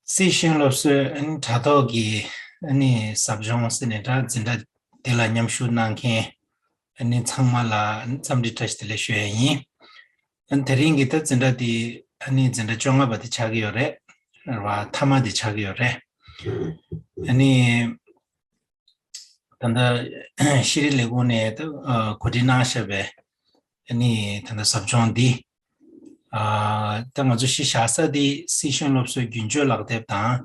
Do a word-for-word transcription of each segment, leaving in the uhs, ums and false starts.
སྲིད་གཞུང་སློབ་གསོའི་ཨ་ནི་དྲ་ཐོག་གི་ཨ་ནི་ཟབ་སྦྱོང་ཟེར་ནས་འདྲ་འཛིན་གྲྭ་དེ་ལ་མཉམ་ཞུགས་གནང་མཁན་ཨ་ནི་ཚང་མ་ལ་ཨ་ནི་འཚམས་འདྲི་བཀྲ་ཤིས་བདེ་ལེགས་ཞུ་ཡ་ཡིན། ཨ་ནི་དེ་རིང་གི་ད་འཛིན་གྲྭ་དེ་ཨ་ནི་འཛིན་གྲྭ་བཅོ་ལྔ་པ་དེ་ཆགས་ཀྱི་ཡོད་རེད། རེད་བ། མཐའ་མ་དེ་ཆགས་ཀྱི་ཡོད་རེད། ཨ་ནི། ད་ལྟ་ཤེས་རིག་ལས་ཁུངས་ནས་ད་གོ་སྒྲིག་གནང་བཞག་པའི་ཨ་ནི་ད་ལྟ་ཟབ་སྦྱོང་འདི། ཨ་ད་ང་ཚོ་གཞི་བཞག་ས་འདི་སྲིད་གཞུང་སློབ་གསོའི་རྒྱུན་སྤྱོད་ལག་དེབ་དང་།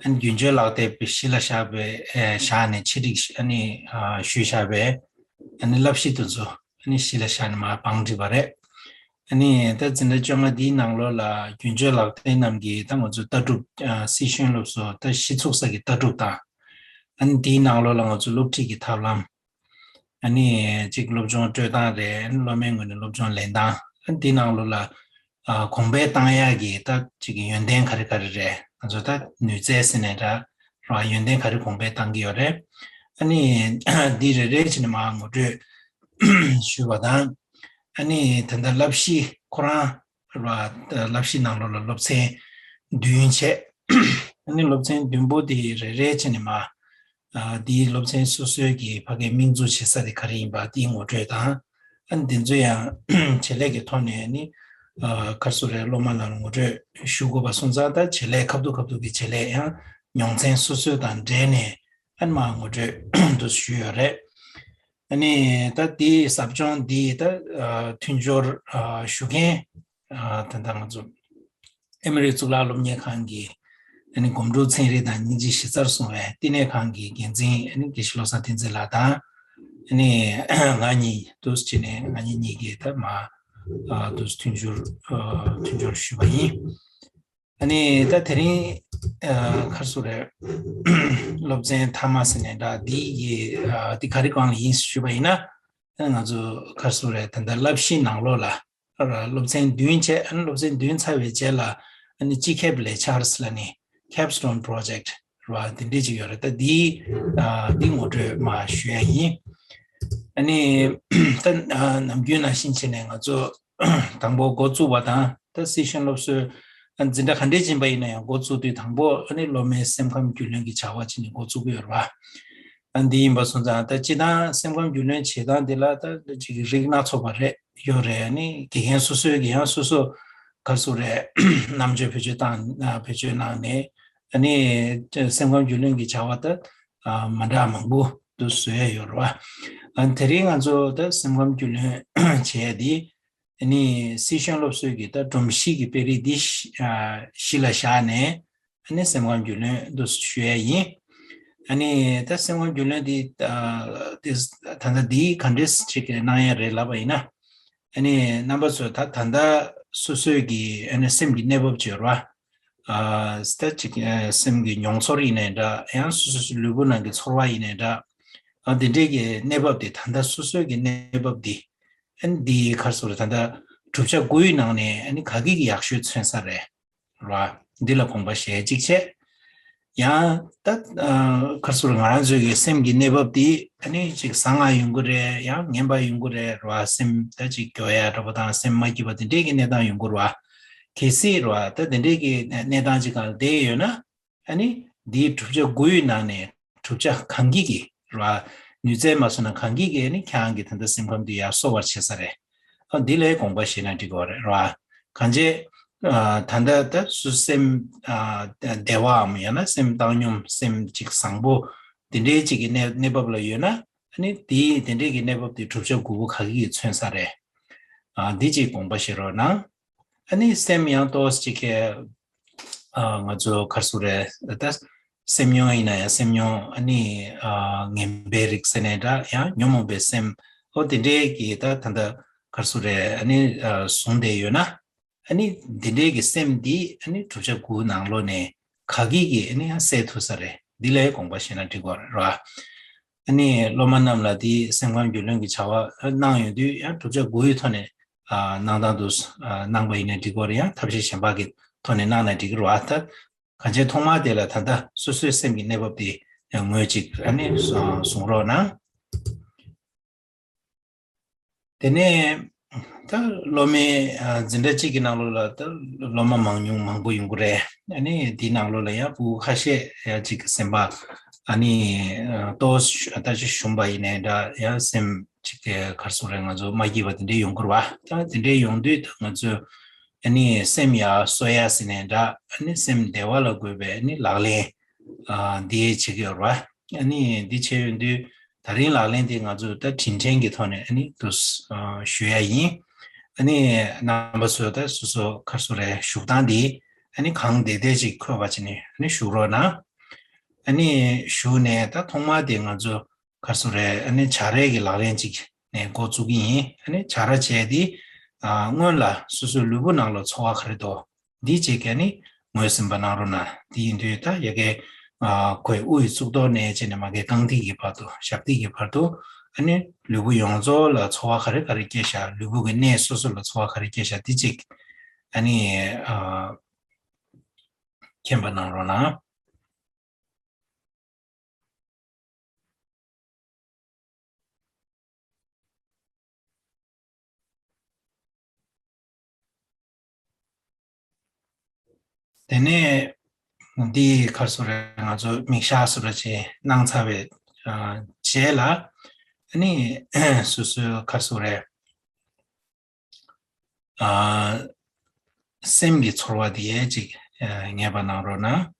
ཨ་ནི་རྒྱུན་སྤྱོད་ལག་དེབ་གཞི་ལ་བཞག་པའི་ཨེ་བཞག་ནས་ཆེད་སྒྲིག་ཨ་ནི་ཨ་ཞུས་བཞག་པའི་ཨ་ནི་བསླབ་གཞི་དེ་ཚོ་ཨ་ནི་གཞི་ལ་བཞག་ནས་མར་བང་བསྒྲིགས་པ་རེད། ཨ་ནི་ད་འཛིན་གྲྭ་བཅོ་ལྔ་འདིའི་ནང་ལོགས་ལ་རྒྱུན་སྤྱོད་ལག་དེབ་རྣམས་ཀྱི་ད་ང་ཚོ་ལྟ་གྲུབ་ཨ་སྲིད་གཞུང་སློབ་གསོ་ད་གཞི་ཚུགས་ས་གི་ལྟ་གྲུབ་དང་། ཨ་ནི་འདིའི་ནང་ལོགས་ལ་ང་ཚོ་སློབ་ཁྲིད་ཀྱི་ཐབས་ལམ། ཨ་ནི་གཅིག་སློབ་སྦྱོང་སྤྲོད་སྟངས་རེད། ཨ་ནི་སློབ་མའི་ངོས་ནས་སློབ་སྦྱོང་ལེན་སྟངས། ཨ་ནི་འདིའི་ནང་ལོགས་ལ་ཨ་གོང་འཕེལ་བཏང་ཡག་གི་ད་གཅིག་གི་ཡོན་ཏན་ག་རེ་ག་རེ་རེད། ང་ཚོ་ད་ནུས་རྩལ་ཟེར་ནས་འདྲ་ར་ཡོན་ཏན་ག་རེ་གོང་འཕེལ་བཏང་གི་ཡོད་རེད། ཨ་ནི་འདི་རེ་རེ་བྱས་ནས་མར་ངོ་སྤྲོད་ཞུས་པ་དང་། ཨ་ནི་ད་ལྟ་བསླབ་གཞི་ཁོ་རང་ར་བསླབ་གཞི་ནང་ལོགས་ལ་སློབ་ཚན་བདུན་བྱས། ཨ་ནི་སློབ་ཚན་བདུན་པོ་དེ་རེ་རེ་བྱས་ནས་མར། ཨ་དེའི་སློབ་ཚན་སོ་སོའི་གི་ཕ་གིའི་དམིགས་འཛུགས་བྱེད་ས་དེ་ག་རེ་ཡིན་པ་དེའི་ངོ་སྤྲོད་དང་། ཨ་ནི་དེ་ཚོ་ཡང་བྱེད་ལས་ཀྱི་ཐོག་ནས་ནི་ཨ་ག་རེ་ཟེར་དགོས་རེད། སློབ་མ་རྣམས་ལ་ངོ་སྤྲོད་ཞུ་དགོས་པ་སོང་ཙང་། ད་བྱེད་ལས་ཁ་ཐུག་ཁ་ཐུག་གི་བྱེད་ལས་ཡང་མྱོང་ཚན་སོ་སོ་དང་འབྲེལ་ནས་ཨ་ནི་མར་ངོ་སྤྲོད་དུ་ཞུས་ཡོད་རེད། ཨ་ནི་ད་དེའི་ཟབ་སྦྱོང་འདི་ད་ཨ་མཐུན་སྦྱོར་ཨ་ཞུ་མཁན། ཨ་ད་ལྟ་ང་ཚོ་ཨེ་མོ་རི་གཙུག་ལག་སློབ་གཉེར་ཁང་གི་ཨ་ནི་སྒོམ་སྒྲུབ་ཚན་རིག་དང་སྙིང་རྗེ་གཞི་རྩར་བཟུང་བའི་བསྟི་གནས་ཁང་གི་འགན་འཛིན་ཨ་ནི་དགེ་བཤེས་བློ་བཟང་བསྟན་འཛིན་ལགས་དང་། ཨ་ནི་ང་གཉིས་འདུག་སེ་བྱས་ནས་ང་གཉིས་གཉིས་ཀྱིས་ད་མར་ཨ་འདུག་སེ་མཐུན་སྦྱོར་ཨ་མཐུན་སྦྱོར་ཞུས་པ་ཡིན། ཨ་ནི་ད་དེ་རིང་ཨ་ག་རེ་ཟེར་དགོས་རེད། སློབ་ཚན་མཐའ་མ་ཟེར་ནས་འདྲ་འདི་ཡི་ཨ་འདི་ག་རེ་སྒང་ལ་ཡིན་ཞུས་པ་ཡིན་ན། ཨ་ང་ཚོ་ག་རེ་ཟེར་དགོས་རེད། ད་ལྟ་བསླབ་གཞིའི་ནང་ལོགས་ལ་ར་སློབ་ཚན་བདུན་བྱས། ཨ་ནི་སློབ་ཚན་བདུན་ཚར་བའི་རྗེས་ལ་ཨ་ནི་སྤྱི་ཁྱབ་ལས་འཆར་ཟེར་ལབ་ནས་Capstone Project ར་དེ་འདྲས་ཅིག་ཡོད་རེད། ད་འདི་ཨ་འདི་ངོ་སྤྲོད་མར་ཞུ་ཡ་ཡིན། ཨ་ནི་ད་ཨ་ནམ་རྒྱུན་ནང་བཞིན་བྱས་ནས་ང་ཚོ་དང་པོ་འགོ་བཙུགས་པ་དང་། ད་སྲིད་གཞུང་སློབ་གསོའི་ཨ་འཛིན་གྲྭ་ག་འདྲས་ཕྱིན་པ་ཡིན་ན་ཡང་འགོ་བཙུགས་དུས་དང་པོ་ཨ་ནི་སློབ་མའི་སེམས་ཁམས་རྒྱུས་ལོན་གྱི་བྱ་བ་བྱས་ནས་འགོ་བཙུགས་ཀྱི་ཡོད་རེད་བ། ཨ་འདི་ཡིན་པ་སོང་ཙང་ད་སྤྱིར་བཏང་སེམས་ཁམས་རྒྱུས་ལོན་བྱེད་སྟངས་འདི་ལ་ད་ཅིག་རིགས་སྣ་ཚོགས་པ་རེད་ཡོད་རེད། ཨ་ནི་དགེ་རྒན་སོ་སོའི་གི་ཡང་སོ་སོ་ག་རེ་ཟེར་དགོས་རེད། རྣམ་དཔྱོད་བེད་སྤྱོད་བཏང་ཨ་བེད་སྤྱོད་གནང་ནས་ཨ་ནི་སེམས་ཁམས་རྒྱུས་ལོན་གྱི་བྱ་བ་ད་ཨ་མ་འདྲ་མང་པོ་འདུག་བཟོ་ཡ་ཡོད་རེད་བ། ཨ་དེ་རིང་ང་ཚོ་ད་སེམས་ཁམས་རྒྱུས་ལོན་བྱེད་ཡ་འདི། ཨ་ནི་སྲིད་གཞུང་སློབ་གསོའི་གི་ད་སྒྲོམ་གཞི་གི་དཔེ་རིས་འདི་ཨ་གཞི་ལ་བཞག་ནས་ཨ་ནི་སེམས་ཁམས་རྒྱུས་ལོན་འདུག་ཞུ་ཡ་ཡིན། ཨ་ནི་ད་སེམས་ཁམས་རྒྱུས་ལོན་འདི་ཨ་དེ་ད་ལྟ་འདི་ག་འདྲས་ཅིག་གནང་ཡ་རེད་ལབ་པ་ཡིན་ན། ཨ་ནི་རྣམ་པ་ཚོས་ད་ད་ལྟ་སོ་སོའི་གི་ཨ་ནི་སེམས་ཀྱི་གནས་བབ་ཅིག་ཡོད་རེད་བ། ཨ་ད་ཅིག་ཨ་སེམས་ཀྱི་མྱོང་ཚོར་ཡིན་ནའི་འདྲ། ཡང་སོ་སོ་སོའི་ལུས་པོ་ནང་གི་ཚོར་བ་ཡིན་ནའི་འདྲ། ཨ་དེ་འདྲའི་གི་གནས་བབ་དེ་ད་ལྟ་སོ་སོའི་གི་གནས་བབ་དེ། ཨ་ནི་འདི་ག་རེ་ཟེར་དགོས་རེད། ད་ལྟ་བསྒྲུབ་བྱ་དགུའི་ནང་ནས་ཨ་ནི་ག་གི་གི་ཡག་ཤོས་མཚོན་ས་རེད། ར། འདི་ལ་དགོངས་པ་བཞེས་གཅིག་བྱས། ཡང་ད་ཨ་ག་རེ་ཟེར་དགོས་རེད། ང་རང་ཚོའི་གི་སེམས་ཀྱི་གནས་བབ་འདི་ཨ་ནི་ཅིག་བཟང་ང་ཡོང་གི་རེད། ཡང་ངན་པ་ཡོང་གི་རེད། ར། སེམས་ད་ཅིག་སྐྱོ་ཡ་འདྲ་པོ་དང་སེམས་མ་སྐྱིད་པ་དེ་འདྲའི་གི་གནས་སྟངས་ཡོང་གི་རེད་བ། གལ་སྲིད་ར་ད་དེ་འདྲའི་གི་གནས་སྟངས་ཅིག་སྒང་ལ་བསྡད་ཡོད་ན། ཨ་ནི་འདིའི་བསྒྲུབ་བྱ་དགུའི་ནང་ནས་བསྒྲུབ་བྱ་གང་གི་གི་ར། ནུས་རྩལ་མ་སོང་ན་གང་གི་གི་ཨ་ནི་ཁྱེད་རང་གི་ད་ལྟ་སེམས་ཁམས་འདི་ཡར་གསོ་བར་བྱེད་ས་རེད། ཨ་འདི་ལ་དགོངས་པ་བཞེས་ན་འགྲིག་གི་རེད་ར། གང་བྱས་ཨ་ད་ལྟ་ད་སུ་སེམས་ཨ་བདེ་བའམ་ཡང་ན་སེམས་བཏང་སྙོམས་སེམས་ཅིག་བཟང་པོ་དེ་འདྲའི་ཅིག་གི་གནས་གནས་བབ་ལ་ཡོད་ན། ཨ་ནི་དེའི་དེ་འདྲའི་གི་གནས་བབ་དེ་བསྒྲུབ་བྱ་དགུ་པོ་ག་གི་གི་མཚོན་ས་རེད། ཨ་འདི་ཅིག་དགོངས་པ་བཞེས་རོགས་གནང་། ཨ་ནི་སེམས་ཡང་ཏོག་ཙམ་ཅིག་གི་ཨ་ང་ཚོ་ག་རེ་ཟེར་དགོས་རེད། ད་སེམས་མྱོང་ཡིན་ན་ཡང་སེམས་མྱོང་ཨ་ནི་ཨ་ངན་པའི་རིགས་ཟེར་ནའི་འདྲ། ཡང་ཉོན་མོངས་པའི་སེམས། ཨོ་དེ་འདྲའི་གི་ད་ད་ལྟ་ག་རེ་ཟེར་དགོས་རེད། ཨ་ནི་ཨ་བཟུང་བསྡད་ཡོད་ན། ཨ་ནི་འདི་འདྲའི་གི་སེམས་འདི་ཨ་ནི་བསྒྲུབ་བྱ་དགུ་ནང་ལོགས་ནས་ག་གི་གི་ཨ་ནི་ཡང་སེལ་ཐུབ་ས་རེད། འདི་ལ་དགོངས་པ་བཞེས་ན་འགྲིག་གི་རེད་ར། ཨ་ནི་སློབ་མ་རྣམས་ལ་འདི་སེམས་ཁམས་རྒྱུས་ལོན་གྱི་བྱ་བ་གནང་ཡོང་དུས་ཡང་བསྒྲུབ་བྱ་དགུ་ཡི་ཐོག་ནས་ཨ་གནང་སྟངས་དུ་ཨ་གནང་པ་ཡིན་ན་འགྲིག་གི་རེད། ཡང་ཐབས་ཤེས་གཞན་པ་གི་ཐོག་ནས་གནང་ན་འགྲིག་གི་རེད་བ། ད་གང་བྱས་ཐོག་མར་དེ་ལ་ད་ལྟ་སོ་སོའི་སེམས་ཀྱི་གནས་བབ་དེ་ངོས་གཅིག་ཨ་ནི་གསུང་རོགས་གནང་། དེ་ནས་ ད་སློབ་མའི་འཛིན་གྲྭ་གཅིག་གི་ནང་ལོགས་ལ་ད་སློབ་མ་མང་ཉུང་མང་པོ་ཡོང་གི་རེད། ཨ་ནི་དེའི་ནང་ལོགས་ལ་ཡང་ཕྲུ་གུ་ཁ་ཤས་ཡང་གཅིག་གི་སེམས་པ་ཨ་ནི་ཏོག་ཙམ་ཞུམ་པ་ཡིན་ནའི་འདྲ། ཡང་སེམས་གཅིག་གི་ག་རེ་ཟེར་དགོས་རེད། ང་ཚོ་མ་སྐྱིད་པ་དེ་འདྲས་ཡོང་གི་རེད་བ། ད་དེ་འདྲས་ཡོང་དུས་ད་ང་ཚོས་ཨ་ནི་སེམས་ཡག་གསོ་ཡག་ཟེར་ནའི་འདྲ། ཨ་ནི་སེམས་བདེ་བ་ལ་དགོས་པའི་ཨ་ནི་ལག་ལེན་འདི་བྱེད་ཀྱི་ཡོད་རེད་བ། ཨ་ནི་འདི་བྱས་ཡོང་དུས་ད་རིང་ལག་ལེན་དེ་ང་ཚོས་ད་དྲིན་དྲན་གྱི་ཐོག་ནས་ཨ་ནི་དུ་ཞུ་ཡ་ཡིན། ཨ་ནི་རྣམ་པ་ཚོས་ད་སོ་སོ་ག་རེ་ཟེར་དགོས་རེད། བཞུགས་སྟངས་འདི་ཨ་ནི་གང་བདེ་བདེ་ཅིག་འཁོད་པ་བྱས་ནས་ཨ་ནི་བཞུགས་རོགས་གནང་། ཨ་ནི་བཞུགས་ནས་ད་ཐོག་མར་དེ་ང་ཚོ་ག་རེ་ཟེར་དགོས་རེད། ཨ་ནི་བྱ་རའི་གི་ལག་ལེན་ཅིག་ནས་འགོ་བཙུགས་ཀྱི་ཡིན། ཨ་ནི་བྱ་ར་བྱས་དེ་ཨ་སྔོན་ལ་སོ་སོའི་ལུས་པོ་ནང་ལ་ཚོར་བ་ག་རེ་འདུག་འདི་བྱེད་ཀྱི་ནི་ངོས་ཟིན་པ་གནང་རོགས་གནང་། དེ་ཡིན་དུས་ད་ཡ་གའི་ཨ་ཁོའི་དབུ་ཡི་གཙུག་ཏོར་ནས་བྱས་ནས་མ་གའི་རྐང་མཐིལ་གྱི་བར་དུ། ཞབས་མཐིལ་གྱི་བར་དུ་ཨ་ནི་ལུས་པོ་ཡོངས་རྫོགས་ལ་ཚོར་བ་ག་རེ་ག་རེ་སྐྱེ་ཤག་ལུས་པོ་གི་གནས་སོ་སོ་ལ་ཚོར་བ་ག་རེ་སྐྱེ་ཤག་འདི་གཅིག་ཨ་ནི་ཨ་མཁྱེན་པ་གནང་རོགས་གནང་། དེ་ནས་འདི་ག་རེ་ཟེར་དགོས་རེད། ང་ཚོ་མིག་ཤར་བཟོ་འདྲ་ཅིག་གནང་ཚར་བའི་ཨ་རྗེས་ལ་ཨ་ནི་སོ་སོའི་ག་རེ་ཟེར་དགོས་རེད། ཨ་སེམས་ཀྱི་ཚོར་བ་དེ་ཅིག་ཨ་ངེས་པ་གནང་རོགས་གནང་།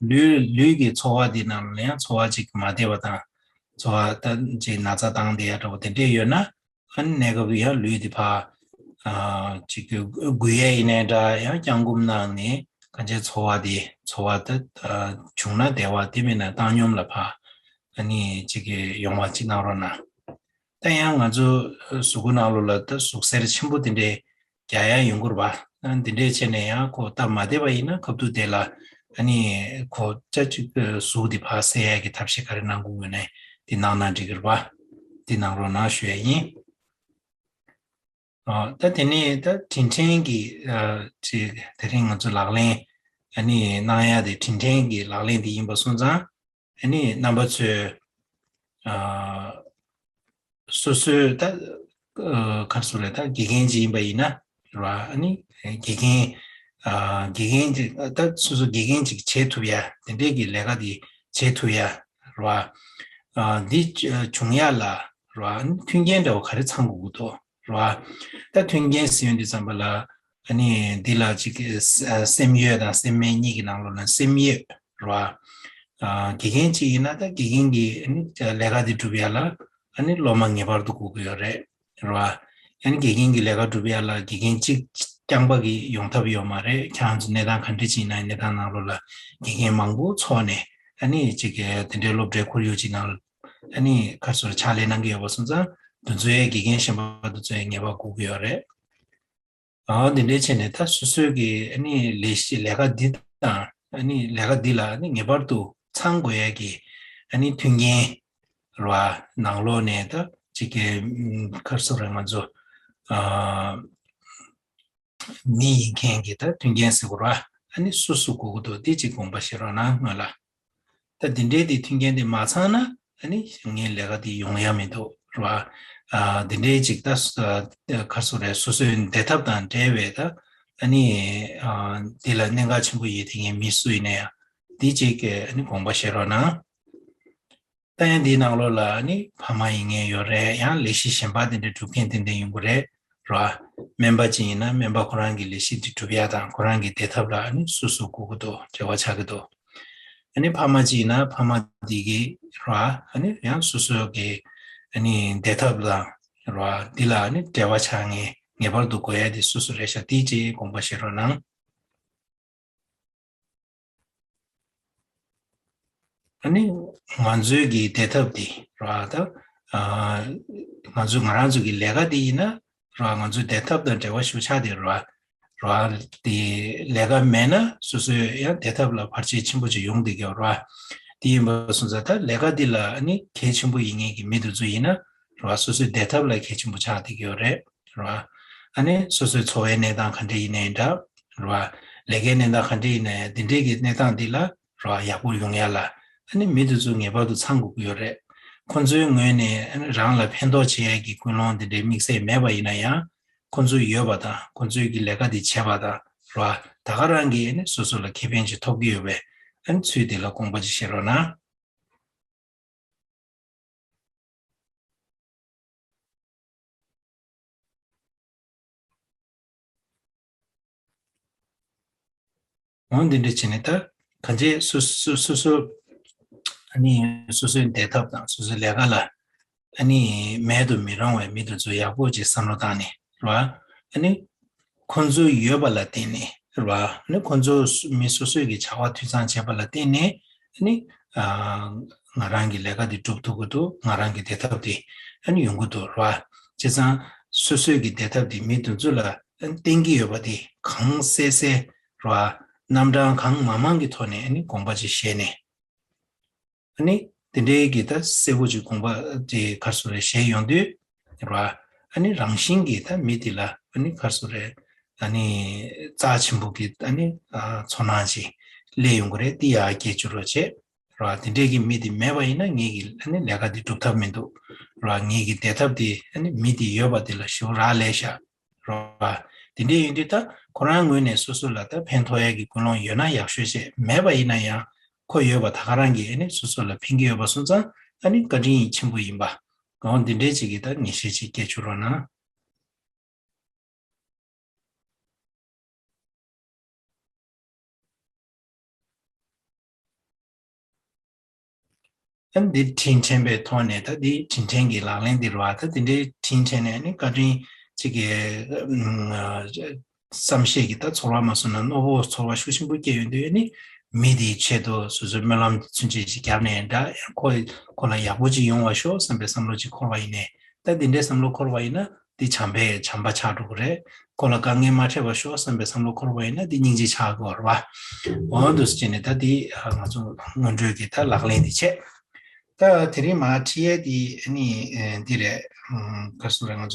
ལུས་ལུས་ཀྱི་ཚོར་བ་འདི་ནང་ལ་ཡང་ཚོར་བ་ཅིག་མ་བདེ་བ་དང་། ཚོར་བ་ད་ཅིག་ན་ཚ་བཏང་བསྡད་ཡ་འདྲ་པོ་དེ་འདྲས་ཡོད་ན། ཨ་ནི་གནས་སྐབས་ཡང་ལུས་འདི་ཕར་ཨ་ཅིག་འགུལ་ཡ་ཡིན་ནའི་འདྲ། ཡང་བརྐྱང་བསྐུམ་གནང་ནས་གང་ཅིའི་ཚོར་བ་འདི་ཚོར་བ་ད་ཨ་བྱུང་ན་བདེ་བ། དེ་མིན་ན་བཏང་སྙོམས་ལ་ཕར་ཨ་ནི་ཅིག་ཡོང་བ་ཅིག་གནང་རོགས་གནང་། ད་ཡང་ང་ཚོ་གཟུགས་པོ་ནང་ལོགས་ལ་ད་ཟུག་གཟེར་ཆེན་པོ་དེ་འདྲས་རྒྱག་ཡ་ཡོང་གི་རེད་པ། ཨ་འདི་འདྲས་བྱས་ནས་ཡང་ཁོ་སྟབས་མ་བདེ་བ་ཡིན་ན་སྐབས་ཐོག་དེ་ལ་ཨ་ནི་ཁོ་ཅ་ཅིག་གཟུགས་འདི་ཕར་སེལ་ཡ་གི་ཐབས་ཤེས་ག་རེ་གནང་དགོས་ཡོད་ན་འདི་གནང་ན་འགྲིག་གི་རེད་པ། འདི་གནང་རོགས་གནང་ཞུ་ཡ་ཡིན། ཨ་ད་དེ་ནས་ད་དྲིན་དྲན་གྱི་ཨ་ཅིག་དེ་རིང་ང་ཚོ་ལག་ལེན་ཨ་ནི་གནང་ཡ་དེ་དྲིན་དྲན་གྱི་ལག་ལེན་དེ་ཡིན་པ་སོང་ཙང་། ཨ་ནི་རྣམ་པ་ཚོས་ཨ་སོ་སོའི་ད་ཨ་ག་རེ་ཟེར་དགོས་རེད། ད་དགེ་རྒན་ཅིག་ཡིན་པ་ཡིན་ན་རེད་པ། ཨ་ནི་དགེ་རྒན་ཨ་དགེ་རྒན་ཅིག་ད་སོ་སོ་དགེ་རྒན་ཅིག་བྱེད་ཐུབ་ཡ། དེ་འདྲས་ཀྱི་ལས་ཀ་དེ་བྱེད་ཐུབ་ཡ་རེད་པ། ཨ་འདི་བྱུང་ཡ་ལ་རེད་པ། ཨ་ནི་མཐུན་རྐྱེན་འདྲ་བོ་ག་རེ་ཚང་དགོས་ཀྱི་འདུག་རེད་པ། ད་མཐུན་རྐྱེན་ཟེར་ཡོང་དུས་ཙམ་པ་ལ་ཨ་ནི་འདི་ལ་ཅིག་ཨ་སེམས་ཡོད་དང་སེམས་མེད་གཉིས་ཀྱི་ནང་ལོགས་ལ་སེམས་ཡོད་རེད་པ། ཨ་དགེ་རྒན་ཅིག་ཡིན་ན་ད་དགེ་རྒན་གྱི་ཨ་ནི་ལས་ཀ་འདི་སྒྲུབ་ཡ་ལ་ཨ་ནི་སློབ་མ་ངེས་པར་དུ་དགོས་ཀྱི་ཡོད་རེད། རེད་པ། ཨ་ནི་དགེ་རྒན་གྱི་ལས་ཀ་སྒྲུབ་ཡ་ལ་དགེ་རྒན་གཅིག་རྐྱང་པ་གིས་ཡོང་ཐབས་ཡོད་མ་རེད། ཁྱེད་རང་ཚོ་གནས་སྟངས་ག་འདྲ་ཅིག་ཡིན་ན་གནས་སྟངས་ནང་ལོགས་ལ་དགེ་རྒན་མང་པོ་ཚོགས་ནས་ཨ་ནི་ཅིག་གི་དེ་འདྲའི་སློབ་གྲྭའི་ཁོར་ཡུག་ཅིག་ནང་ལ་ཨ་ནི་ག་རེ་ཟེར་ཕྱག་ལས་གནང་གི་ཡོད་པ་སོང་ཙང་། དེ་ཚོའི་དགེ་རྒན་གཞན་པ་དེ་ཚོའི་ངེས་པར་དགོས་ཀྱི་ཡོད་རེད། ཨ་འདི་འདྲའི་བྱས་ནས་ད་སོ་སོའི་གི་ཨ་ནི་ལས་གཞི་ལས་ཀ་འདི་དང་ཨ་ནི་ལས་ཀ་འདི་ལ་ཨ་ནི་ངེས་པར་དུ་ཚང་དགོས་ཡ་གི་ཨ་ནི་མཐུན་རྐྱེན་རེད་པ། ནང་ལོགས་ནས་ད་ཅིག་གི་ཨམ་ག་རེ་ཟེར་དགོས་རེད། ང་ཚོ་ཨ་མི་ཡིན་མཁན་གྱི་ད་མཐུན་རྐྱེན་ཟེར་དགོས་རེད་པ། ཨ་ནི་སོ་སོ་དགོས་ཀྱི་འདུག་འདི་ཅིག་དགོངས་པ་བཞེས་རོགས་གནང་སྔོན་ལ། ད་འདི་འདྲའི་དེ་མཐུན་རྐྱེན་དེ་མ་ཚང་ན་ཨ་ནི་ངའི་ལས་ཀ་དེ་ཡོང་ཡ་མི་འདུག་རེད་པ། ཨ་འདི་འདྲའི་ཅིག་ད་ཨ་ག་རེ་ཟེར་དགོས་རེད། སོ་སོའི་བདེ་ཐབས་དང་འབྲེལ་བའི་ད་ཨ་ནི་ཨ་འདི་ལ་གནད་འགག་ཆེན་པོ་ཡོད་དེ་ངའི་མི་སུ་ཡིན་ན་ཡང་འདི་ཅིག་ཨ་ནི་དགོངས་པ་བཞེས་རོགས་གནང་། ད་ཡང་འདིའི་ནང་ལོགས་ལ་ཨ་ནི་ཕ་མ་ཡིན་མཁན་ཡོད་རེད། ཡང་ལས་གཞི་གཞན་པ་དེ་འདྲ་སྒྲུབ་མཁན་དེ་འདྲ་ཡོང་གི་རེད། རེད་པ། སྨན་པ་ཅིག་ཡིན་ན་སྨན་པ་ཁོ་རང་གི་ལས་གཞི་དེ་སྒྲུབ་ཡ་དང་ཁོ་རང་གི་བདེ་ཐབས་ལ་ཨ་ནི་སོ་སོ་དགོས་ཀྱི་འདུག་འབྲེལ་བ་ཆགས་ཀྱི་འདུག་ཨ་ནི་ཕ་མ་ཅིག་ཡིན་ན་ཕ་མ་དེ་གི་རེད་པ། ཨ་ནི་ཡང་སོ་སོ་གི་ཨ་ནི་བདེ་ཐབས་དང་རེད་པ། འདི་ལ་ཨ་ནི་འབྲེལ་བ་ཆགས་མཁན་ངེས་པར་དུ་དགོས་ཡ་དེ་སོ་སོ་རེད་ཤག་དེ་ཅིག་དགོངས་པ་བཞེས་རོགས་གནང་། ཨ་ནི་ང་ཚོའི་གི་བདེ་ཐབས་འདི་རེད་པ། ད་ཨ་ང་ཚོ་ང་རང་ཚོ་གི་ལས་ཀ་འདི་ཡིན་ན་རེད་པ། ང་ཚོའི་བདེ་ཐབས་དང་འབྲེལ་བ་ཞེ་པོ་ཆགས་བསྡད་རེད་པ། རེད་པ། དེ་ལས་ཀ་མེད་ན་སོ་སོའི་ཡང་བདེ་ཐབས་ལ་བར་ཆད་ཆེན་པོ་ཅིག་ཡོང་བསྡད་ཀྱི་ཡོད་རེད་པ། དེ་ཡིན་པ་སོང་ཙང་ད་ལས་ཀ་འདི་ལ་ཨ་ནི་གལ་ཆེན་པོ་ཡིན་མཁན་གྱི་མི་དེ་ཚོ་ཡིན་ན་རེད་པ། སོ་སོའི་བདེ་ཐབས་ལ་གལ་ཆེན་པོ་ཆགས་བསྡད་ཀྱི་ཡོད་རེད། རེད་པ། ཨ་ནི་སོ་སོའི་འཚོ་བའི་གནས་སྟངས་ག་འདྲ་ཡིན་ནའི་འདྲ། རེད་པ། ལས་ཀའི་གནས་སྟངས་ག་འདྲ་ཡིན་ནའི་འདི་འདྲའི་གི་གནས་སྟངས་འདི་ལ་རེད་པ། ཡག་པོ་ཡོང་ཡ་ལ་ ཨ་ནི་མི་དེ་ཚོ་ངེས་པར་དུ་ཚང་དགོས་ཀྱི་ཡོད་རེད། ཁོང་ཚོའི་ངོས་ནས་ཨ་ནི་རང་ལ་ཕན་ཐོགས་བྱེད་ཡས་ཀྱི་ཀུན་སློང་དེ་འདྲའི་དམིགས་བསལ་མེད་པ་ཡིན་ན་ཡང་། ཁོང་ཚོས་ཡོད་པ་དང་ཁོང་ཚོས་ཀྱི་ལས་ཀ་དེ་བྱས་པ་དང་ར། ད་ག་རང་གིས་ཨ་ནི་སོ་སོ་ལ་ཁེ་ཕན་ཅིག་ཐོབ་ཀྱི་ཡོད་པས། ཨ་ནི་ཚུལ་དེ་ལ་དགོངས་པ་ཅིག་བཞེས་རོགས་གནང་། འོ་འདི་འདྲ་བྱས་ནས་ད་གང་ཅི་སོ་སོ་སོ་སོ་ཨ་ནི་སོ་སོའི་བདེ་ཐབས་དང་སོ་སོའི་ལས་ཀ་ལ་ཨ་ནི་མེད་དུ་མི་རུང་བའི་མི་དེ་ཚོ་ཡག་པོ་ཅིག་བསམ་བློ་བཏང་ནས་ར། ཨ་ནི་ཁོང་ཚོ་ཡོད་པ་ལ་བརྟེན་ནས་རེད་བ། ཨ་ནི་ཁོང་ཚོ་མི་སོ་སོས་ཀྱི་བྱ་བ་འཐུས་ཚང་བྱས་པ་ལ་བརྟེན་ནས་ཨ་ནི་ཨ་ང་རང་གི་ལས་ཀ་འདི་སྒྲུབ་ཐུབ་ཀྱི་འདུག་ང་རང་གི་བདེ་ཐབས་འདི་ཨ་ནི་ཡོང་གི་འདུག་རེད་བ། བྱས་ཙང་སོ་སོས་ཀྱི་བདེ་ཐབས་འདི་མི་དེ་ཚོ་ལ་ཨ་ནི་བརྟེན་གྱི་ཡོད་པ་འདི་གང་གསལ་གསལ་རེད་བ། རྣམ་གྲངས་གང་མང་མང་གི་ཐོག་ནས་ཨ་ནི་དགོངས་པ་ཅིག་བཞེས་ནས། ཨ་ནི་དེ་འདྲའི་གི་ད་གསལ་པོ་ཅིག་དགོངས་པ་དེ་ག་རེ་ཟེར་རེད་བཞེས་ཡོང་དུས་ར། ཨ་ནི་རང་བཞིན་གྱིས་ད་མི་དེ་ལ་ཨ་ནི་ག་རེ་ཟེར་རེད། ཨ་ནི་རྩ་ཆེན་པོ་གི་ཨ་ནི་ཨ་ཚོར་སྣང་ཅིག་སླེབས་ཡོང་གི་རེད། དེ་ཡར་སྐྱེལ་བཅུག་རོགས་བྱེད་ར། དེ་འདྲའི་གི་མི་དེ་མེད་པ་ཡིན་ན་ངེད་ཀྱི་ཨ་ནི་ལས་ཀ་དེ་སྒྲུབ་ཐབས་མི་འདུག་ར། ངེད་ཀྱི་བདེ་ཐབས་དེ་ཨ་ནི་མི་དེ་ཡོད་པ་དེ་ལ་ཞེ་པོ་རག་ལས་ཤག་རོ། དེ་འདྲ་ཡིན་དུས་ད་ཁོ་རང་ངོས་ནས་སོ་སོ་ལ་ད་ཕན་ཐོགས་ཡག་གི་ཀུན་སློང་ཡོད་ན་ཡག་ཤོས་བྱས། མེད་པ་ཡིན་ན་ཡང་ཁོ་ཡོད་པ་ད་ག་རང་གིས་ཨ་ནི་སོ་སོ་ལ་ཕན་གྱི་ཡོད་པ་སོང་ཙང་ཨ་ནི་བཀའ་དྲིན་ཆེན་པོ་ཡིན་པ། འོ་འདི་འདྲའི་ཅིག་གི་ད་ངེས་ཤེས་ཅིག་སྐྱེ་བཅུག་རོགས་གནང་། ཨ་ནི་འདི་དྲིན་དྲན་པའི་ཐོག་ནས་ད་འདི་དྲིན་དྲན་གྱི་ལག་ལེན་འདི་རེད་བ། ད་འདི་འདྲའི་དྲིན་དྲན་ནས་ནི་བཀའ་དྲིན་གཅིག་གི་ཨ་བསམ་ཤེས་ཀྱི་ད་ཚོར་བ་མ་སོང་ན་རྣོ་པོ་ཚོར་བ་ཤུགས་ཆེན་པོ་སྐྱེ་ཡོང་དུས་ནི་མི་དེའི་ཆེད་དུ་སོ་སོའི་སྨོན་ལམ་ཚུན་ཆད་ཅིག་བརྒྱབ་ནས་འདྲ་ཁོ་ཁོ་ལ་ཡག་པོ་ཅིག་ཡོང་བ་ཤོག་བསམ་པའི་བསམ་བློ་ཅིག་འཁོར་བ་ཡིན་ནས། ད་འདི་འདྲའི་བསམ་བློ་འཁོར་བ་ཡིན་ན་འདི་བྱམས་པའི་བྱམས་པ་ཆགས་འགྲོ་གི་རེད། ཁོ་ལ་དཀའ་ངལ་མ་འཕྲད་པ་ཤོག་བསམ་པའི་བསམ་བློ་འཁོར་བ་ཡིན་ན་འདི་སྙིང་རྗེ་ཆགས་དགོས་རེད་བ། འོ་འདུག་སེ་བྱས་ནས་ད་འདི་ང་ཚོ་སྔོན་འགྲོའི་གི་ད་ལག་ལེན་འདི་བྱས། ད་དེ་རིང་མར་ཁྲིད་ཡས་འདི་ནི་འདི་རེད། ག་རེ་ཟེར་རེད། ང་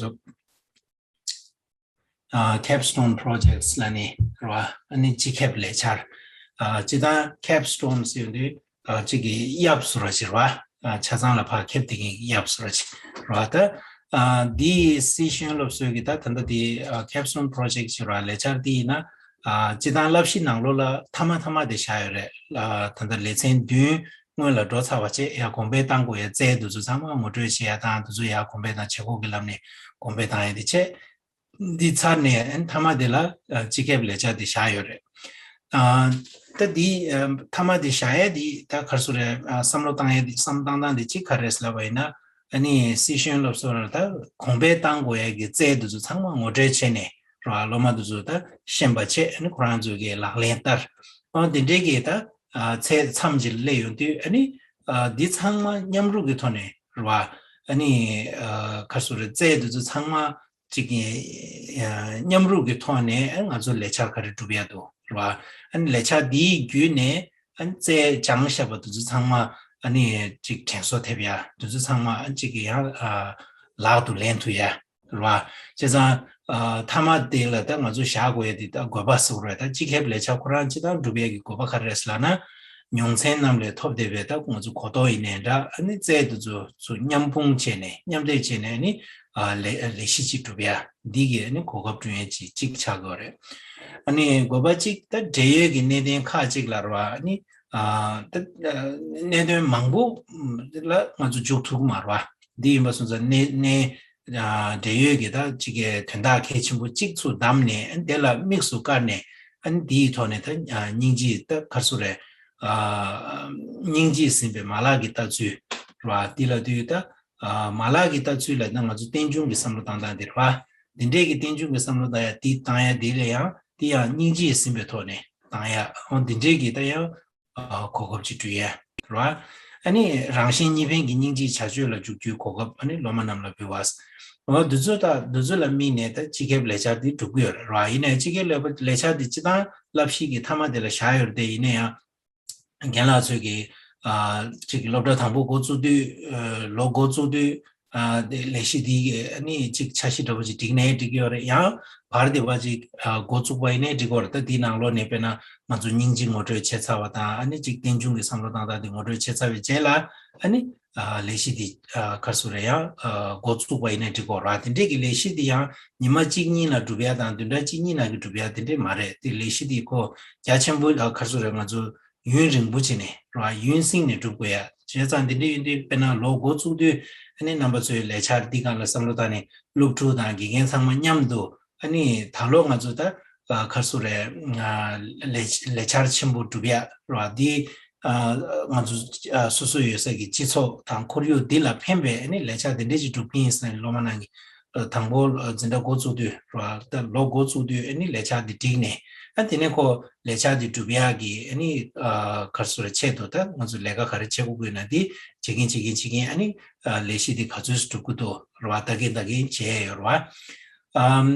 ཚོ་Capstone Projects ལ་ནི་རེད་བ། ཨ་ནི་སྤྱི་ཁྱབ་ལས་འཆར། སྤྱི་བཏང་Capstone ཟེར་དུས་གཅིག་གི་གཡབ་བཟོ་འདྲ་ཅིག་རེད་བ། ཆ་ཚང་ལ་ཕར་ཁྱབ་བསྡད་མཁན་གྱི་གཡབ་བཟོ་འདྲ་ཅིག་རེད་བ། ད་འདི་སི་ཤེས་ཡོན་སློབ་གསོའི་གི་ད་ད་ལྟ་འདི་Capstone Project ཅིག་རེད་བ། ལས་འཆར་འདི་ཡིན་ན་སྤྱི་བཏང་བསླབ་གཞི་ནང་ལོགས་ལ་མཐའ་མ་མཐའ་མ་དེ་བཞག་ཡོད་རེད། ད་ལྟ་ལེ་ཚན་བདུན་སྔོན་ལ་འགྲོ་ཚར་བ་བྱས་ཡར་གོང་འཕེལ་གཏང་དགོས་ཡ་རྩལ་འདི་ཚོ་ཚང་མ་ངོ་སྤྲོད་བྱེད་ཡ་དང་འདི་ཚོ་ཡར་གོང་འཕེལ་དང་བྱེད་སྒོ་གི་ལམ་ནས་གོང་འཕེལ་གཏང་ཡ་དེ་བྱས། འདི་ཚར་ནས་མཐའ་མ་དེ་ལ་སྤྱི་ཁྱབ་ལས་འཆར་དེ་བཞག་ཡོད་རེད། ད་འདི་མཐའ་མ་དེ་བཞག་ཡས་དེ་ད་ག་རེ་ཟེར་རེད། བསམ་བློ་བཏང་ཡས་དེ་བསམ་བཏང་སྟངས་དེ་གཅིག་ག་རེ་རེད་ལབ་པ་ཡིན་ན། ཨ་ནི་སི་ཤེས་ཡོན་སློབ་གསོ་ལ་ད་གོང་འཕེལ་གཏང་དགོས་ཡས་ཀྱི་རྩལ་དེ་ཚོ་ཚང་མ་ངོ་སྤྲོད་བྱས་ནས་རེད་བ། སློབ་མ་དེ་ཚོ་ད་ཤེས་པ་བྱས། ཨ་ནི་ཁོ་རང་ཚོའི་གི་ལག་ལེན་བསྟར། ཨ་དེ་འདྲའི་གི་ད་ཚད་མཚམས་ཅིག་སླེབས་ཡོང་དུས་ཨ་ནི་འདི་ཚང་མ་མཉམ་རུབ་ཀྱི་ཐོག་ནས་རེད་བ། ཨ་ནི་ག་རེ་ཟེར་རེད། རྩལ་དེ་ཚོ་ཚང་མ་གཅིག་གི་མཉམ་རུབ་ཀྱི་ཐོག་ནས་ང་ཚོ་ལས་འཆར་ག་རེ་སྒྲུབ་ཡ་འདུག་རེད་བ། ཨ་ནི་ལས་འཆར་འདིའི་བརྒྱུད་ནས་ཨ་ནི་རྩལ་སྦྱངས་བཞག་པ་དེ་ཚོ་ཚང་མ་ཨ་ནི་གཅིག་དྲན་གསོ་ཐེབས་ཡ་དེ་ཚོ་ཚང་མ་ཨ་ནི་གཅིག་གི་ཡང་ལག་ཏུ་ལེན་ཐུབ་ཡ་རེད་བ། བྱས་ཙང་མཐའ་མ་དེ་ལ་ད་ང་ཚོ་བཞག་དགོས་ཡ་དེ་ད་དགོས་པ་ཟེར་དགོས་རེད། ད་སྤྱི་ཁྱབ་ལས་འཆར་ཁོ་རང་སྤྱི་བཏང་སྒྲུབ་ཡ་གི་དགོས་པ་ག་རེ་རེད་ཟེར་ལབ་ན། མྱོང་ཚན་རྣམས་ལས་ཐོབ་བསྡད་པའི་ད་ང་ཚོ་གོ་རྟོགས་ཡིན་ནའི་འདྲ། ཨ་ནི་རྩལ་དེ་ཚོ་ཚོ་མཉམ་སྤུངས་བྱས་ནས་མཉམ་འདེགས་བྱས་ནས་ནི་ལས་ལས་གཞི་གཅིག་སྒྲུབ་ཡ་འདི་གི་ཨ་ནི་གོ་སྐབས་བསྐྲུན་ཡ་གཅིག་གཅིག་ཆགས་དགོས་རེད། ཨ་ནི་དགོས་པ་གཅིག་ད་འབྲེལ་ཡོད་ཀྱི་གནད་དོན་ཁག་ཅིག་ལ་རེད་བ། ཨ་ནི་ད་གནད་དོན་མང་པོ་ལ་ང་ཚོ་འཇུག་ཐུབ་ཀྱི་མ་རེད་བ། འདི་ཡིན་པ་སོང་ཙང་གནད་གནད་འབྲེལ་ཡོད་ཀྱི་ད་གཅིག་གི་དོན་དག་གལ་ཆེན་པོ་གཅིག་ཚུར་བདམས་ནས་དེ་ལ་དམིགས་སུ་བཀར་ནས་ཨ་ནི་འདིའི་ཐོག་ནས་ད་སྙིང་རྗེ་ད་ག་རེ་ཟེར་རེད། སྙིང་རྗེས་ཟིན་པའི་མ་ལག་གི་ལྟ་ཚུལ་རེད་བ། འདི་ལབ་དུས་ད་མ་ལག་གི་ལྟ་ཚུལ་ལ་ད་ང་ཚོ་རྟེན་འབྱུང་གི་བསམ་བློ་བཏང་སྟངས་འདི་རེད་བ། འདི་འདྲས་ཀྱི་རྟེན་འབྱུང་གི་བསམ་བློ་བཏང་ཡ་འདི་བཏང་ཡ་འདི་ལ་ཡང་འདི་ཡང་སྙིང་རྗེས་ཟིན་པའི་ཐོག་ནས་བཏང་ཡ། འོ་འདི་འདྲས་ཀྱི་ད་ཡང་གོ་སྐབས་ཅིག་བསྐྲུན་ཡ་རེད་བ། ཨ་ནི་རང་གཞན་གཉིས་ཕན་གྱི་སྙིང་རྗེའི་བྱ་སྤྱོད་ལ་འཇུག་རྒྱུའི་གོ་སྐབས་ཨ་ནི་སློབ་མ་རྣམས་ལ་འབུལ་བ། འོ་འདི་ཚོ་ད་འདི་ཚོ་ལ་དམིགས་ནས་ད་སྤྱི་ཁྱབ་ལས་འཆར་འདི་སྒྲུབ་ཀྱི་ཡོད་རེད་བ། ཡིན་ནའི་སྤྱི་ཁྱབ་ལས་ལས་འཆར་འདི་སྤྱི་བཏང་བསླབ་གཞི་གི་མཐའ་མ་དེ་ལ་བཞག་ཡོད་རེད་དེ། ཡིན་ན་ཡང་རྒན་ལགས་ཚོས་ཀྱི་ཨ་གཅིག་གི་སློབ་གྲྭ་དང་པོ་འགོ་བཙུགས་དུས་ཨ་ལོ་འགོ་བཙུགས་དུས་ ཨ་དེ་ལས་གཞི་འདི་ཨ་ནི་ཅིག་འཆར་གཞི་འདྲ་པོ་ཅིག་བསྒྲིགས་ནའི་འགྲིག་གི་ཡོད་རེད། ཡང་བར་དེ་བ་ཅིག་ཨ་འགོ་བཙུགས་པ་ཡིན་ནའི་འགྲིག་གི་ཡོད་རེད། ད་འདིའི་ནང་ལོགས་ནས་དཔེར་ན་ང་ཚོ་སྙིང་རྗེ་ངོ་སྤྲོད་བྱས་ཚར་བ་དང་། ཨ་ནི་ཅིག་རྟེན་འབྱུང་གི་བསམ་བློ་བཏང་སྟངས་དེ་ངོ་སྤྲོད་བྱས་ཚར་བའི་རྗེས་ལ་ཨ་ནི་ཨ་ལས་གཞི་འདི་ཨ་ག་རེ་ཟེར་རེད། ཡང་ཨ་འགོ་བཙུགས་པ་ཡིན་ནའི་འགྲིག་གི་ཡོད་རེད། དེ་འདྲས་ཀྱི་ལས་གཞི་འདི་ཡང་ཉི་མ་གཅིག་གཉིས་ལ་འགྲུབ་ཡ་དང་བདུན་ཕྲག་གཅིག་གཉིས་ནང་གི་འགྲུབ་ཡ་དེ་འདྲས་མ་རེད། དེ་ལས་གཞི་འདི་ཁོ་རྒྱ་ཆེན་པོ་ཨ་ག་རེ་ཟེར་རེད། ང་ཚོ་ཡུན་རིང་པོ་བྱས་ནས་རེད་བ། ཡུན་བསྲིངས་ནས་སྒྲུབ་དགོས་ཡ། བྱས་ཙང་འདི་འདྲའི་ཡོད་དུས་དཔེར་ན་ལོ་འགོ་བཙུགས་དུས་ཨ་ནི་རྣམ་པ་ཚོའི་ལས་འཆར་འདི་སྒང་ལ་བསམ་བློ་བཏང་ནས་སློབ་ཕྲུག་དང་དགེ་རྒན་ཚང་མ་མཉམ་དུ་ཨ་ནི་ད་ལོ་ང་ཚོ་ད་ཨ་ག་རེ་ཟེར་རེད། ཨ་ལས་ལས་འཆར་ཆེན་པོ་སྒྲུབ་ཡ་རེད་བ། འདི་ཨ་ང་ཚོ་ཨ་སོ་སོ་ཡོད་ས་གི་སྤྱི་ཚོགས་དང་ཁོར་ཡུག་འདི་ལ་ཕན་པའི་ཨ་ནི་ལས་འཆར་འདི་འདྲ་ཞིག་སྒྲུབ་ཀྱི་ཡིན་ཟེར་ནས་སློབ་མ་རྣམས་ཀྱིས་དང་པོ་འཛིན་གྲྭ་འགོ་བཙུགས་དུས་རེད་བ། ད་ལོ་འགོ་བཙུགས་དུས་ཨ་ནི་ལས་འཆར་འདི་བསྒྲིགས་ནས། ཨ་དེ་ནས་ཁོ་ལས་འཆར་འདི་སྒྲུབ་ཡག་གི་ཨ་ནི་ཨ་ག་རེ་ཟེར་རེད། ཆེད་དུ་ད་ང་ཚོ་ལས་ཀ་ག་རེ་བྱེད་དགོས་དགོས་ན་འདི་བྱེད་ཀྱིན་བྱེད་ཀྱིན་བྱེད་ཀྱིན་ཨ་ནི་ཨ་ལས་གཞི་འདི་ག་ཚོད་སྒྲུབ་ཀྱི་འདུག་རེད་བ། ད་གིན་ད་གིན་བྱས་ཡོད་རེད་བ། ཨམ།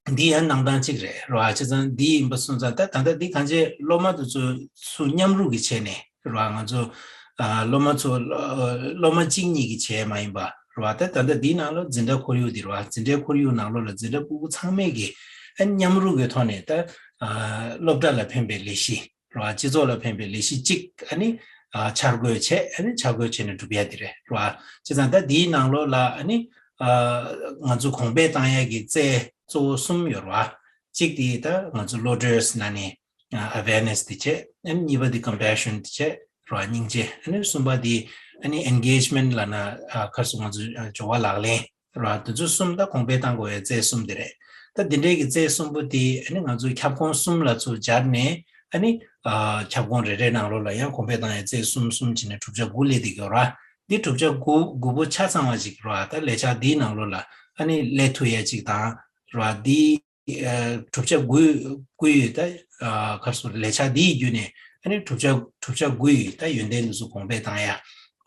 འདི་ཡང་གནང་སྟངས་གཅིག་རེད་རེད་བ། བྱས་ཙང་འདི་ཡིན་པ་སོང་ཙང་ད་ད་ལྟ་འདི་གང་ཅི་སློབ་མ་དེ་ཚོ་ཚུར་མཉམ་རུབ་ཀྱིས་བྱས་ནས་རེད་བ། ང་ཚོ་ཨ་སློབ་མ་ཚོ་ཨ་སློབ་མ་གཅིག་གཉིས་ཀྱིས་བྱས་མ་ཡིན་པ་རེད་བ། ད་ད་ལྟ་འདིའི་ནང་ལོགས་འཛིན་གྲྭ་ཁོར་ཡུག་འདི་རེད་བ། འཛིན་གྲྭའི་ཁོར་ཡུག་ནང་ལོགས་ལ་འཛིན་གྲྭ་ཕྲུ་གུ་ཚང་མས་ཀྱིས་ཨ་མཉམ་རུབ་ཀྱི་ཐོག་ནས་ད་ཨ་སློབ་གྲྭ་ལ་ཕན་པའི་ལས་གཞི་རེད་བ། སྤྱི་ཚོགས་ལ་ཕན་པའི་ལས་གཞི་གཅིག་ཨ་ནི་ཨ་འཆར་འགོད་བྱས། ཨ་ནི་འཆར་འགོད་བྱས་ནས་སྒྲུབ་ཡ་དེ་རེད་རེད་བ། བྱས་ཙང་ད་འདིའི་ནང་ལོགས་ལ་ཨ་ནི་ཨ་ང་ཚོ་གོང་འཕེལ་བཏང་ཡ་གི་རྩལ་གཙོ་བོ་གསུམ་ཡོད་རེད་བ། གཅིག་དེ་ད་ང་ཚོ་བློ་གྲོས་ནང་ནས་ཨ་awareness་དེ་བྱས། ཨ་ནི་གཉིས་པ་དེ་compassion་དེ་བྱས་རེད་བ། སྙིང་རྗེ། ཨ་ནི་གསུམ་པ་དེ་ཨ་ནི་engagement་ལབ་ན་ཨ་ག་རེ་ཟེར། ང་ཚོ་ཨ་སྦྱོར་བ་ལག་ལེན་རེད་བ། དེ་ཚོ་གསུམ་ད་གོང་འཕེལ་བཏང་དགོས་ཡ་རྩལ་གསུམ་དེ་རེད། ད་དེ་འདྲའི་གི་རྩལ་གསུམ་པོ་དེ་ཨ་ནི་ང་ཚོའི་ཁྱབ་ཁོངས་གསུམ་ལ་ཚུར་སྦྱར་ནས་ཨ་ནི་ཨ་ཁྱབ་ཁོངས་རེ་རེའི་ནང་ལོགས་ལ་ཡང་གོང་འཕེལ་བཏང་ཡ་རྩལ་གསུམ་གསུམ་བྱས་ནས་དྲུག་ཅུ་དགུ་སླེབས་བསྡད་ཀྱི་ཡོད་རེད་བ། འདི་དྲུག་ཅུ་དགུ་དགུ་པོ་ཆ་ཚང་བ་ཅིག་རེད་བ། ད་ལས་འཆར་འདིའི་ནང་ལོགས་ལ་ཨ་ནི་སླེབས་ཐུབ་ཡ་ཅིག་དང་རེད་བ། འདི་ཨ་དྲུག་ཅུ་དགུ་དགུ་ཡི་ད་ཨ་ག་རེ་ཟེར། ལས་འཆར་འདིའི་བརྒྱུད་ནས་ཨ་ནི་དྲུག་ཅུ་དྲུག་ཅུ་དགུ་ཡི་ད་ཡོན་ཏན་འདི་ཚོ་གོང་འཕེལ་བཏང་ཡ།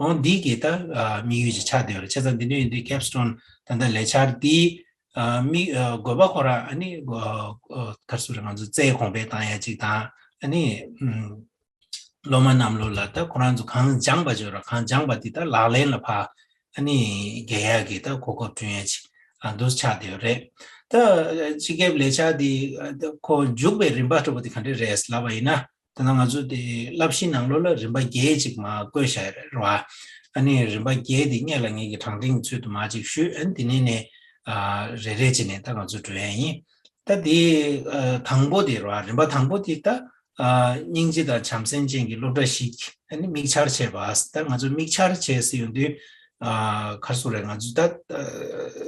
འོ་འདི་གི་ད་ཨ་དམིགས་ཡུལ་ཅིག་ཆགས་བསྡད་ཡོད་རེད། བྱས་ཙང་འདི་འདྲ་ཡིན་དུས་capstone་ད་ལྟ་ལས་འཆར་འདི་ཨ་དམིགས་ཨ་དགོས་པ་ཁོ་རང་ཨ་ནི་ཨ་ཨ་ག་རེ་ཟེར། ང་ཚོ་རྩལ་གོང་འཕེལ་བཏང་ཡ་ཅིག་དང་། ཨ་ནི་ཨམ། སློབ་མ་རྣམས་ལོ་ལ་ད་ཁོ་རང་ཚོ་གང་སྦྱངས་པ་བརྗོད་ར། གང་སྦྱངས་པ་དེ་ད་ལག་ལེན་ལ་ཕར་ཨ་ནི་རྒྱག་ཡག་གི་ད་གོ་སྐབས་བསྐྲུན་ཡ་ཅིག་ཨ་འདུག་ཆགས་བསྡད་ཡོད་རེད། ད་སྤྱི་ཁྱབ་ལས་འཆར་འདི་ཨ་ད་ཁོ་འཇུག་པའི་རིམ་པ་འདྲ་པོ་དེ་ག་འདྲ་རེད་ལབ་པ་ཡིན་ན། ད་ནང་ང་ཚོ་དེ་བསླབ་གཞི་ནང་ལོགས་ལ་རིམ་པ་བརྒྱད་ཅིག་མར་བཀོད་བཞག་ཡོད་རེད་བ། ཨ་ནི་རིམ་པ་བརྒྱད་དེ་སྔོན་ལ་ངེད་ཀྱིས་དྲང་ཐེངས་ཚུལ་དུ་མར་ཅིག་ཞུས། ཨ་ནི་དེ་ནས་ནས་ཨ་རེ་རེ་བྱས་ནས་ད་ང་ཚོ་འགྲོ་ཡ་ཡིན། ད་དེ་ཨ་དང་པོ་དེ་རེད་བ། རིམ་པ་དང་པོ་དེ་ད་ཨ་སྙིང་རྗེ་དང་བྱམས་སེམས་ཅན་གྱི་སློབ་གྲྭ་ཞིག་ཨ་ནི་དམིགས་འཆར་བྱས་པ། ད་ང་ཚོ་དམིགས་འཆར་བྱས་ཟེར་ཡོང་དུས་ཨ་ག་རེ་ཟེར་རེད། ང་ཚོ་ད་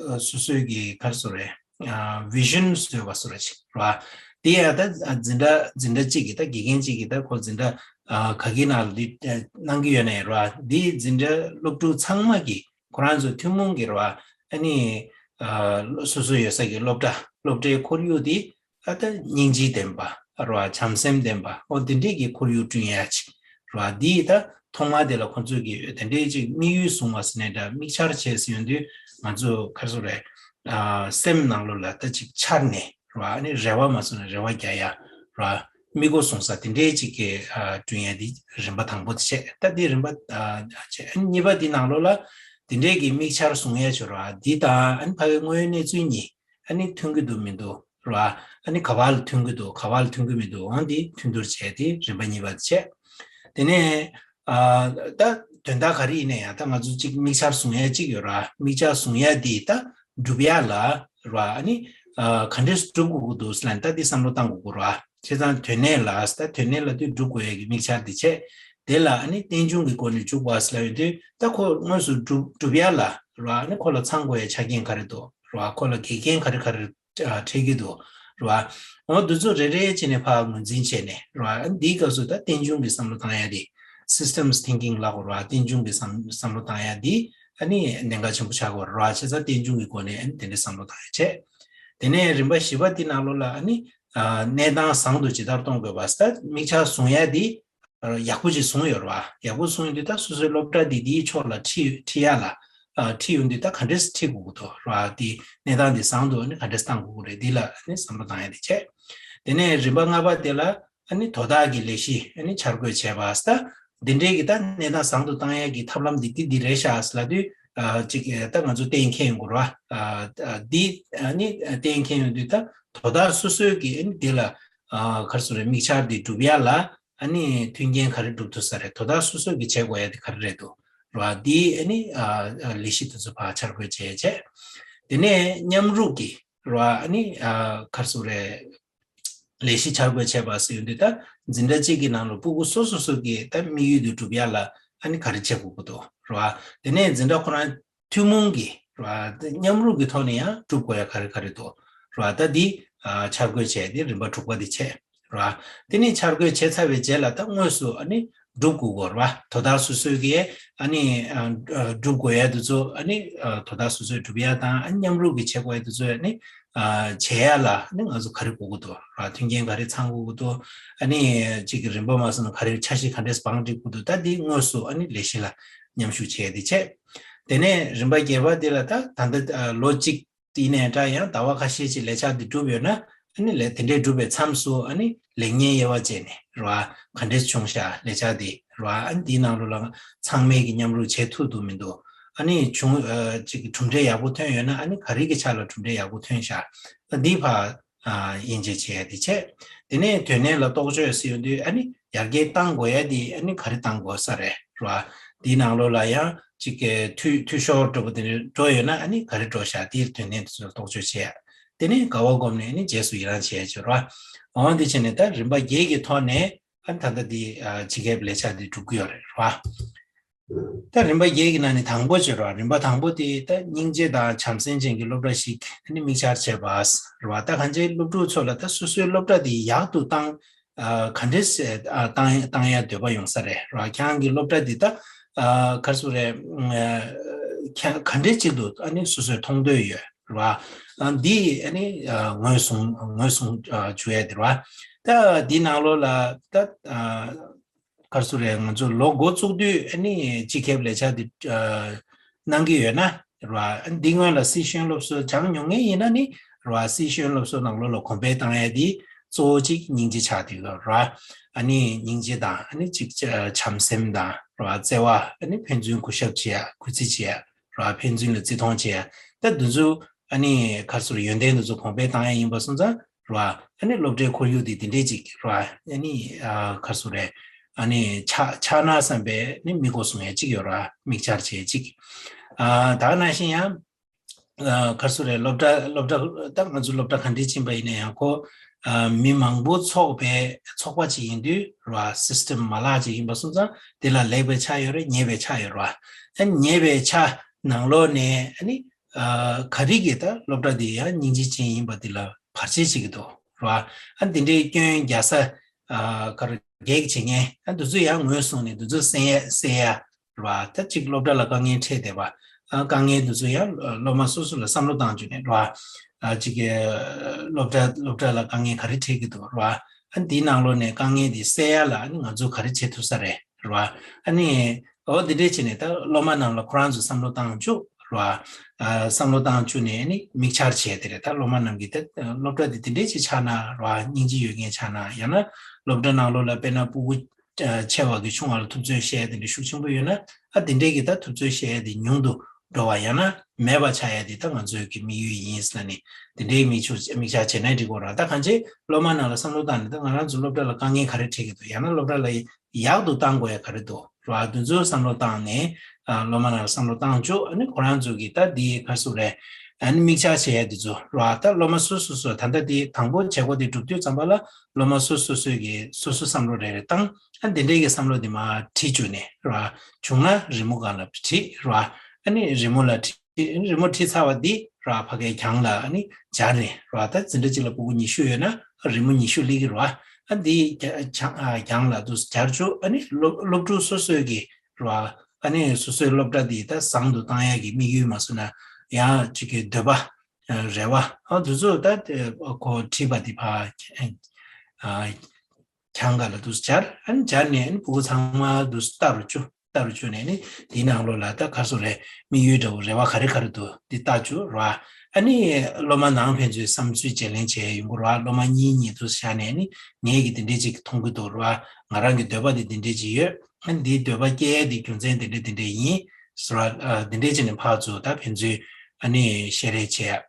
ཨ་སོ་སོའི་གི་ག་རེ་ཟེར་རེད། ཨ་vision་བཟོས་པ་བཟོ་འདྲ་ཅིག་རེད་བ། དེ་ཡང་ད་འཛིན་གྲྭ་འཛིན་གྲྭ་གཅིག་གིས་ད་དགེ་རྒན་གཅིག་གིས་ད་ཁོ་འཛིན་གྲྭ་ཨ་ག་གི་ནང་ལ་འདི་ཨ་གནང་གི་ཡོད་ན་ཡང་རེད་བ། འདིའི་འཛིན་གྲྭ་སློབ་ཕྲུག་ཚང་མ་གིས་ཁོ་རང་ཚོ་ཐུན་མོང་གི་རེད་བ། ཨ་ནི་ཨ་སོ་སོ་ཡོད་ས་གི་སློབ་གྲྭ་སློབ་གྲྭའི་ཁོར་ཡུག་འདི་ཨ་ད་སྙིང་རྗེ་ལྡན་པ་རེད་བ། བྱམས་སེམས་ལྡན་པ། འོ་དེ་འདྲས་ཀྱི་ཁོར་ཡུག་བསྐྲུན་ཡ་ཅིག་རེད་བ། འདིའི་ད་ཐོག་མ་དེ་ལ་ཁོ་ཚོས་ཀྱི་དེ་འདྲས་ཅིག་དམིགས་ཡུལ་བཟུང་བ་ཟེར་ནའི་འདྲ། དམིགས་འཆར་བྱས་ཟེར་ཡོང་དུས་ང་ཚོ་ག་རེ་ཟེར་རེད། ཨ་སེམས་ནང་ལོགས་ལ་ད་ཅིག་འཆར་ནས་རེད་བ། ཨ་ནི་རེ་བ་མ་བཟུང་ནས་རེ་བ་རྒྱག་ཡ་རེད་བ། དམིགས་སྒོ་བཟུང་ས་དེ་འདྲའི་ཅིག་གི་ཨ་བསྐྲུན་ཡ་དེ་རིམ་པ་དང་པོ་དེ་བྱས། ད་དེ་རིམ་པ་ཨ་བྱས། ཨ་ནི་གཉིས་པ་དེ་ནང་ལོགས་ལ་དེ་འདྲའི་གི་དམིགས་འཆར་བཟུང་ཡ་ཅིག་ཡོད་རེད་བ། འདི་དང་ཨ་ནི་ཕ་གི་དངོས་ཡོད་གནས་ཚུལ་གཉིས་ཨ་ནི་མཐུན་གྱི་འདུག་མི་འདུག་རེད་བ། ཨ་ནི་ག་བ་ལ་མཐུན་གྱི་འདུག་ག་བ་ལ་མཐུན་གྱི་མི་འདུག་འོ་འདི་མཐུན་སྡུར་བྱས་ཏེ་རིམ་པ་གཉིས་པ་དེ་བྱས། དེ་ནས་ཨ་ད་དོན་དག་ག་རེ་ཡིན་ན་ཡང་ད་ང་ཚོ་གཅིག་དམིགས་འཆར་བཟུང་ཡ་གཅིག་ཡོད་ར། དམིགས་འཆར་བཟུང་ཡ་འདི་ད་སྒྲུབ་ཡ་ལ་ར། ཨ་ནི་ཨ་ག་འདྲས་སྒྲུབ་དགོས་ཀྱི་འདུག་ཟེར་ན་ད་འདི་བསམ་བློ་བཏང་དགོས་ཀྱི་ར། བྱས་ཙང་དོན་གནད་ལ་ད་དོན་གནད་ལ་དུས་སྒྲུབ་དགོས་ཡ་གི་དམིགས་འཆར་འདི་བྱས། དེ་ལ་ཨ་ནི་རྟེན་འབྱུང་གི་སྒོ་ནས་འཇུག་པ་ཟེར་ལབ་ཡོང་དུས་ད་ཁོ་དངོས་སུ་སྒྲུབ་སྒྲུབ་ཡ་ལ་ར། ཨ་ནི་ཁོ་ལ་ཚང་དགོས་ཡ་ཆ་རྐྱེན་ག་རེ་འདུག་ར། ཁོ་ལ་འགལ་རྐྱེན་ག་རེ་ག་རེ་ཨ་འཕྲད་ཀྱི་འདུག་ར། འོ་འདི་ཚོ་རེ་རེ་བྱས་ནས་ཕར་ངོས་འཛིན་བྱས་ནས་ར། འདིའི་སྐབས་སུ་ད་རྟེན་འབྱུང་གི་བསམ་བློ་བཏང་ཡ་དེ་systems thinking་ལབ་དགོས་ར། རྟེན་འབྱུང་གི་བསམ་བསམ་བློ་བཏང་ཡ་དེ་ཨ་ནི་གནད་འགག་ཆེན་པོ་ཆགས་ཀྱི་ཡོད་ར། བྱས་ཙང་རྟེན་འབྱུང་གི་སྒོ་ནས་ཨ་ནི་དེ་འདྲའི་བསམ་བློ་བཏང་ཡ་བྱས། དེ་ནས་རིམ་པ་བཞི་པ་དེ་ནང་ལོགས་ལ་ཨ་ནི་ཨ་གནས་སྟངས་བཟང་དུ་ཇི་ལྟར་གཏོང་དགོས་པ། ད་དམིགས་འཆར་བཟུང་ཡ་དེ་ཡག་པོ་ཅིག་བཟུང་ཡོད་རེད་བ། ཡག་པོ་བཟུང་ཡོང་དུས་ད་སོ་སོའི་སློབ་གྲྭ་འདི་འདིའི་ཕྱོགས་ལ་ཁྲིད་ཁྲིད་ཡ་ལ་ཨ་ཁྲིད་ཡོང་དུས་ད་ག་འདྲས་ཁྲིད་དགོས་ཀྱི་འདུག་རེད་བ། འདི་གནས་སྟངས་འདི་བཟང་འདུག་ཨ་ནི་ག་འདྲས་བཏང་དགོས་ཀྱི་རེད། འདི་ལ་ཨ་ནི་བསམ་བློ་བཏང་ཡ་དེ་བྱས། དེ་ནས་རིམ་པ་ལྔ་པ་དེ་ལ་ཨ་ནི་དོ་བདག་གི་ལས་གཞི་ཨ་ནི་འཆར་འགོད་བྱས་པ། ད་འདི་འདྲའི་གི་ད་གནས་སྟངས་བཟང་དུ་བཏང་ཡ་གི་ཐབས་ལམ་འདི་འདི་འདི་རེད་ཤག་ཟེར་ལབ་དུས་ ཨ་ཅིག་ད་ང་ཚོ་གཏན་འཁེལ་ཡོང་དགོས་རེད་བ། ཨ་ཨ་འདི་ཨ་ནི་གཏན་འཁེལ་ཡོང་དུས་ད་དོ་བདག་སོ་སོའི་གི་ཨ་ནི་འདི་ལ་ཨ་ག་རེ་ཟེར་རེད། དམིགས་འཆར་འདི་སྒྲུབ་ཡ་ལ་ཨ་ནི་མཐུན་རྐྱེན་ག་རེ་སྒྲུབ་ཐུབ་ས་རེད། དོ་བདག་སོ་སོ་གི་བྱེད་དགོས་ཡ་དེ་ག་རེ་རེད་འདུག་རེད་བ། འདི་ཨ་ནི་ཨ་ཨ་ལས་གཞི་དེ་ཚོ་ཕར་འཆར་འགོད་བྱས་བྱས། དེ་ནས་མཉམ་རུབ་ཀྱི་རེད་བ། ཨ་ནི་ཨ་ག་རེ་ཟེར་རེད། ལས་གཞི་འཆར་འགོད་བྱས་པ་ཟེར་ཡོང་དུས་ད་འཛིན་གྲྭ་གཅིག་གི་ནང་ལ་ཕྲུ་གུ་སོ་སོ་སོ་གི་ད་དམིགས་ཡུལ་དེ་སྒྲུབ་ཡ་ལ་ཨ་ནི་ག་རེ་བྱེད་དགོས་ཀྱི་འདུག་རེད་བ། དེ་ནས་འཛིན་གྲྭ་ཁོ་རང་ཐུན་མོང་གི་རེད་བ། ད་མཉམ་རུབ་ཀྱི་ཐོག་ནས་ཡང་སྒྲུབ་དགོས་ཡ་ག་རེ་ག་རེ་འདུག་རེད་བ། ད་འདི་ཨ་འཆར་འགོད་བྱས་ཏེ་རིམ་པ་དྲུག་པ་འདི་བྱས་རེད་བ། དེ་ནས་འཆར་འགོད་བྱས་ཚར་བའི་རྗེས་ལ་ད་དངོས་སུ་ཨ་ནི་སྒྲུབ་དགོས་ཀྱི་རེད་བ། དོ་བདག་སོ་སོའི་གི་ཨ་ནི་ཨ་སྒྲུབ་དགོས་ཡ་དེ་ཚོ་ཨ་ནི་ཨ་དོ་བདག་སོ་སོས་སྒྲུབ་ཡ་དང་ཨ་ནི་མཉམ་རུབ་ཀྱི་བྱེད་དགོས་ཡ་དེ་ཚོ་ཨ་ནི་ཨ་བྱེད་ཡ་ལ་ཨ་ནི་ང་ཚོ་ག་རེ་དགོས་ཀྱི་འདུག་ར། མཐུན་རྐྱེན་ག་རེ་ཚང་དགོས་ཀྱི་འདུག་ཨ་ནི་གཅིག་གི་རིམ་པ་མ་སོང་ན་ག་རེ་འཆར་གཞི་ག་འདྲས་བང་སྒྲིག་དགོས་འདུག་ད་འདི་དངོས་སུ་ཨ་ནི་ལས་གཞི་ལ་མཉམ་ཞུགས་བྱས་ཏེ་བྱས། དེ་ནས་རིམ་པ་བརྒྱད་པ་འདི་ལ་ད་ད་ལྟ་ཨ་ལོ་གཅིག་དེ་ནས་འདྲ་ཡང་ཟླ་བ་ཁ་ཤས་ཅིག་ལས་འཆར་འདི་གྲུབ་ཡོད་ན་ཨ་ནི་ལས་དེ་འདྲས་གྲུབ་པའི་མཚམས་སུ་ཨ་ནི་ལེགས་ཉེས་དབྱེ་བ་བྱས་ནས་ར་ག་འདྲས་བྱུང་ཤག་ལས་འཆར་འདི་ར། ཨ་ནི་འདིའི་ནང་ལོགས་ལ་ཚང་མས་ཀྱི་མཉམ་རུབ་བྱེད་ཐུབ་འདུག་མི་འདུག་ཨ་ནི་བྱུང་ཨ་ཅིག་གི་གྲུབ་འབྲས་ཡག་པོ་ཐོན་ཡོད་ན་ཨ་ནི་ག་རེ་གི་ཆ་ལ་གྲུབ་འབྲས་ཡག་པོ་ཐོན་ཤག་ཨ་འདི་ཕར་ཨ་དབྱེ་འབྱེད་བྱེད་ཡ་དེ་བྱས། དེ་ནས་དོན་གནད་ལ་རྟོག་དཔྱོད་ཟེར་ཡོང་དུས་ཨ་ནི་ཡར་རྒྱས་གཏང་དགོས་ཡ་དེ་ཨ་ནི་ག་རེ་གཏང་དགོས་ས་རེད་ར། འདིའི་ནང་ལོགས་ལ་ཡང་ཅིག་གི་འཐུས་འཐུས་ཤོར་འགྲོ་པོ་དེ་འདྲ་འགྲོ་ཡོད་ན་ཨ་ནི་ག་རེ་འགྲོ་ཤག་དེའི་དོན་གནད་དེ་ཚོ་ལ་རྟོག་དཔྱོད་བྱེད་ཡ། དེ་ནས་དགའ་བ་སྒོམ་ནས་ཨ་ནི་རྗེས་སུ་ཡི་རང་བྱེད་ཡ་བྱེད་ར། འོ་འདི་བྱས་ནས་ད་རིམ་པ་བརྒྱད་ཀྱི་ཐོག་ནས་ཨ་ནི་ད་ལྟ་འདི་ཨ་སྤྱི་ཁྱབ་ལས་འཆར་འདི་སྒྲུབ་ཀྱི་ཡོད་རེད་ར། ད་རིམ་པ་བརྒྱད་ཀྱི་ནང་ནས་དང་པོ་བྱེད་རོགས། རིམ་པ་དང་པོ་དེ་ད་སྙིང་རྗེ་དང་བྱམས་སེམས་ཅན་གྱི་སློབ་གྲྭ་ཞིག་ནི་དམིགས་འཆར་བྱས་པ་རེད་བ། ད་གང་ཅི་སློབ་ཕྲུག་ཚོ་ལ་ད་སོ་སོའི་སློབ་གྲྭ་དེ་ཡག་ཏུ་བཏང་ཨ་ག་འདྲས་ཨ་བཏང་བཏང་ཡ་འདོད་པ་ཡོང་ས་རེད་ར། ཁྱེད་རང་གི་སློབ་གྲྭ་འདི་ད་ཨ་ག་རེ་ཟེར་རེད། ཁྱེད་ག་འདྲས་ཅིག་ཏུ་ཨ་ནི་སོ་སོས་མཐོང་འདོད་ཡོད་ར། ཨ་འདི་ཨ་ནི་ཨ་ངོས་བཟུང་ངོས་བཟུང་ཨ་བཅུག་ཡ་དེ་ར། ད་འདི་ནང་ལོགས་ལ་ད་ཨ། ག་རེ་ཟེར་རེད། ང་ཚོ་ལོ་འགོ་བཙུགས་དུས་ཨ་ནི་སྤྱི་ཁྱབ་ལས་འཆར་འདི་ཨ་གནང་གི་ཡོད་ན་རེད་བ། ཨ་འདི་སྔོན་ལ་སྲིད་གཞུང་སློབ་གསོ་སྦྱངས་མྱོང་མཁན་ཡིན་ན་ནི་རེད་བ། སྲིད་གཞུང་སློབ་གསོ་ནང་ལོགས་ལ་གོང་འཕེལ་བཏང་ཡ་འདི་གཙོ་བོ་གཅིག་སྙིང་རྗེ་ཆགས་བསྡད་ཡོད་རེད་བ། ཨ་ནི་སྙིང་རྗེ་དང་ཨ་ནི་གཅིག་བྱམས་སེམས་དང་རེད་བ། བརྩེ་བ། ཨ་ནི་ཕན་ཚུན་གུས་ཞབས་བྱེད་ཡ། གུས་བརྩི་བྱེད་ཡ་རེད་བ། ཕན་ཚུན་ལ་བརྩི་མཐོང་བྱེད་ཡ། ད་འདི་ཚོ་ཨ་ནི་ག་རེ་ཟེར་རེད། ཡོན་ཏན་འདི་ཚོ་གོང་འཕེལ་བཏང་ཡ་ཡིན་པ་སོང་ཙང་། རེད་བ། ཨ་ནི་སློབ་གྲྭའི་ཁོར་ཡུག་དེ་དེ་འདྲས་ཅིག་རེད་བ། ཨ་ནི་ཨ་ག་རེ་ཟེར་རེད། ཨ་ནི་ཆགས་ཆགས་ན་བསམ་པའི་ནི་མིག་སྒོ་བཟུང་ཡས་ཅིག་ཡོད་རེད་བ། མིག་འཆར་བྱེད་ཅིག་ཨ་ད་ག་ནང་བཞིན་ཡང་ཨ་ག་རེ་ཟེར་རེད། སློབ་གྲྭ་སློབ་གྲྭ་ད་ང་ཚོ་སློབ་གྲྭ་ག་འདྲས་ཕྱིན་པ་ཡིན་ན་ཡང་ཁོ་ཨ་མི་མང་པོ་ཚོགས་པའི་ཚོགས་པ་ཅིག་ཡིན་དུས་རེད་བ། སི་སི་ཊེམ་མ་ལག་ཅིག་ཡིན་པ་སོང་ཙང་དེ་ལ་ལེགས་པའི་ཆ་ཡོད་རེད། ཉེས་པའི་ཆ་ཡོད་རེད་བ། ཨ་ཉེས་པའི་ཆ་ནང་ལོགས་ནས་ཨ་ནི། ཨ་ག་རེ་གིས་ད་སློབ་གྲྭ་འདི་ཡང་སྙིང་རྗེ་ཅན་ཡིན་པ་འདི་ལ་བར་ཆད་བྱེད་ཀྱི་འདུག་རེད་བ། ཨ་འདི་འདྲའི་སྐྱོན་རྒྱག་ས་ཨ་ག་རེ་གེགས་བྱེད་མཁན་ཨ་འདི་ཚོ་ཡང་ངོས་བཟུང་ནས་འདི་ཚོ་སེལ་ཡ་སེལ་ཡ་རེད་བ། ད་གཅིག་སློབ་གྲྭ་ལ་དཀའ་ངལ་འཕྲད་བསྡད་པ་ཨ་དཀའ་ངལ་འདི་ཚོ་ཡང་སློབ་མ་སོ་སོ་ལ་བསམ་བློ་བཏང་བཅུག་ནས་རེད་བ། ཨ་གཅིག་གི་སློབ་གྲྭ་སློབ་གྲྭ་ལ་དཀའ་ངལ་ག་རེ་འཕྲད་ཀྱི་འདུག་རེད་བ། ཨ་འདིའི་ནང་ལོགས་ནས་དཀའ་ངལ་འདི་སེལ་ཡ་ལ་ཨ་ནི་ང་ཚོ་ག་རེ་བྱེད་ཐུབ་ས་རེད་རེད་བ། ཨ་ནི། འོ་འདི་འདྲས་བྱས་ནས་ད་སློབ་མ་རྣམས་ལ་ཁོ་རང་ཚོ་བསམ་བློ་བཏང་བཅུག་རེད་བ། ཨ་བསམ་བློ་བཏང་བཅུག་ནས་ནི་དམིགས་འཆར་བྱས་དེ་རེད། ད་སློབ་མ་རྣམས་ཀྱིས་ད་སློབ་གྲྭ་འདི་འདི་འདྲས་ཅིག་ཆགས་ན་རེད་བ། སྙིང་རྗེ་ཡོད་མཁན་ཆགས་ན། ཡང་ན་སློབ་གྲྭ་ནང་ལོགས་ལ་དཔེར་ན་ཕྲུ་གུ་ཆེ་བ་གི་ཆུང་བ་ལ་ཐུབ་ཚོད་བཤད་ཡ་དེ་འདྲ་ཤུགས་ཆེན་པོ་ཡོད་ན་ཨ་དེ་འདྲས་ཀྱི་ད་ཐུབ་ཚོད་བཤད་ཡ་དེ་ཉུང་དུ་འགྲོ་བ། ཡང་ན་མེད་པ་ཆགས་ཡ་དེ་ད་ང་ཚོའི་གི་དམིགས་ཡུལ་ཡིན་ཟེར་ནས་དེ་འདྲའི་དམིགས་ཆུ་དམིགས་འཆར་བྱས་ན་འགྲིག་གི་རེད། ད་གང་ཅི་སློབ་མ་རྣམས་ལ་བསམ་བློ་བཏང་ནས་ད་ང་རང་ཚོ་སློབ་གྲྭ་ལ་དཀའ་ངལ་ག་རེ་འཕྲད་ཀྱི་འདུག་ཡང་ན་སློབ་གྲྭ་ལ་ཡག་ཏུ་བཏང་དགོས་ཡ་ག་རེ་འདུག་རེད་བ། འདི་ཚོའི་བསམ་བློ་བཏང་ནས་ཨ་སློབ་མ་རྣམས་ལ་བསམ་བློ་བཏང་བཅུག་ཨ་ནི་ཁོ་རང་ཚོ་གིས་ད་འདི་ག་རེ་ཟེར་རེད། ཨ་ནི་དམིགས་འཆར་བྱེད་ཡ་འདི་ཚོ་རེད་བ། ད་སློབ་མ་སོ་སོ་སོ་ད་ལྟ་འདི་དང་པོ་བྱེད་སྒོ་འདི་གྲུབ་དུས་ཙམ་པ་ལ་སློབ་མ་སོ་སོ་སོས་ཀྱིས་སོ་སོ་བསམ་བློ་རེ་རེ་བཏང་ཨ་འདི་འདྲའི་གི་བསམ་བློ་འདི་མར་བྲིས་བཅུག་ནས་རེད་བ། བྱུང་ན་རི་མོ་སྒང་ལ་བྲིས་རེད་བ། ཨ་ནི་རི་མོ་ལ་བྲིས། རི་མོ་བྲིས་ཚར་བ་འདི་ར་ཕ་གའི་གྱང་ལ་ཨ་ནི་སྦྱར་ནས་ར་ད་འཛིན་གྲྭ་གཅིག་ལ་ཕྲུ་གུ་ཉི་ཤུ་ཡོད་ན་རི་མོ་ཉི་ཤུ་སླེབས་ཀྱི་རེད་བ། ཨ་འདི་གྱང་ཨ་གྱང་ལ་འདུག་སྦྱར་བཅུག་ཨ་ནི་སློབ་སློབ་ཕྲུག་སོ་སོའི་གི་ར་ཨ་ནི་སོ་སོའི་སློབ་གྲྭ་འདི་ད་བཟང་དུ་བཏང་ཡག་གི་དམིགས་ཡུལ་མ་སོང་ན་ཡང་གཅིག་གི་འདོད་པ་རེ་བ་ཨ་འདི་ཚོ་ད་ཁོ་བྲིས་པ་འདི་ཕ་ཨ། གྱང་ཁ་ལ་འདུག་སྦྱར། ཨ་ནི་སྦྱར་ནས་ཨ་ནི་ཕྲུ་གུ་ཚང་མ་འདུག་ལྟ་རུ་བཅུག་ལྟ་རུ་བཅུག་ནས་ནི་དེའི་ནང་ལོགས་ལ་ད་ག་རེ་ཟེར་རེད། དམིགས་ཡུལ་འདྲ་བོ་རེ་བ་ག་རེ་ག་རེ་འདུག་འདི་ལྟ་བཅུག་ར། ཨ་ནི་སློབ་མ་ནང་ཕན་ཚུན་བསམ་ཚུལ་བརྗེ་ལེན་བྱས་ཡོང་གི་ར། སློབ་མ་གཉིས་གཉིས་འདུག་བཞག་ནས་ནི་ངས་ཀྱི་འདི་འདྲས་ཅིག་མཐོང་གི་འདུག་ར། ང་རང་གི་འདོད་པ་འདི་འདི་འདྲས་ཅིག་ཡོད། ཨ་ནི་འདིའི་འདོད་པ་སྐྱེ་ཡས་འདི་རྒྱུ་མཚན་འདི་འདྲས་འདི་འདྲས་ཡིན། སོ་ར་འདི་འདྲའི་བྱས་ནས་ཕར་ཚུར་ད་ཕན་ཚུན་ཨ་ནི་བཤད་རེས་བྱས།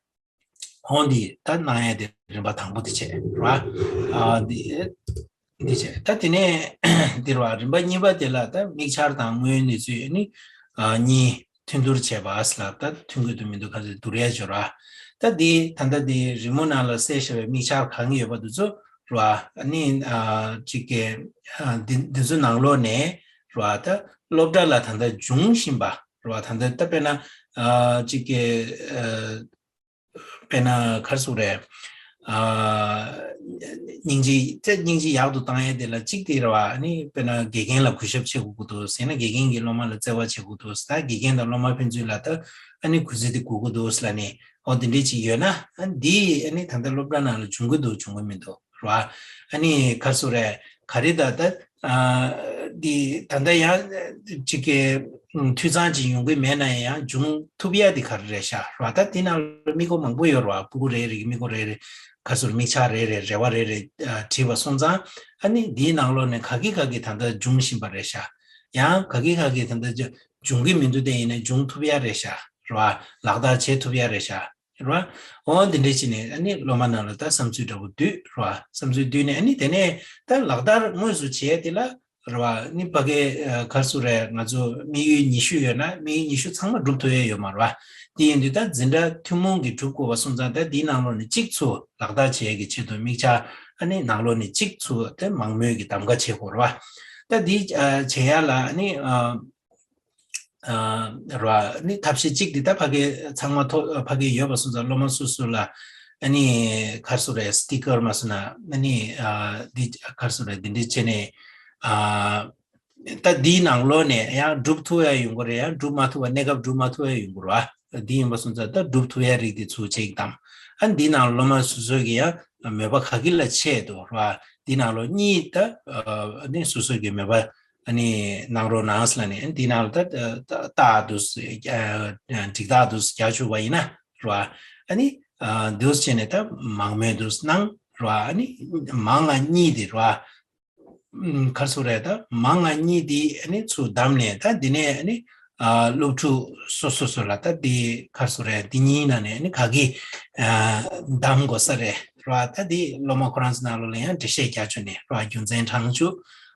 འོང་འདི་ད་གནང་ཡས་དེ་རིམ་པ་དང་པོ་དེ་བྱས་ར། འདི་འདི་བྱས་ད་དེ་ནས་འདི་ར་རིམ་པ་གཉིས་པ་དེ་ལ་ད་མིག་ཆར་དང་དངོས་ཡོད་གནས་ཚུལ་ཨ་ནི་གཉིས་མཐུན་བསྡུར་བྱས་པ་ལ་ད་མཐུན་དགོས་དུ་མི་འདུག་ག་ཚོད་བསྡུར་ཡས་བྱོས་ར། ད་འདི་ད་ལྟ་འདི་རི་མོ་ནང་ལ་གསལ་བཞག་པའི་མིག་ཆར་གང་ཡོད་པ་འདི་ཚོ་ར་ཨ་ནི་ཅིག་གི་འདི་འདི་ཚོ་ནང་ལོགས་ནས་ར་ད་སློབ་གྲྭ་ལ་ད་ལྟ་འབྱུང་བཞིན་པ་ར་ད་ལྟ་ད་དཔེར་ན་ཅིག་གི་དཔེར་ན་ག་རེ་ཟེར་དགོས་རེད། སྙིང་རྗེ་ད་སྙིང་རྗེ་ཡག་ཏུ་བཏང་ཡས་དེ་ལ་གཅིག་དེ་རེད་བ། ཨ་ནི་དཔེར་ན་དགེ་རྒན་ལ་གུས་ཞབས་བྱེད་དགོས་ཀྱི་འདུག་ཟེར་ན་དགེ་རྒན་གྱིས་སློབ་མ་ལ་བརྩེ་བ་བྱེད་དགོས་འདུག་ཟེར། ད་དགེ་རྒན་དང་སློབ་མ་ཕན་ཚུན་ལ་ད་ཨ་ནི་གུས་བརྩི་དེ་དགོས་ཀྱི་འདུག་ཟེར་ལབ་ནས་འོ་དེ་འདྲས་ཅིག་ཡོད་ན་ཨ་འདི་ཨ་ནི་ད་ལྟ་སློབ་གྲྭ་ནང་ལ་འབྱུང་གི་འདུག་འབྱུང་གི་མི་འདུག་རེད་བ། ཨ་ནི་ག་རེ་ཟེར་དགོས་རེད། ག་རེ་ད་ད། འདི་ད་ལྟ་ཡང་གཅིག་གི་འཐུས་ཚང་ཅིག་ཡོང་གི་མེད་ན་ཡང་འབྱུང་ཐུབ་ཡ་འདི་ག་རེ་རེད་ཤག་རེད་བ། ད་འདི་ནང་ལ་མི་མགོ་མང་པོ་ཡོད་རེད་བ། སྤུ་གུ་རེ་རེ་གི་མི་མགོ་རེ་རེ་ག་ཚོད་མིག་ཆ་རེ་རེ་རེ་བ་རེ་རེ་བྲིས་པ་སོང་ཙང་ཨ་ནི་འདིའི་ནང་ལོགས་ནས་ག་གི་ག་གི་ད་ལྟ་འབྱུང་བཞིན་པ་རེད་ཤག་ཡང་ག་གི་ག་གི་ད་ལྟ་འབྱུང་གི་མི་འདུག་དེ་ཡིན་ན་འབྱུང་ཐུབ་ཡ་རེད་ཤག་རེད་བ། ལག་བསྟར་བྱེད་ཐུབ་ཡ་རེད་ཤག་རེད་བ། འོ་འདི་འདྲས་བྱས་ནས་ཨ་ནི་སློབ་མ་རྣམས་ལ་ད་བསམ་ཚུལ་འདྲ་པོ་བསྡུས་རེད་བ། བསམ་ཚུལ་བསྡུས་ནས་ཨ་ནི་དེ་ནས་ད་ལག་བསྟར་དངོས་སུ་བྱས་དེ་ལ་རེད་བ། ཨ་ནི་ཕ་གི་ག་རེ་ཟེར་དགོས་རེད། ང་ཚོ་དམིགས་ཡུལ་ཉི་ཤུ་ཡོད་ན་དམིགས་ཡུལ་ཉི་ཤུ་ཚང་མ་འགྲུབ་ཐུབ་ཡ་ཡོད་མ་རེད་བ། དེ་ཡིན་དུས་ད་འཛིན་གྲྭ་ཐུན་མོང་གི་གྲུབ་དགོས་པ་སོང་ཙང་ད་འདིའི་ནང་ལོགས་ནས་གཅིག་ཚུར་ལག་བསྟར་བྱེད་ཡ་གི་ཆེད་དུ་དམིགས་བྱ་ཨ་ནི་ནང་ལོགས་ནས་གཅིག་ཚུར་དེ་མང་མོས་ཀྱི་གདམ་ག་བྱེད་དགོས་རེད་བ། ད་འདི་བྱེད་ཡ་ལ་ཨ་ནི། ར་ནི་ཐབས་ཤེས་གཅིག་འདི་ད་ཕ་གི་ཚང་མ་ཐོ་ཕ་གི་ཡོད་པ་སོང་ཙང་སློབ་མ་སོ་སོ་ལ་ཨ་ནི་ག་རེ་ཟེར་དགོས་རེད། སི་ཊི་ཀར་མ་སོང་ན་ཨ་ནི་འདི་ག་རེ་ཟེར་དགོས་རེད། འདི་འདྲས་བྱས་ནས་ད་འདིའི་ནང་ལོགས་ནས་ཡང་འགྲུབ་ཐུབ་ཡ་ཡོང་གི་རེད། ཡང་འགྲུབ་མ་ཐུབ་པ་གནས་སྐབས་འགྲུབ་མ་ཐུབ་ཡ་ཡོང་གི་རེད་བ། འདི་ཡིན་པ་སོང་ཙང་ད་འགྲུབ་ཐུབ་ཡ་རིགས་འདི་ཚུར་ཅིག་དང་ཨ་འདིའི་ནང་སློབ་མ་སོ་སོ་གི་ཡང་མོས་པ་ག་གི་ལ་ཆེ་འདུག་རེད་བ། འདིའི་ནང་ལོགས་གཉིས་ད་ཨ་ནི་སོ་སོ་གི་མོས་པ། ཨ་ནི་གནང་རོགས་གནང་ཟེར་ལབ་ནས་འདི་ནང་ལ་ད་རྟགས་འདུག་སེ་འགྲིག་རྟགས་འདུག་སེ་རྒྱག་བཅུག་པ་ཡིན་ན་རེད་བ། ཨ་ནི་འདུག་སེ་བྱས་ནས་ད་མང་མོས་འདུག་སེ་གནང་རེད་བ། ཨ་ནི་མང་ང་གཉིས་དེ་རེད་བ། ག་རེ་ཟེར་དགོས་རེད། ད་མང་ང་གཉིས་དེ་ཨ་ནི་ཚུར་བདམས་ནས་ད་འདི་ནས་ཨ་ནི་སློབ་ཕྲུག་སོ་སོ་སོ་ལ་ད་འདི་ག་རེ་ཟེར་དགོས་རེད། འདི་གཉིས་ནང་ནས་ཨ་ནི་ག་གི་བདམས་དགོས་ས་རེད་རེད་བ། ད་འདི་སློབ་མ་ཁོ་རང་ཚོ་ནང་ལོགས་ལ་ཡང་འགྲེལ་བཤད་རྒྱག་བཅུག་ནས་རེད་བ། རྒྱུ་མཚན་དྲངས་བཅུག་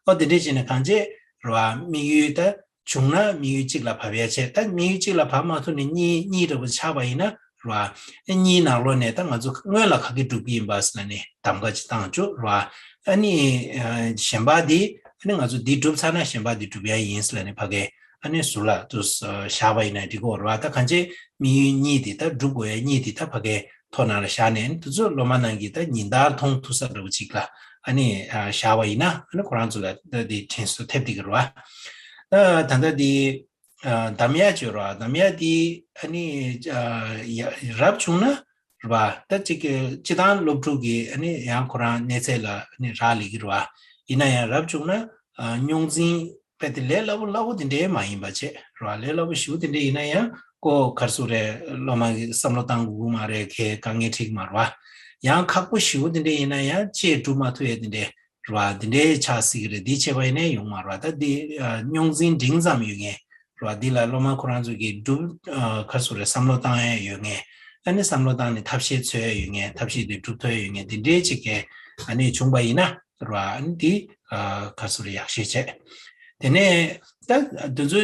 ཨོ་དེ་འདྲས་བྱས་ནས་གང་བྱེད་རེད་བ། དམིགས་ཡུལ་ད་བྱུང་ན་དམིགས་ཡུལ་གཅིག་ལ་བབས་ཡ་བྱས། ད་དམིགས་ཡུལ་གཅིག་ལ་བབས་མ་ཐུབ་ནས་གཉིས་གཉིས་འདྲ་པོ་ཆགས་པ་ཡིན་ན་རེད་བ། གཉིས་ནང་ལོགས་ནས་ད་ང་ཚོ་སྔོན་ལ་ག་གི་སྒྲུབ་ཀྱི་ཡིན་པ་ཟེར་ལབ་ནས་གདམ་ག་ཅིག་བཏང་བཅུག་རེད་བ། ཨ་ནི་གཞན་པ་འདི་ཨ་ནི་ང་ཚོ་འདི་སྒྲུབ་ཚར་ན་གཞན་པ་འདི་སྒྲུབ་ཡ་ཡིན་ཟེར་ལབ་ནས་ཕ་གི་ཨ་ནི་ཟུར་ལ་དུ་བཞག་པ་ཡིན་ན་འགྲིག་གོ་རེད་བ། ད་གང་བྱེད་དམིགས་ཡུལ་གཉིས་འདི་ད་སྒྲུབ་དགོས་ཡ་གཉིས་འདི་ད་ཕ་གི་ཐོག་ནང་ལ་བཞག་ནས་དེ་ཚོ་སློབ་མ་རྣམས་ཀྱིས་ད་ཉིན་ལྟར་མཐོང་ཐུབ་ས་འདྲ་པོ་ཅིག་ལ་ཨ་ནི་བཞག་པ་ཡིན་ན་ཨ་ནི་ཁོ་རང་ཚོ་ལ་ད་འདི་དྲན་གསོ་ཐེབས་བསྡད་ཀྱི་རེད་བ། ད་ད་ལྟ་འདི་གདམ་ཡ་བཅོས་རོགས། གདམ་ཡ་འདི་ཨ་ནི་རབ་བྱུང་ན་རེད་བ། ད་གཅིག་གི་སྤྱི་བཏང་སློབ་ཕྲུག་གི་ཨ་ནི་ཡང་ཁོ་རང་གནས་ཚད་ལ་ཨ་ནི་རག་ལས་ཀྱི་རེད་བ། ཡིན་ན་ཡང་རབ་བྱུང་ན་རྙོག་འཛིང་དཔེ་དེ་ལས་སླ་པོ་སླ་པོ་དེ་འདྲའི་མ་ཡིན་པ་བྱས་རེད་བ། ལས་སླ་པོ་ཞེ་པོ་དེ་འདྲ་ཡིན་ན་ཡང་ཁོ་ག་རེ་ཟེར་དགོས་རེད། སློབ་མ་གིས་བསམ་བློ་བཏང་དགོས་ཀྱི་མ་རེད། ཁོའི་དཀའ་ངལ་འཕྲད་ཀྱི་མ་རེད་བ། ཡང་ཁག་པོ་ཞེ་པོ་དེ་འདྲ་ཡིན་ན་ཡང་དཔྱད་སྒྲུབ་མ་ཐུབ་ཡས་དེ་འདྲ་རེད་བ། དེ་འདྲའི་ཆགས་སྲིད་ཀྱི་རེད། འདི་བྱས་པ་ཡིན་ན་ཡོང་མ་རེད་བ། ད་འདི་རྙོག་འཛིང་འབྲིང་ཙམ་ཡོད་མཁན་རེད་བ། འདི་ལ་སློབ་མ་ཁོ་རང་ཚོ་གིས་སྒྲུབ་ག་རེ་ཟེར་དགོས་རེད། བསམ་བློ་བཏང་ཡས་ཡོད་མཁན། ཨ་ནི་བསམ་བློ་བཏང་ནས་ཐབས་ཤེས་འཚོལ་ཡས་ཡོད་མཁན། ཐབས་ཤེས་དེ་སྒྲུབ་ཐུབ་ཡས་ཡོད་མཁན་དེ་འདྲའི་ཅིག་གི་ཨ་ནི་བྱུང་པ་ཡིན་ན་རེད་བ། ཨ་ནི་འདི་ག་རེ་ཟེར་དགོས་རེད། ཡག་ཤོས་བྱས། དེ་ནས་ད་དེ་ཚོ་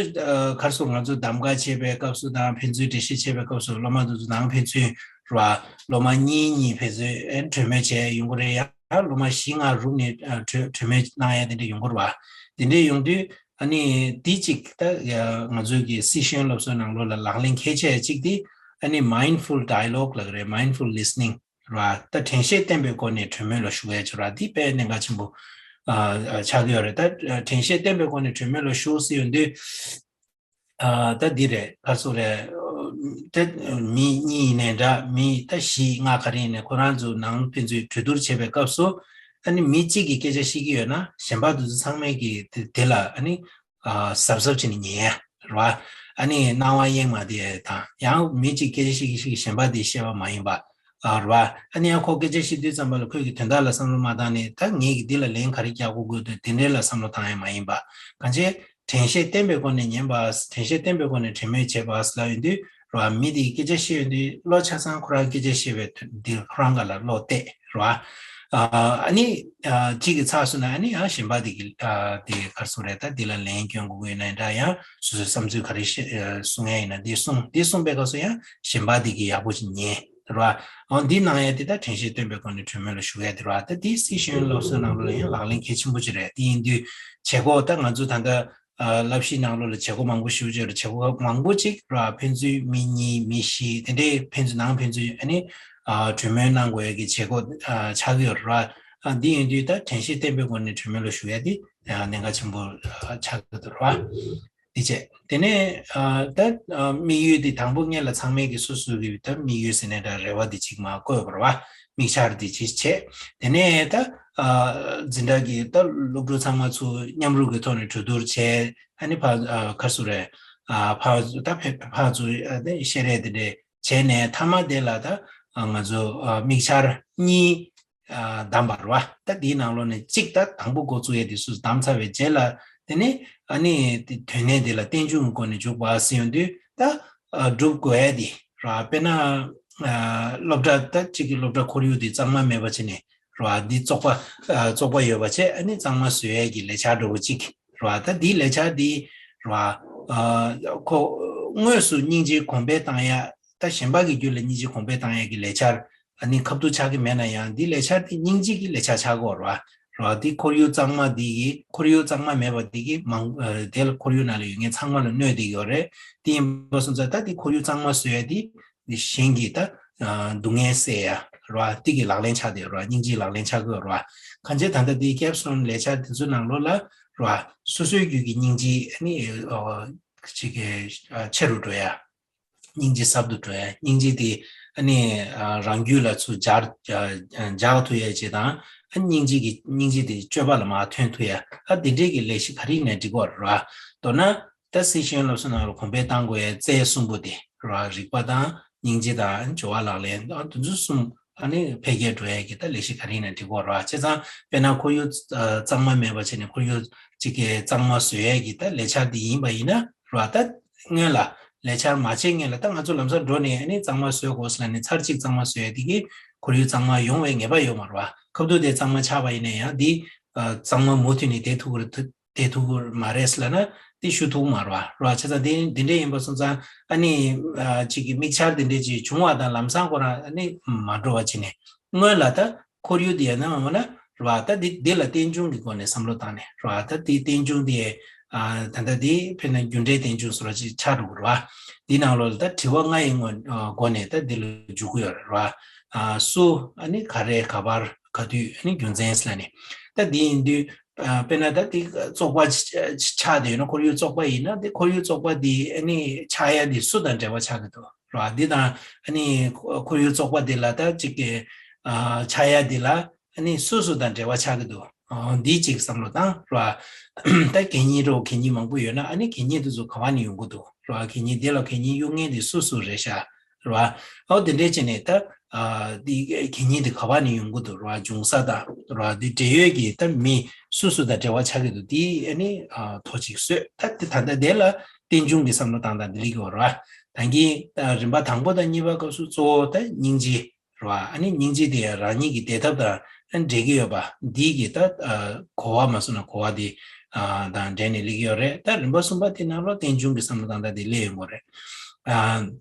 ག་རེ་ཟེར་དགོས་རེད། ང་ཚོ་གདམ་ག་བྱེད་པའི་སྐབས་སུ་དང་ཕན་ཚུན་འགྲེལ་བཤད་བྱེད་པའི་སྐབས་སུ་སློབ་མ་དེ་ཚོ་ནང་ཕན་ཚུན་རེད་བ། སློབ་མ་གཉིས་གཉིས་ཕན་ཚུན་ཨེ་གྲོས་མོལ་བྱས་ཡོང་གི་རེད། ཡང་སློབ་མ་བཞི་ལྔ་རུབ་ནས་ཨ་གྲོས་གྲོས་མོལ་གནང་ཡ་དེ་འདྲ་ཡོང་གི་རེད་བ། དེ་འདྲ་ཡོང་དུས་ཨ་ནི་འདི་གཅིག་ད་ང་ཚོའི་གི་སི་ཤན་སློབ་གསོའི་ནང་ལོགས་ལ་ལག་ལེན་གལ་ཆེ་གཅིག་དེ་ཨ་ནི་mindful dialogue ལབ་ཀྱི་རེད། Mindful listening ར། ད་དྲན་ཤེས་བརྟན་པའི་སྒོ་ནས་གྲོས་མོལ་ལ་ཞུགས་ཡ་ཆེ་ར། འདི་དཔེ་གནད་འགག་ཆེན་པོ་ཨ་ཆགས་ཀྱི་ཡོད་རེད། ད་དྲན་ཤེས་བརྟན་པའི་སྒོ་ནས་གྲོས་མོལ་ལ་ཞུགས་སྲིད་ཡོང་དུས་ཨ་ད་འདི་རེད། ག་རེ་ཟེར་དགོས་རེད། ད་མི་གཉིས་ཡིན་ནའི་འདྲ། མི་ད་བཞི་ལྔ་ག་རེ་ཡིན་ནའི་ཁོ་རང་ཚོ་ནང་ཕན་ཚུན་གྲོས་བསྡུར་བྱེད་པའི་སྐབས་སུ་ཨ་ནི་མི་གཅིག་གིས་སྐད་ཆ་བཤད་ཀྱི་ཡོད་ན་གཞན་པ་དེ་ཚོ་ཚང་མས་ཀྱིས་དེ་དེ་ལ་ཨ་ནི་ཨ་གཟབ་གཟབ་བྱས་ནས་ཉན་ཡ་རེད་བ། ཨ་ནི་སྣང་བ་གཡེང་མ་བསྡད་ཡ་དང་། ཡང་མི་གཅིག་སྐད་ཆ་བཤད་ཀྱི་བཤད་ཀྱི་གཞན་པ་དེས་བཤད་པ་མ་ཡིན་པ་ཨ་རེད་བ། ཨ་ནི་ཡང་ཁོ་སྐད་ཆ་བཤད་དུས་ཙམ་པ་ལ་ཁོས་ཀྱི་དོན་དག་ལ་བསམ་བློ་མ་བཏང་ནས་ད་ངས་ཀྱི་འདི་ལ་ལན་ག་རེ་རྒྱག་དགོས་དགོས་འདུག་དེ་འདྲའི་ལ་བསམ་བློ་བཏང་ཡ་མ་ཡིན་པ། གང་བྱས་ དྲན་ཤེས་བརྟན་པའི་སྒོ་ནས་ཉན་པ། དྲན་ཤེས་བརྟན་པའི་སྒོ་ནས་དྲན་མོས་བྱེད་པ་ལབ་ཡོང་དུས་རེད་བ། མི་དེས་སྐད་ཆ་བཤད་ཡོང་དུས་བློ་ཆ་ཚང་ཁོ་རང་སྐད་ཆ་བཤད་པའི་དུས་འདིར་ཁོ་རང་སྒང་ལ་བློ་གཏད་རེད་བ། ཨ་ནི་གཅིག་གིས་ཚར་སོང་ན་ཨ་ནི་ཡང་གཞན་པ་དེ་གིས་དེ་ག་རེ་ཟེར་དགོས་རེད། ད་འདི་ལ་ལན་སྐྱོན་དགོས་ཀྱི་ཡོད་ན་འདྲ། ཡང་སོ་སོའི་བསམ་ཚུལ་ག་རེ་བཤད་གསུང་ཡ་ཡིན་ན་འདི་གསུང་འདི་གསུང་པའི་སྐབས་སུ་ཡང་གཞན་པ་དེ་གིས་ཡག་པོ་ཞིག་ཉན་རེད་བ། འོ་འདི་གནང་ཡ་དེ་ད་དྲན་ཤེས་བརྟན་པའི་སྒོ་ནས་གྲོས་མོལ་ལ་ཞུགས་ཡ་དེ་རེད་བ། ད་འདི་སི་ཤེས་ཡོན་སློབ་གསོའི་ནང་ལོགས་ལ་ཡང་ལག་ལེན་གལ་ཆེན་པོ་ཅིག་རེད། དེ་ཡིན་དུས་བྱེད་སྒོ་ད་ང་ཚོ་ད་ལྟ་བསླབ་གཞིའི་ནང་ལོགས་ལ་བྱེད་སྒོ་མང་པོ་ཞེ་པོ་ཅིག་ཡོད་རེད། བྱེད་སྒོ་མང་པོ་ཅིག་རེད་བ། ཕན་ཚུན་མི་གཉིས་མི་བཞི་དེ་འདྲའི་ཕན་ཚུན་ནང་ཕན་ཚུན་ཨ་ནི་གྲོས་མོལ་གནང་དགོས་ཡ་གི་བྱེད་སྒོ་ཆགས་ཀྱི་ཡོད་རེད་བ། འདི་ཡིན་དུས་ད་དྲན་ཤེས་བརྟན་པའི་སྒོ་ནས་གྲོས་མོལ་ལ་ཞུགས་ཡ་དེ་གནད་འགག་ཆེན་པོ་ཆགས་ཀྱི་འདུག་རེད་བ། འདི་བྱས། དེ་ནས་ཨ་ད་ཨ་དམིགས་ཡུལ་འདི་དང་པོ་སྔོན་ལ་ཚང་མས་ཀྱི་སོ་སོ་གི་ད་དམིགས་ཡུལ་ཟེར་ནའི་འདྲ་རེ་བ་འདི་གཅིག་མར་བཀོད་པ་རེད་བ། དམིགས་འཆར་འདི་གཅིག་བྱས། དེ་ནས་ད་ཨ་འཛིན་གྲྭ་གི་ད་སློབ་ཕྲུག་ཚང་མ་ཚུར་མཉམ་རུབ་ཀྱི་ཐོག་ནས་གྲོས་བསྡུར་བྱས། ཨ་ནི་ཕར་ཨ་ག་རེ་ཟེར་དགོས་རེད། ཨ་ཕར་ད་ཕ་ཕར་ཚུར་ཨ་ད་བཤད་རེས་དེ་འདྲས་བྱས་ནས་མཐའ་མ་དེ་ལ་ད་ཨ་ང་ཚོ་ཨ་དམིགས་འཆར་གཉིས། ཨ་བདམས་པ་རེད་བ། ད་དེའི་ནང་ལོགས་ནས་གཅིག་ད་དང་པོ་འགོ་བཙུགས་ཡས་དེ་སུ་བདམས་ཚར་བའི་རྗེས་ལ་དེ་ནས་ཨ་ནི་དེ་དོན་གནད་དེ་ལ་རྟེན་འབྱུང་གི་སྒོ་ནས་འཇུག་པ་ཟེར་ཡོང་དུས་ད་ཨ་སྒྲུབ་དགོས་ཡས་དེ་རེད་བ། དཔེར་ན་ཨ་སློབ་གྲྭ་ད་གཅིག་གི་སློབ་གྲྭ་ཁོར་ཡུག་དེ་གཙང་མ་མེད་པ་བྱས་ནས་རེད་བ། འདི་བཙོག་པ་ཨ་བཙོག་པ་ཡོད་པ་བྱས། ཨ་ནི་གཙང་མ་བཟོ་ཡས་ཀྱི་ལས་འཆར་འདྲ་བོ་གཅིག་རེད་བ། ད་འདིའི་ལས་འཆར་འདི་རེད་བ། ཨ་ཁོ་དངོས་སུ་སྙིང་རྗེ་གོང་འཕེལ་བཏང་ཡས། ད་གཞན་པ་གི་རྒྱུད་ལ་སྙིང་རྗེ་གོང་འཕེལ་བཏང་ཡས་ཀྱི་ལས་འཆར་ཨ་ནི་ཁ་ཐུག་ཆགས་ཀྱི་མེད་ན་ཡང་། འདི་ལས་འཆར་དེ་སྙིང་རྗེ་གི་ལས་འཆར་ཆགས་ཀྱི་ཡོད་རེད་བ། རེད་བ། འདི་ཁོར་ཡུག་གཙང་མ་འདི་གི་ཁོར་ཡུག་གཙང་མ་མེད་པ་འདི་གི་མང་ཨ་དེ་ལ་ཁོར་ཡུག་ནང་ལ་ཡོད་མཁན་ཚང་མ་ལ་གནོད་བསྡད་ཀྱི་ཡོད་རེད། དེ་ཡིན་པ་སོང་ཙང་ད་འདི་ཁོར་ཡུག་གཙང་མ་བཟོ་ཡ་འདི་འདི་གཞན་གྱི་ད་ཨ་སྡུག་བསྔལ་སེལ་ཡ་རེད་བ། འདི་གི་ལག་ལེན་ཆགས་བསྡད་ཡོད་རེད་བ། སྙིང་རྗེའི་ལག་ལེན་ཆགས་ཀྱི་ཡོད་རེད་བ། གང་ཅི་ད་ལྟ་འདི་ཀེབ་སི་ཊོན་ལས་འཆར་འདི་ཚོའི་ནང་ལོགས་ལ་རེད་བ། སོ་སོའི་རྒྱུད་ཀྱི་སྙིང་རྗེ་ཨ་ནི་ཨ་ཅིག་གི་ཨ་ཆེ་རུ་འགྲོ་ཡ། སྙིང་རྗེ་ཟབ་ཏུ་འགྲོ་ཡ། སྙིང་རྗེ་དེ་ཨ་ནི་ཨ་རང་རྒྱུད་ལ་ཚུར་འཇགས་ཨ་འཇགས་ཐུབ་ཡ་ཅིག་དང་། ཨ་སྙིང་རྗེ་གི་སྙིང་རྗེ་དེ་སྤྱོད་པ་ལ་མར་ཐོན་ཐུབ་ཡ། ཨ་དེ་འདྲའི་གི་ལས་གཞི་ག་རེ་ཡིན་ནའི་འགྲིག་གི་རེད་བ། མདོར་ན་ད་སི་ཤེས་ཡོན་སློབ་གསོ་ནང་ལ་གོང་འཕེལ་གཏང་དགོས་ཡ་རྩལ་གསུམ་པོ་དེ་རེད་བ། རིག་པ་དང་སྙིང་རྗེ་དང་སྦྱོར་བ་ལག་ལེན་དང་དེ་ཚོ་གསུམ་ཨ་ནི་འཕེལ་རྒྱས་འགྲོ་ཡས་ཀྱི་ད་ལས་གཞི་ག་རེ་ཡིན་ན་འགྲིག་གི་རེད་བ། བྱས་ཙང་དཔེར་ན་ཁོར་ཡུག་ཨ་གཙང་མ་མེད་པ་བྱས་ནས་ཁོར་ཡུག་གཅིག་གི་གཙང་མ་བཟོ་ཡས་ཀྱི་ད་ལས་འཆར་འདི་ཡིན་པ་ཡིན་ན་རེད་བ། ད་སྔོན་ལ་ལས་འཆར་མ་བྱས་སྔོན་ལ་ད་ང་ཚོ་ལམ་སང་འགྲོ་ནས་ཨ་ནི་གཙང་མ་བཟོ་དགོས་ཟེར་ལབ་ནས་ཚར་གཅིག་གཙང་མ་བཟོ་ཡས་དེ་གིས་ཁོར་ཡུག་གཙང་མ་ཡོང་བའི་ངེས་པ་ཡོད་མ་རེད་བ། ཁ་ཐུག་དེ་གཙང་མ་ཆགས་པ་ཡིན་ན་ཡང་འདི་ཨ་གཙང་མ་མུ་མཐུད་ནས་བསྡད་ཐུབ་ཀྱི་རེད། བསྡད་ཐུབ་ཀྱི་མ་རེད་ལབ་ན་དེ་ཞུ་ཐུབ་ཀྱི་མ་རེད་བ། རེད་བ། བྱས་ཙང་དེ་འདི་འདྲ་ཡིན་པ་སོང་ཙང་ཨ་ནི་ཨ་གཅིག་གི་དམིགས་འཆར་འདི་འདྲ་ཅིག་བྱུང་བ་དང་ལམ་སང་ཁོ་རང་ཨ་ནི་མ་འགྲོ་བ་བྱས་ནས་སྔོན་ལ་ད་ཁོར་ཡུག་འདི་ཡང་ན་འོ་ན་རེད་བ། ད་འདི་འདི་ལ་རྟེན་འབྱུང་གི་སྒོ་ནས་བསམ་བློ་བཏང་ནས་རེད་བ། ད་འདི་རྟེན་འབྱུང་འདི་ཨ་ད་ལྟ་འདི་དཔེར་ན་རྒྱུ་འབྲས་རྟེན་འབྱུང་ཟེར་བ་ཅིག་ཆགས་འགྲོ་གི་རེད་བ། འདི་ནང་ལོགས་ལ་ད་དྲི་བ་ལྔ་ཡི་སྒོ་ནས་ད་འདི་ལ་འཇུག་གི་ཡོད་རེད་བ། ཨ་སུ་ཨ་ནི་ག་རེ་ག་པར་ག་དུས་ཨ་ནི་རྒྱུ་མཚན་ཟེར་ལབ་ནས་ད་འདི་ཡིན་དུས། ཨ་དཔེར་ན་ད་འདི་བཙོག་པ་ཆགས་བསྡད་ཡོད་ན་ཁོར་ཡུག་བཙོག་པ་ཡིན་ན་འདི་ཁོར་ཡུག་བཙོག་པ་འདི་ཨ་ནི་ཆགས་ཡ་འདི་སུ་དང་འབྲེལ་བ་ཆགས་ཀྱི་འདུག་རེད་བ། འདི་དང་ཨ་ནི་ཁོར་ཡུག་བཙོག་པ་འདི་ལ་ད་ཅིག་གི་ཨ་ཆགས་ཡ་འདི་ལ་ཨ་ནི་སུ་སུ་དང་འབྲེལ་བ་ཆགས་ཀྱི་འདུག་འདི་ཅིག་བསམ་བློ་བཏང་རེད་བ། ད་གད་སྙིགས་རོ་གད་སྙིགས་མང་པོ་ཡོད་ན་ཨ་ནི་གད་སྙིགས་འདི་ཚོ་ག་བ་ནས་ཡོང་གི་འདུག་རེད་བ། གད་སྙིགས་འདི་ལ་གད་སྙིགས་གཡུག་མཁན་འདི་སུ་སུ་རེད་ཤག་རེད་བ། ཨོ་དེ་འདྲས་བྱས་ནས་ད་ཨ་འདི་གད་སྙིགས་འདི་ག་བ་ནས་ཡོང་གི་འདུག་རེད་བ། འབྱུང་ས་དང་རེད་བ། འདི་འབྲེལ་ཡོད་ཀྱི་ད་མི་སུ་སུ་དང་འབྲེལ་བ་ཆགས་ཀྱི་འདུག་འདི་ཨ་ནི་ཨ་ཐོ་གཅིག་བཟོས། ད་འདི་ད་ལྟ་དེ་ལ་རྟེན་འབྱུང་གི་བསམ་བློ་བཏང་སྟངས་འདི་ལེགས་ཡོད་རེད་བ། ད་གིན་ད་རིམ་པ་དང་པོ་དང་གཉིས་པ་སྐབས་སུ་གཙོ་བོ་ད་སྙིང་རྗེ་རེད་བ། ཨ་ནི་སྙིང་རྗེ་དེ་ཡང་རང་ཉིད་ཀྱི་བདེ་ཐབས་དང་འབྲེལ་གྱི་ཡོད་པ་འདི་གི་ད་ཨ་གོ་བ་མ་སོང་ན་གོ་བ་དེ་ཨ་དང་འབྲེལ་ནས་ལེགས་ཡོད་རེད། ད་རིམ་པ་གསུམ་པ་དེ་ནང་ལོགས་རྟེན་འབྱུང་གི་བསམ་བློ་བཏང་སྟངས་དེ་སླེབས་ཡོང་གི་རེད། ཨ།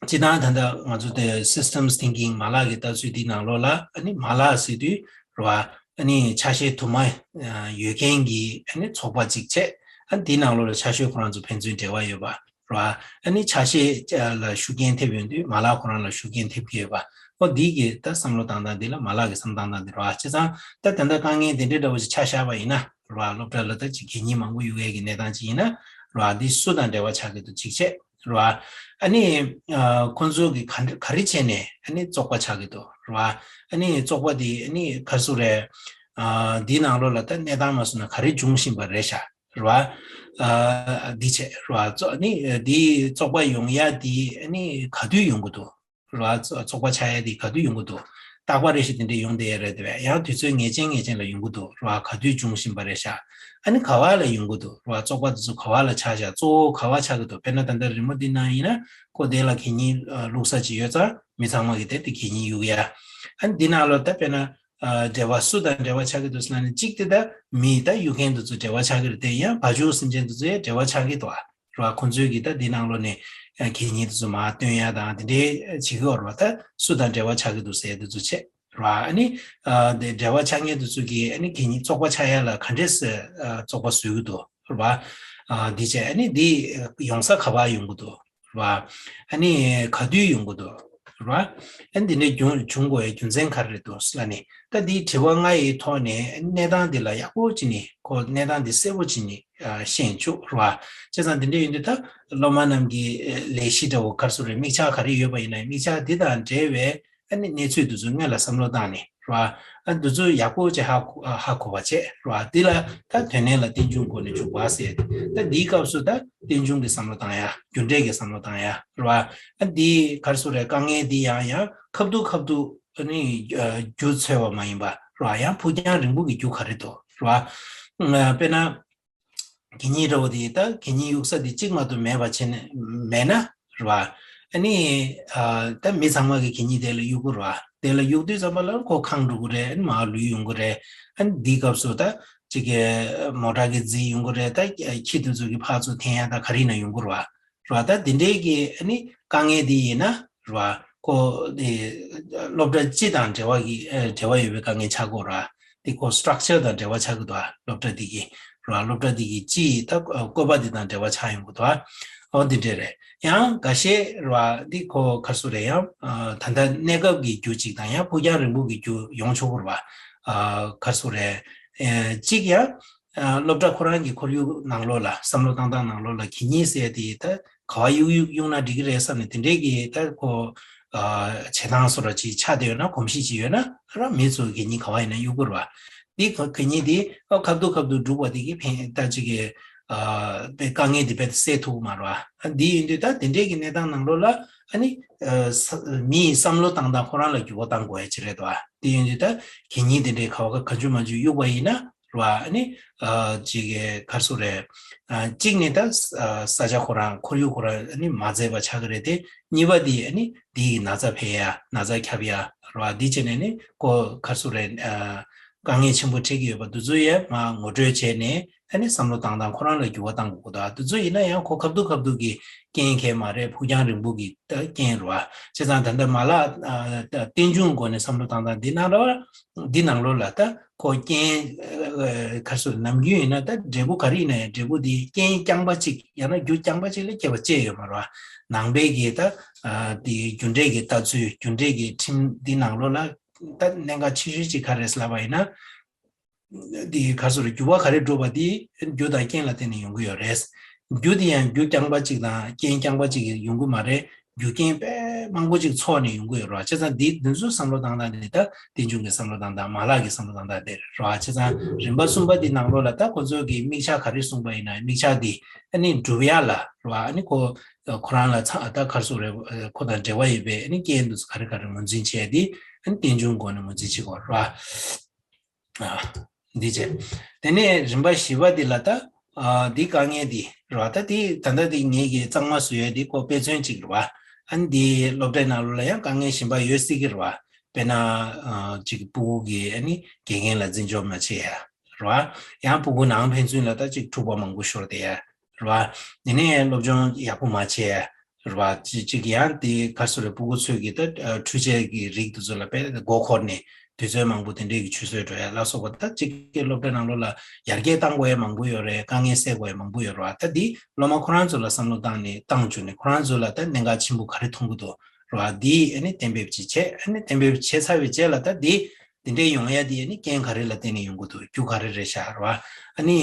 སྤྱིར་བཏང་ད་ལྟ་ང་ཚོ་དེ་systems thinking མ་ལག་གི་ལྟ་ཚུལ་འདི་ནང་ལོགས་ལ་ཨ་ནི་མ་ལག་ཟེར་དུས་རེད་བ། ཨ་ནི་ཆ་ཤས་དུ་མ་ཡོད་མཁན་གྱི་ཨ་ནི་ཚོགས་པ་གཅིག་བྱས། ཨ་འདི་ནང་ལོགས་ལ་ཆ་ཤས་ཁོ་རང་ཚོ་ཕན་ཚུན་འབྲེལ་བ་ཡོད་པ་རེད་བ། ཨ་ནི་ཆ་ཤས་ལ་ཤུགས་རྐྱེན་ཐེབས་ཡོང་དུས་མ་ལག་ཁོ་རང་ལ་ཤུགས་རྐྱེན་ཐེབས་ཀྱི་ཡོད་པ། ཨོ་འདི་གི་ད་བསམ་བློ་བཏང་སྟངས་འདི་ལ་མ་ལག་གི་བསམ་བཏང་སྟངས་འདི་རེད་བ། བྱས་ཙང་ད་ད་ལྟ་དཀའ་ངལ་འདི་འདྲའི་འདྲ་བོ་ཞིག་ཆ་བཞག་པ་ཡིན་ན་རེད་བ། སློབ་གྲྭ་ལ་ད་ཅིག་གད་སྙིགས་མང་པོ་གཡུག་ཡས་ཀྱི་གནས་སྟངས་ཅིག་ཡིན་ན་རེད་བ། འདི་སུ་དང་འབྲེལ་བ་ཆགས་ཀྱི་འདུག་གཅིག་བྱས། རེད་བ། ཨ་ནི་ཨ་ཁོང་ཚོ་གིས་ག་ག་རེ་བྱས་ནས་ཨ་ནི་བཙོག་པ་ཆགས་ཀྱི་འདུག་རེད་བ། ཨ་ནི་བཙོག་པ་དེ་ཨ་ནི་ག་རེ་ཟེར་དགོས་རེད། ཨ་འདིའི་ནང་ལོགས་ལ་ད་གནས་སྟངས་མ་སོང་ན་ག་རེ་འབྱུང་བཞིན་པ་རེད་ཤག་རེད་བ། ཨ་འདི་བྱས་རེད་བ། བཙོག་ཨ་ནི་འདི་བཙོག་པ་ཡོང་ཡ་འདི་ཨ་ནི་ག་དུས་ཡོང་གི་འདུག་རེད་བ། བཙོག་པ་ཆགས་ཡ་འདི་ག་དུས་ཡོང་གི་འདུག་རྟག་པ་རེ་བཞིན་དེ་འདྲས་ཡོང་བསྡད་ཡོད་རེད་དེ་བས། ཡང་དུས་ཚོད་ངེས་ཅན་ངེས་ཅན་ལ་ཡོང་གི་འདུག་རེད་བ། ག་དུས་འབྱུང་བཞིན་པ་རེད་ཤག་ཨ་ནི་ག་བ་ལ་ཡོང་གི་འདུག་རེད་བ། བཙོག་པ་དེ་ཚོ་ག་བ་ལ་ཆགས་ཤག་གཙོ་བོ་ག་བ་ཆགས་ཀྱི་འདུག་དཔེར་ན་ད་ལྟ་རི་མོ་འདི་ནང་ཡིན་ན་ཁོ་དེ་ལ་གད་སྙིགས་བླུགས་ས་ཅིག་ཡོད་ཙང་མི་ཚང་མ་གིས་དེ་དེ་གད་སྙིགས་གཡུག་ཡ། ཨ་ནི་འདི་ནང་ལོ་ད་དཔེར་ན་འབྲེལ་བ་སུ་དང་འབྲེལ་བ་ཆགས་ཀྱི་འདུག་ཟེར་ན་ནི་གཅིག་དེ་ད་མི་ད་གཡུག་མཁན་དེ་ཚོ་འབྲེལ་བ་ཆགས་ཀྱི་རེད་དེ། ཡང་བ་ཕྱུགས་སེམས་ཅན་དེ་ཚོ་ཡང་འབྲེལ་བ་ཆགས་ཀྱི་འདུག་ཨ། རེད་བ། ཁོང་ཚོས་ཀྱིས་ད་འདི་ནང་ལོགས་ནས་གད་སྙིགས་དེ་ཚོ་མར་བཏོན་ཡ་དང་དེ་འདྲའི་བྱེད་ཀྱི་ཡོད་རེད་བ། ད་སུ་དང་འབྲེལ་བ་ཆགས་ཀྱི་འདུག་ཟེར་དེ་ཚོ་བྱས་རེད་བ། ཨ་ནི་དེ་འབྲེལ་བ་ཆགས་མཁན་དེ་ཚོ་གིས་ཨ་ནི་གད་སྙིགས་བཙོག་པ་ཆགས་ཡ་ལ་ག་འདྲས་བཙོག་པ་བཟོ་གི་འདུག་རེད་བ། འདི་བྱས་ཨ་ནི་འདི་ཡོང་ས་ག་པར་ཡོང་གི་འདུག་རེད་བ། ཨ་ནི་ག་དུས་ཡོང་གི་འདུག་རེད་བ། ཨ་ནི་འདི་འདྲའི་རྒྱུ་བྱུང་དགོས་ཡ་རྒྱུ་མཚན་ག་རེ་རེད་འདུག་ཟེར་ལ་ནི། ད་འདིའི་དྲི་བ་ལྔ་ཡི་ཐོག་ནས་གནས་སྟངས་འདི་ལ་ཡག་པོ་ཅིག་ནི་ཁོ་གནས་སྟངས་འདི་གསལ་པོ་ཅིག་ནི་ཤེས་ཆོག་རེད་བ། བྱས་ཙང་འདི་འདྲ་ཡིན་དུས་ད་སློབ་མ་རྣམས་ཀྱི་ལས་གཞི་འདྲ་བོ་ག་རེ་ཟེར་རེད། དམིགས་བྱ་ག་རེ་ཡོད་པ་ཡིན་ན་དམིགས་བྱ་འདི་དང་འབྲེལ་བའི་ཨ་ནི་གནས་ཚུལ་འདི་ཚོ་སྔོན་ལ་བསམ་བློ་བཏང་ནས་རེད་བ། ཨ་འདི་ཚོ་ཡག་པོ་ཅིག་ཧ་གོ་ཧ་གོ་བ་བྱས་རེད་བ། འདི་ལ་ད་དོན་གནད་ལ་རྟེན་འབྱུང་སྒོ་ནས་འཇུག་པ་ཟེར། ད་འདིའི་སྐབས་སུ་ད་རྟེན་འབྱུང་གི་བསམ་བློ་བཏང་ཡ། རྒྱུ་འབྲས་ཀྱི་བསམ་བློ་བཏང་ཡ་རེད་བ། ཨ་འདི་ག་རེ་ཟེར་རེད། དཀའ་ངལ་འདི་ཡང་ཡང་ཁ་ཐུག་ཁ་ཐུག་ཨ་ནི་རྒྱུ་འཚོལ་བ་མ་ཡིན་པ་རེད་བ། ཡང་ཕུགས་རྒྱང་རིང་པོ་གི་རྒྱུ་ག་རེ་འདུག་རེད་བ། དཔེར་ན། གད་སྙིགས་འདྲ་བོ་དེ་ད་གད་སྙིགས་གཡུག་ས་དེ་གཅིག་མ་གཏོགས་མེད་པ་བྱས་ནས་མེད་ན་རེད་བ། ཨ་ནི་ད་མི་ཚང་མ་གིས་གད་སྙིགས་དེ་ལ་གཡུག་གི་རེད་བ། དེ་ལ་གཡུག་དུས་ཙམ་པ་ལ་ཁོ་ཁེངས་འགྲོ་གི་རེད། ཨ་ནི་མར་ལུས་ཡོང་གི་རེད། ཨ་ནི་འདིའི་སྐབས་སུ་ད་ཅིག་གི་མོ་ཊ་གིས་བརྫིས་ཡོང་གི་རེད། ད་ཁྱི་དེ་ཚོ་གིས་ཕར་ཚུར་འཐེན་ཡ་ད་ག་རེ་ཡིན་ན་ཡོང་གི་རེད་བ། རེད་བ། ད་དེ་འདྲའི་གི་ཨ་ནི་དཀའ་ངལ་དེ་ཡིན་ན་རེད་བ། ཁོ་དེ་སློབ་གྲྭ་སྤྱི་དང་འབྲེལ་བ་གི་ཨ་འབྲེལ་བ་ཡོད་པའི་དཀའ་ངལ་ཆགས་ཀྱི་ཡོད་རེད་བ། དེ་ཁོ་སི་ཊག་ཅར་དང་འབྲེལ་བ་ཆགས་ཀྱི་འདུག་ཨ། སློབ་གྲྭ་འདི་གི་རེད་བ། སློབ་གྲྭ་འདི་གི་སྤྱིའི་ད་བཀོད་པ་འདི་དང་འབྲེལ་བ་ཆགས་ཡོང་གི་འདུག་ཨ། འོ་འདི་འདྲས་རེད། ཡང་འགའ་ཤས་རེད་བ། འདི་ཁོ་ག་རེ་ཟེར་རེད། ཡང་ད་ལྟ་གནས་སྐབས་ཀྱི་རྒྱུ་གཅིག་དང་ཡང་ཕུགས་རྒྱང་རིང་པོ་གི་རྒྱུ་ཡོང་ཆོག་གི་རེད་བ། ག་རེ་ཟེར་རེད། གཅིག་ཡང་སློབ་གྲྭ་ཁོ་རང་གི་ཁོར་ཡུག་ནང་ལོགས་ལ་བསམ་བློ་བཏང་སྟངས་ནང་ལོགས་ལ་གད་སྙིགས་ཟེར་དེ་ད་ག་བ་གཡུག་གཡུག་གཡུག་ན་འགྲིག་གི་རེད་བསམ་ནས་དེ་འདྲས་ཀྱི་ད་ཁོ་བྱེད་སྟངས་བཟོ་འདྲ་ཅིག་ཆགས་བསྡད་ཡོད་ན། གོམས་གཤིས་ཅིག་ཡོད་ན་ར་མི་ཚོ་གད་སྙིགས་ག་བ་ཡིན་ན་གཡུག་གི་རེད་བ། འདི་ག་གད་སྙིགས་འདི་ཨ་ཁ་ཐུག་ཁ་ཐུག་འབྲུག་པ་འདི་གི་ཕན་ད་ཅིག་གི་དཀའ་ངལ་འདི་རྦད་དེ་སེལ་ཐུབ་ཀྱི་མ་རེད་བ། འདི་ཡིན་དུས་ད་དེ་འདྲས་ཀྱི་གནས་སྟངས་ནང་ལོགས་ལ་ཨ་ནི་མིའི་བསམ་བློ་བཏང་སྟངས་ཁོ་རང་ལ་འགྱུར་བ་གཏང་དགོས་ཡ་ཅིག་རེད་བ། འདི་ཡིན་དུས་ད་གད་སྙིགས་དེ་འདྲའི་ག་བ་ག་ག་འཇུ་མ་འཇུ་གཡུག་པ་ཡིན་ན། རེད་བ། ཨ་ནི་ཅིག་ག་རེ་ཟེར་རེད། གཅིག་ནི་ད་ས་ཆ་ཁོ་རང་ཁོར་ཡུག་ཁོ་རང་ཨ་ནི་མ་མཛེས་པ་ཆགས་ཀྱི་རེད་དེ། གཉིས་པ་དེ་ཨ་ནི་དེ་ཡི་ན་ཚ་འཕེལ་ཡ་ན་ཚ་ཁྱབ་ཡ་རེད་བ། འདི་བྱས་ནས་ནི་ཁོ་ག་རེ་ཟེར་རེད། དཀའ་ངལ་ཆེན་པོ་འཕྲད་ཀྱི་ཡོད་པ་འདི་ཚོ་ཡང་མར་ངོ་སྤྲོད་བྱས་ནས་ཨ་ནི་བསམ་བློ་བཏང་སྟངས་ཁོ་རང་ལ་འགྱུར་བ་གཏང་དགོས་ཀྱི་འདུག་འདི་ཚོ་ཡིན་ན་ཡང་ཁོ་ཁ་ཐུག་ཁ་ཐུག་གི་རྐྱེན་གང་ཡང་མ་རེད། ཕུགས་རྒྱང་རིང་པོ་གི་ད་རྐྱེན་རེད་བ། བྱས་ཙང་ད་ལྟ་མ་ལག་རྟེན་འབྱུང་སྒོ་ནས་བསམ་བློ་བཏང་སྟངས་འདི་ནང་ལ་འདི་ནང་ལོགས་ལ་ད། ཁོ་རྐྱེན་ག་རེ་ཟེར་ནམ་རྒྱུན་ཡིན་ན་ད་འབྲས་བུ་ག་རེ་ཡིན་ན་ཡང་འབྲས་བུ་དེ་རྐྱེན་རྐྱང་པ་གཅིག་ཡང་ན་རྒྱུ་རྐྱང་པ་གཅིག་ལས་སྐྱེ་བ་ཅིག་ཡོད་མ་རེད་བ། ནང་པའི་གི་ད་དེ་རྒྱུ་འབྲས་ཀྱི་ལྟ་ཚུལ་རྒྱུ་འབྲས་ཀྱི་ཁྲིམས་འདི་ནང་ལོགས་ལ་ད་གནད་འགག་ཆེ་ཤོས་གཅིག་ག་རེ་རེད་ལབ་པ་ཡིན་ན། དེ་ག་རེ་ཟེར་རྒྱུ་བ་ག་རེ་འགྲུབ་པ་དེ་རྒྱུ་དང་རྐྱེན་ལ་བརྟེན་ནས་ཡོང་གི་ཡོད་རེད། རྒྱུ་དེ་ཡང་རྒྱུ་རྐྱང་པ་གཅིག་དང་རྐྱེན་རྐྱང་པ་གཅིག་གིས་ཡོང་གི་མ་རེད། རྒྱུ་རྐྱེན་དཔེ་མང་པོ་ཅིག་ཚོགས་ནས་ཡོང་གི་ཡོད་རེད་བ། བྱས་ཙང་འདི་འདི་ཚོ་བསམ་བློ་བཏང་སྟངས་འདི་ད་རྟེན་འབྱུང་གི་བསམ་བློ་བཏང་སྟངས་མ་ལག་གི་བསམ་བློ་བཏང་སྟངས་དེ་རེད་བ། བྱས་ཙང་རིམ་པ་གསུམ་པ་འདི་ནང་ལོགས་ལ་ད་ཁོ་ཚོ་གིས་དམིགས་བྱ་ག་རེ་གསུངས་པ་ཡིན་ན་དམིགས་བྱ་འདི་ཨ་ནི་འགྲུབ་ཡ་ལ་རེད་བ། ཨ་ནི་ཁོ་ཁོ་རང་ལ་ཚ་ད་ག་རེ་ཟེར་རེད། ཁོ་དང་འབྲེལ་བ་ཡོད་པའི་ཨ་ནི་རྐྱེན་འདི་ཚོ་ག་རེ་ག་རེ་ངོས་འཛིན་བྱས་ཏེ་ཨ་ནི་རྟེན་འབྱུང་སྒོ་ནས་ངོས་འཛིན་བྱེད་དགོས་རེད་བ། འདི་བྱས། དེ་ནས་རིམ་པ་བཞི་པ་འདི་ལ་ད། འདི་དཀའ་ངལ་འདི་རེད་བ། ད་འདི་ད་ལྟ་འདི་ངེད་ཀྱིས་གཙང་མ་བཟོ་ཡས་འདི་ཁོ་དཔེ་མཚོན་གཅིག་རེད་བ། ཨ་ནི་འདི་སློབ་གྲྭའི་ནང་ལོགས་ལ་ཡང་དཀའ་ངལ་གཞན་པ་ཡོད་སྲིད་ཀྱི་རེད་བ། དཔེར་ན། གཅིག་སྤུ་གུ་གིས་ཨ་ནི་དགེ་རྒན་ལ་འཛིན་སྐྱོང་མ་བྱེད་ཡ། རེད་བ། ཡང་སྤུ་གུ་ནང་ཕན་ཚུན་ལ་ད་གཅིག་འཁྲུག་པ་མང་པོ་ཤོར་བསྡད་ཡ། རེད་བ། དེ་ནས་སློབ་སྦྱོང་ཡག་པོ་མ་བྱས་ཡ། རེད་བ། གཅིག་གཅིག་ཡང་དེ་ག་རེ་ཟེར་རེད། སྤུ་གུ་ཚོས་ཀྱི་ད་འཕྲུལ་ཆས་ཀྱི་རིགས་དེ་ཚོ་ལ་དཔེ་མགོ་འཁོར་ནས་དུས་ཚོད་མང་པོ་དེ་འདྲས་ཀྱི་ཆུད་ཟོས་འགྲོ་ཡ་ལ་སོགས་པ། ད་གཅིག་གི་སློབ་གྲྭའི་ནང་ལོགས་ལ་ཡར་རྒྱས་གཏང་དགོས་ཡ་མང་པོ་ཡོད་རེད། དཀའ་ངལ་སེལ་དགོས་ཡ་མང་པོ་ཡོད་རེད་བ། ད་འདི་སློབ་མ་ཁོ་རང་ཚོ་ལ་བསམ་བློ་བཏང་ནས་བཏང་བཅུག་ནས་ཁོ་རང་ཚོ་ལ་ད་གནད་འགག་ཆེན་པོ་ག་རེ་མཐོང་གི་འདུག་རེད་བ། འདི་ཨ་ནི་གཏན་འབེབས་ཅིག་བྱས། ཨ་ནི་གཏན་འབེབས་བྱས་ཚར་བའི་རྗེས་ལ་ད་འདི་འདི་འདྲའི་ཡོང་ཡ་དེ་ནི་རྐྱེན་ག་རེ་ལ་བརྟེན་ནས་ཡོང་གི་འདུག་རྒྱུ་ག་རེ་རེད་ཤག་རེད་བ། ཨ་ནི་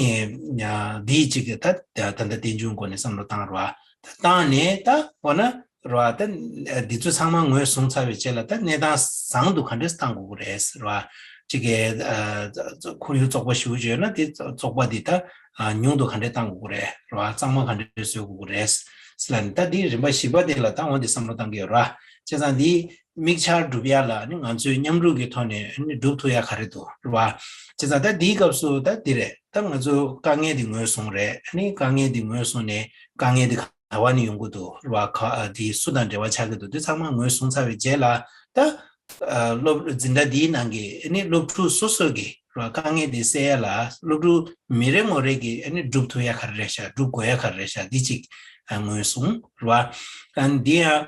འདིའི་གཅིག་གི་ད་ད་ལྟ་རྟེན་འབྱུང་སྒོ་ནས་བསམ་བློ་བཏང་རེད་བ། ད་བཏང་ནས་ད་འོ་ན་རེད་བ། ད་འདི་ཚོ་ཚང་མ་ངོས་བཟུང་ཚར་བའི་རྗེས་ལ་ད་གནས་སྟངས་བཟང་དུ་ག་འདྲས་བཏང་དགོས་ཀྱི་རེད་རེད་བ། གཅིག་གི་ཁོར་ཡུག་བཙོག་པ་ཞེ་པོ་ཅིག་ཡོད་ན་དེ་བཙོག་པ་དེ་ད་ཉུང་དུ་ག་འདྲས་བཏང་དགོས་ཀྱི་རེད་རེད་བ། གཙང་མ་ག་འདྲས་བཟོ་དགོས་ཀྱི་རེད་ཟེར་ལ་ནི། ད་འདི་རིམ་པ་བཞི་པ་དེ་ལ་ད་འོ་འདི་བསམ་བློ་བཏང་གི་ཡོད་རེད་བ། བྱས་ཙང་འདི་དམིགས་བྱར་སྒྲུབ་ཡ་ལ་ནི་ང་ཚོས་མཉམ་རུབ་ཀྱི་ཐོག་ནས་ནི་སྒྲུབ་ཐུབ་ཡ་ག་རེ་འདུག་རེད་བ། བྱས་ཙང་ད་འདིའི་སྐབས་སུ་ད་འདི་རེད། ད་ང་ཚོ་དཀའ་ངལ་འདི་ངོས་བཟུང་རེད། ནི་དཀའ་ངལ་འདི་ངོས་བཟུང་ནས་དཀའ་ངལ་འདི་ག་བ་ནས་ཡོང་གི་འདུག་རེད་བ། ག་འདི་སུ་དང་འབྲེལ་བ་ཆགས་ཀྱི་འདུག་འདི་ཚང་མ་ངོས་བཟུང་ཚར་བའི་རྗེས་ལ་ད། སློབ་འཛིན་གྲྭ་འདིའི་ནང་གི་ནི་སློབ་ཕྲུག་སོ་སོ་གི་རེད་བ། དཀའ་ངལ་འདི་སེལ་ཡ་ལ་སློབ་ཕྲུག་མི་རེ་ངོ་རེ་གི་ནི་སྒྲུབ་ཐུབ་ཡ་ག་རེ་རེད་ཤག་སྒྲུབ་དགོས་ཡ་ག་རེ་རེད་ཤག་འདི་གཅིག་ངོས་བཟུང་རེད་བ། འདི་ཡང་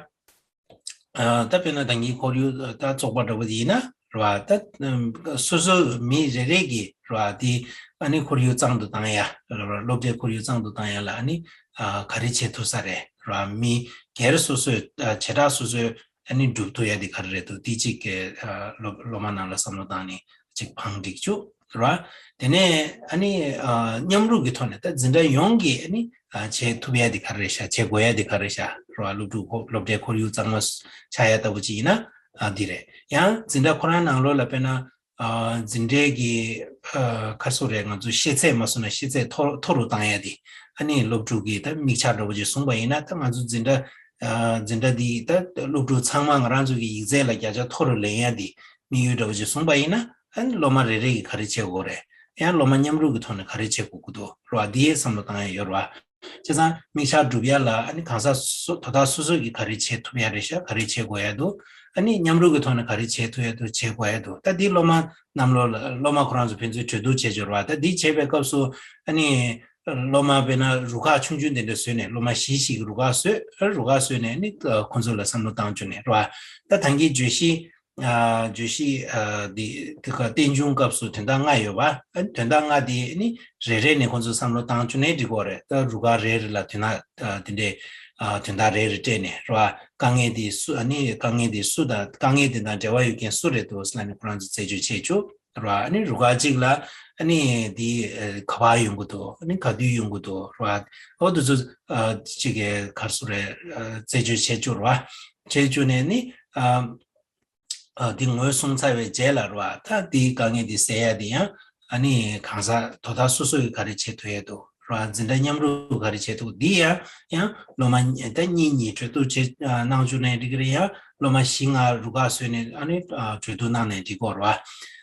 ད་དཔེར་ན་ད་གིན་ཁོར་ཡུག་ད་བཙོག་པ་འདྲ་བོ་ཡིན་ན་རེད་བ། ད་སོ་སོ་མི་རེ་རེ་གི་རེད་བ། དེ་ཨ་ནི་ཁོར་ཡུག་གཙང་དུ་བཏང་ཡ་རེད་བ། སློབ་གྲྭའི་ཁོར་ཡུག་གཙང་དུ་བཏང་ཡ་ལ་ཨ་ནི་ག་རེ་བྱེད་ཐུབ་ས་རེད་རེད་བ། མི་སྒེར་སོ་སོས་བྱེ་བྲག་སོ་སོས་ཨ་ནི་སྒྲུབ་ཐུབ་ཡ་དེ་ག་རེ་རེད་འདུག་དེ་གཅིག་གི་སློབ་སློབ་མ་རྣམས་ལ་བསམ་བློ་བཏང་ནས་གཅིག་བང་སྒྲིག་བཅུག་རེད་བ། དེ་ནས་ཨ་ནི་མཉམ་རུབ་ཀྱི་ཐོག་ནས་ད་འཛིན་གྲྭ་ཡོངས་ཀྱིས་ཨ་ནི། བྱེད་ཐུབ་ཡ་དེ་ག་རེ་རེད་ཤག་བྱེད་དགོས་ཡ་དེ་ག་རེ་རེད་ཤག་རེད་བ། སློབ་ཕྲུག་ཁོ་སློབ་གྲྭའི་ཁོར་ཡུག་གཙང་མ་ཆགས་ཡ་ལྟ་བུ་ཅིག་ཡིན་ན་འདི་རེད། ཡང་འཛིན་གྲྭ་ཁོ་རང་ནང་ལོགས་ལ་དཔེར་ན་འཛིན་གྲྭའི་གི་ག་རེ་ཟེར་དགོས་རེད། ང་ཚོ་ཤེས་ཚད་མ་སོང་ན་ཤེས་ཚད་མཐོ་མཐོ་རུ་བཏང་ཡ་དེ་ཨ་ནི་སློབ་ཕྲུག་གི་ད་དམིགས་བྱ་འདྲ་བོ་ཅིག་བཟུང་པ་ཡིན་ན་ད་ང་ཚོ་འཛིན་གྲྭ་འཛིན་གྲྭ་འདི་ད་སློབ་ཕྲུག་ཚང་མ་ང་རང་ཚོ་གི་ཡིག་ཚད་ལ་བརྒྱ་ཆ་མཐོ་རུ་ལེན་ཡ་དེ་དམིགས་ཡུལ་འདྲ་བོ་ཅིག་བཟུང་པ་ཡིན་ན་ཨ་ནི་སློབ་མ་རེ་རེ་གིས་ག་རེ་བྱེད་དགོས་རེད། ཡང་སློབ་མ་མཉམ་རུབ་ཀྱི་ཐོག་ནས་ག་རེ་བྱེད་དགོས་ཀྱི་འདུག་རེད་བ། འདི་ཡའི་བསམ་བློ་བཏང་ཡ་ཡོད་རེད་བ། བྱས་ཙང་དམིགས་བྱ་སྒྲུབ་ཡ་ལ་ཨ་ནི་གང་ཟག་སོ་དོ་བདག་སོ་སོ་གིས་ག་རེ་བྱེད་ཐུབ་ཡ་རེད་ཤག་ག་རེ་བྱེད་དགོས་ཡ་འདུག་ཨ་ནི་མཉམ་རུབ་ཀྱི་ཐོག་ནས་ག་རེ་བྱེད་ཐུབ་ཡ་འདུག་བྱེད་དགོས་ཡ་འདུག་ད་འདི་སློབ་མ་རྣམས་ལོ་ལ་སློབ་མ་ཁོ་རང་ཚོ་ཕན་ཚུན་གྲོས་བསྡུར་བྱེད་ཆོག་རེད་བ། ད་འདི་བྱེད་པའི་སྐབས་སུ་ཨ་ནི་སློབ་མ་དཔེར་ན་རུ་ཁག་ཆུང་ཆུང་དེ་འདྲ་བཟོས་ནས་སློབ་མ་བཞི་ཞིག་རུ་ཁག་བཟོས། རུ་ཁག་བཟོས་ནས་ཨ་ནི་ཁོ་ཚོ་ལ་བསམ་བློ་བཏང་བཅུག་ནས་རེད་བ། ད་ད་གིན་བརྗོད་གཞི། བརྗོད་གཞི་འདི་ག་རྟེན་འབྱུང་སྐབས་སུ་དོན་དག་ལྔ་ཡོད་པ། དོན་དག་ལྔ་དེ་ནི་རེ་རེ་ནས་ཁོང་ཚོས་བསམ་བློ་བཏང་བཅུག་ནའི་འགྲིག་གི་རེད། ད་རུ་ཁག་རེ་རེ་ལ་དོན་དག་དེ་འདྲའི་དོན་དག་རེ་རེ་སྤྲད་ནས་རེད་བ། དཀའ་ངལ་དེ་སུ་ཨ་ནི་དཀའ་ངལ་དེ་སུ་དང་དཀའ་ངལ་དེ་དང་འབྲེལ་བ་ཡོད་མཁན་སུ་རེད་འདུག་ཟེར་ནས་ཁོ་རང་ཚོས་རྩད་གཅོད་བྱེད་བཅུག་རེད་བ། ཨ་ནི་རུ་ཁག་གཅིག་ལ་ཨ་ནི་དེ་ག་པར་ཡོང་གི་འདུག་ཨ་ནི་ག་དུས་ཡོང་གི་འདུག་རེད་བ། འོ་དེ་ཚོ་གཅིག་གི་ག་རེ་ཟེར་དགོས་རེད། རྩད་གཅོད་བྱེད་བཅུག་རེད་བ། བྱེད་བཅུག་ནས་ནི། འདི་ངོས་བཟུང་ཚར་བའི་རྗེས་ལ་རེད་བ། ད་འདིའི་དཀའ་ངལ་འདི་སེལ་ཡ་དེ་ཡང་ཨ་ནི་གང་ཟག་དོ་བདག་སོ་སོ་གིས་ག་རེ་བྱེད་ཐུབ་ཡ་འདུག་རེད་བ། འཛིན་གྲྭ་མཉམ་རུབ་ག་རེ་བྱེད་ཐུབ། འདི་ཡང་ཡང་སློབ་མ་ད་གཉིས་གཉིས་གྲོས་བསྡུར་བྱེད་གནང་བཅུག་ནའི་འགྲིག་གི་རེད། ཡང་སློབ་མ་བཞི་ལྔ་རུ་ཁག་བཟོས་ནས་ཨ་ནི་གྲོས་བསྡུར་གནང་ནའི་འགྲིག་གི་རེད་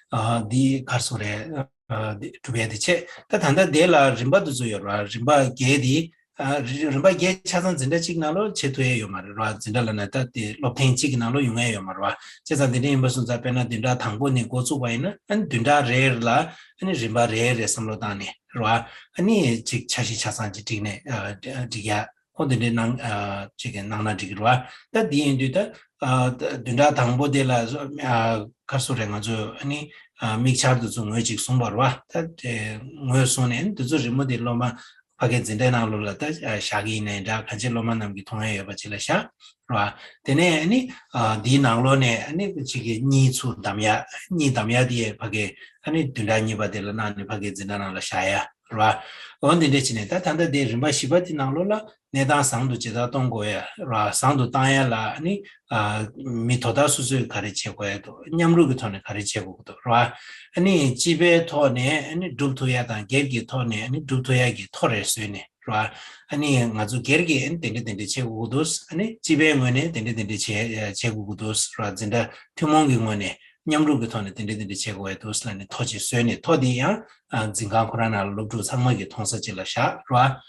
བ། འདི་ག་རེ་ཟེར་དགོས་རེད། འདི་སྒྲུབ་ཡ་དེ་བྱས། ད་ད་ལྟ་དེ་ལ་རིམ་པ་དེ་ཚོ་ཡོད་རེད་བ། རིམ་པ་བརྒྱད་དེ། ཨ་རི་རིམ་པ་བརྒྱད་ཆ་ཚང་འཛིན་གྲྭ་གཅིག་ནང་ལོགས་བྱེད་ཐུབ་ཡས་ཡོད་མ་རེད་ར། འཛིན་གྲྭ་ལབ་ན་ད་དེ་སློབ་ཐེངས་གཅིག་གི་ནང་ལོགས་ཡོང་ཡས་ཡོད་མ་རེད་བ། བྱས་ཙང་དེ་འདྲ་ཡིན་པ་སོང་ཙང་དཔེར་ན་བདུན་ཕྲག་དང་པོ་ནས་འགོ་བཙུགས་པ་ཡིན་ན་ཨ་ནི་བདུན་ཕྲག་རེ་རེ་ལ་ཨ་ནི་རིམ་པ་རེ་རེ་བསམ་བློ་བཏང་ནས་རེད་བ། ཨ་ནི་ཅིག་འཆར་གཞི་ཆ་ཚང་ཅིག་བསྒྲིགས་ནས་ཨ་སྒྲིག་ཡ་ཁོ་དེ་འདྲའི་གནང་ཨ་ཅིག་གནང་ན་འགྲིག་གི་རེད་བ། ད་དེ་ཡིན་དུས་ད་ཨ་བདུན་ཕྲག་དང་པོ་དེ་ལ་ཨ་ག་རེ་ཟེར་དགོས་རེད། ང་ཚོས་ཨ་ནི་ཨ་དམིགས་འཆར་དེ་ཚོ་ངོས་གཅིག་བཟུང་བ་རེད་བ། ད་དེ་ངོས་བཟུང་ནས་ཨ་ནི་དེ་ཚོ་རི་མོ་དེ་སློབ་མ་ཕ་གིའི་འཛིན་གྲྭའི་ནང་ལོགས་ལ་ད་བཞག་གི་ཡིན་ནའི་འདྲ། གང་ཅི་སློབ་མ་རྣམས་ཀྱིས་མཐོང་ཡ་ཡོད་པ་ཅིག་ལ་བཞག་རེད་བ། དེ་ནས་ཨ་ནི་ཨ་འདིའི་ནང་ལོགས་ནས་ཨ་ནི་གཅིག་གི་གཉིས་ཚུར་བདམས་ཡ། གཉིས་བདམས་ཡ་དེ་ཕ་གི་ཨ་ནི་བདུན་ཕྲག་གཉིས་པ་དེ་ལ་གནང་ནས་ཕ་གིའི་འཛིན་གྲྭ་ནང་ལ་བཞག་ཡ་རེད་བ། འོ་འདི་འདྲ་བྱས་ནས་ད་ད་ལྟ་དེ་རིམ་པ་བཞི་པ་དེ་ནང་ལོགས་ལ་གནས་སྟངས་བཟང་དུ་ཇེ་བརྟན་གཏོང་དགོས་ཡ་རེད་བ། བཟང་དུ་བཏང་ཡ་ལ་ཨ་ནི་ཨ་མི་དོ་བདག་སོ་སོས་ག་རེ་བྱེད་དགོས་ཡ་འདུག་མཉམ་རུབ་ཀྱི་ཐོག་ནས་ག་རེ་བྱེད་དགོས་ཀྱི་འདུག་རེད་བ། ཨ་ནི་སྤྱི་པའི་ཐོག་ནས་ཨ་ནི་སྒྲུབ་ཐུབ་ཡ་དང་སྒེར་གྱི་ཐོག་ནས་ཨ་ནི་སྒྲུབ་ཐུབ་ཡ་གི་ཐོ་རེ་བཟོས་ནས། རེད་བ། ཨ་ནི་ང་ཚོ་སྒེར་གྱིས་ཨ་ནི་དེ་འདྲ་དེ་འདྲ་བྱེད་དགོས་ཀྱི་འདུག་ཨ་ནི་སྤྱི་པའི་ངོས་ནས་དེ་འདྲ་དེ་འདྲ་བྱེད་བྱེད་དགོས་ཀྱི་འདུག་རེད་བ། འཛིན་གྲྭ་ཐུན་མོང་གི་ངོས་ནས་མཉམ་རུབ་ཀྱི་ཐོག་ནས་དེ་འདྲ་དེ་འདྲ་བྱེད་དགོས་ཀྱི་འདུག་ལབ་ནས་ཐོ་ཅིག་བཟོས་ནས། ཐོ་འདི་ཡང་ཨ་འཛིན་ཁང་ཁོ་རང་ནང་ལ་སློབ་ཕྲུག་ཚང་མ་གིས་མཐོང་ས་ཅིག་ལ་བཞག་རེད་བ།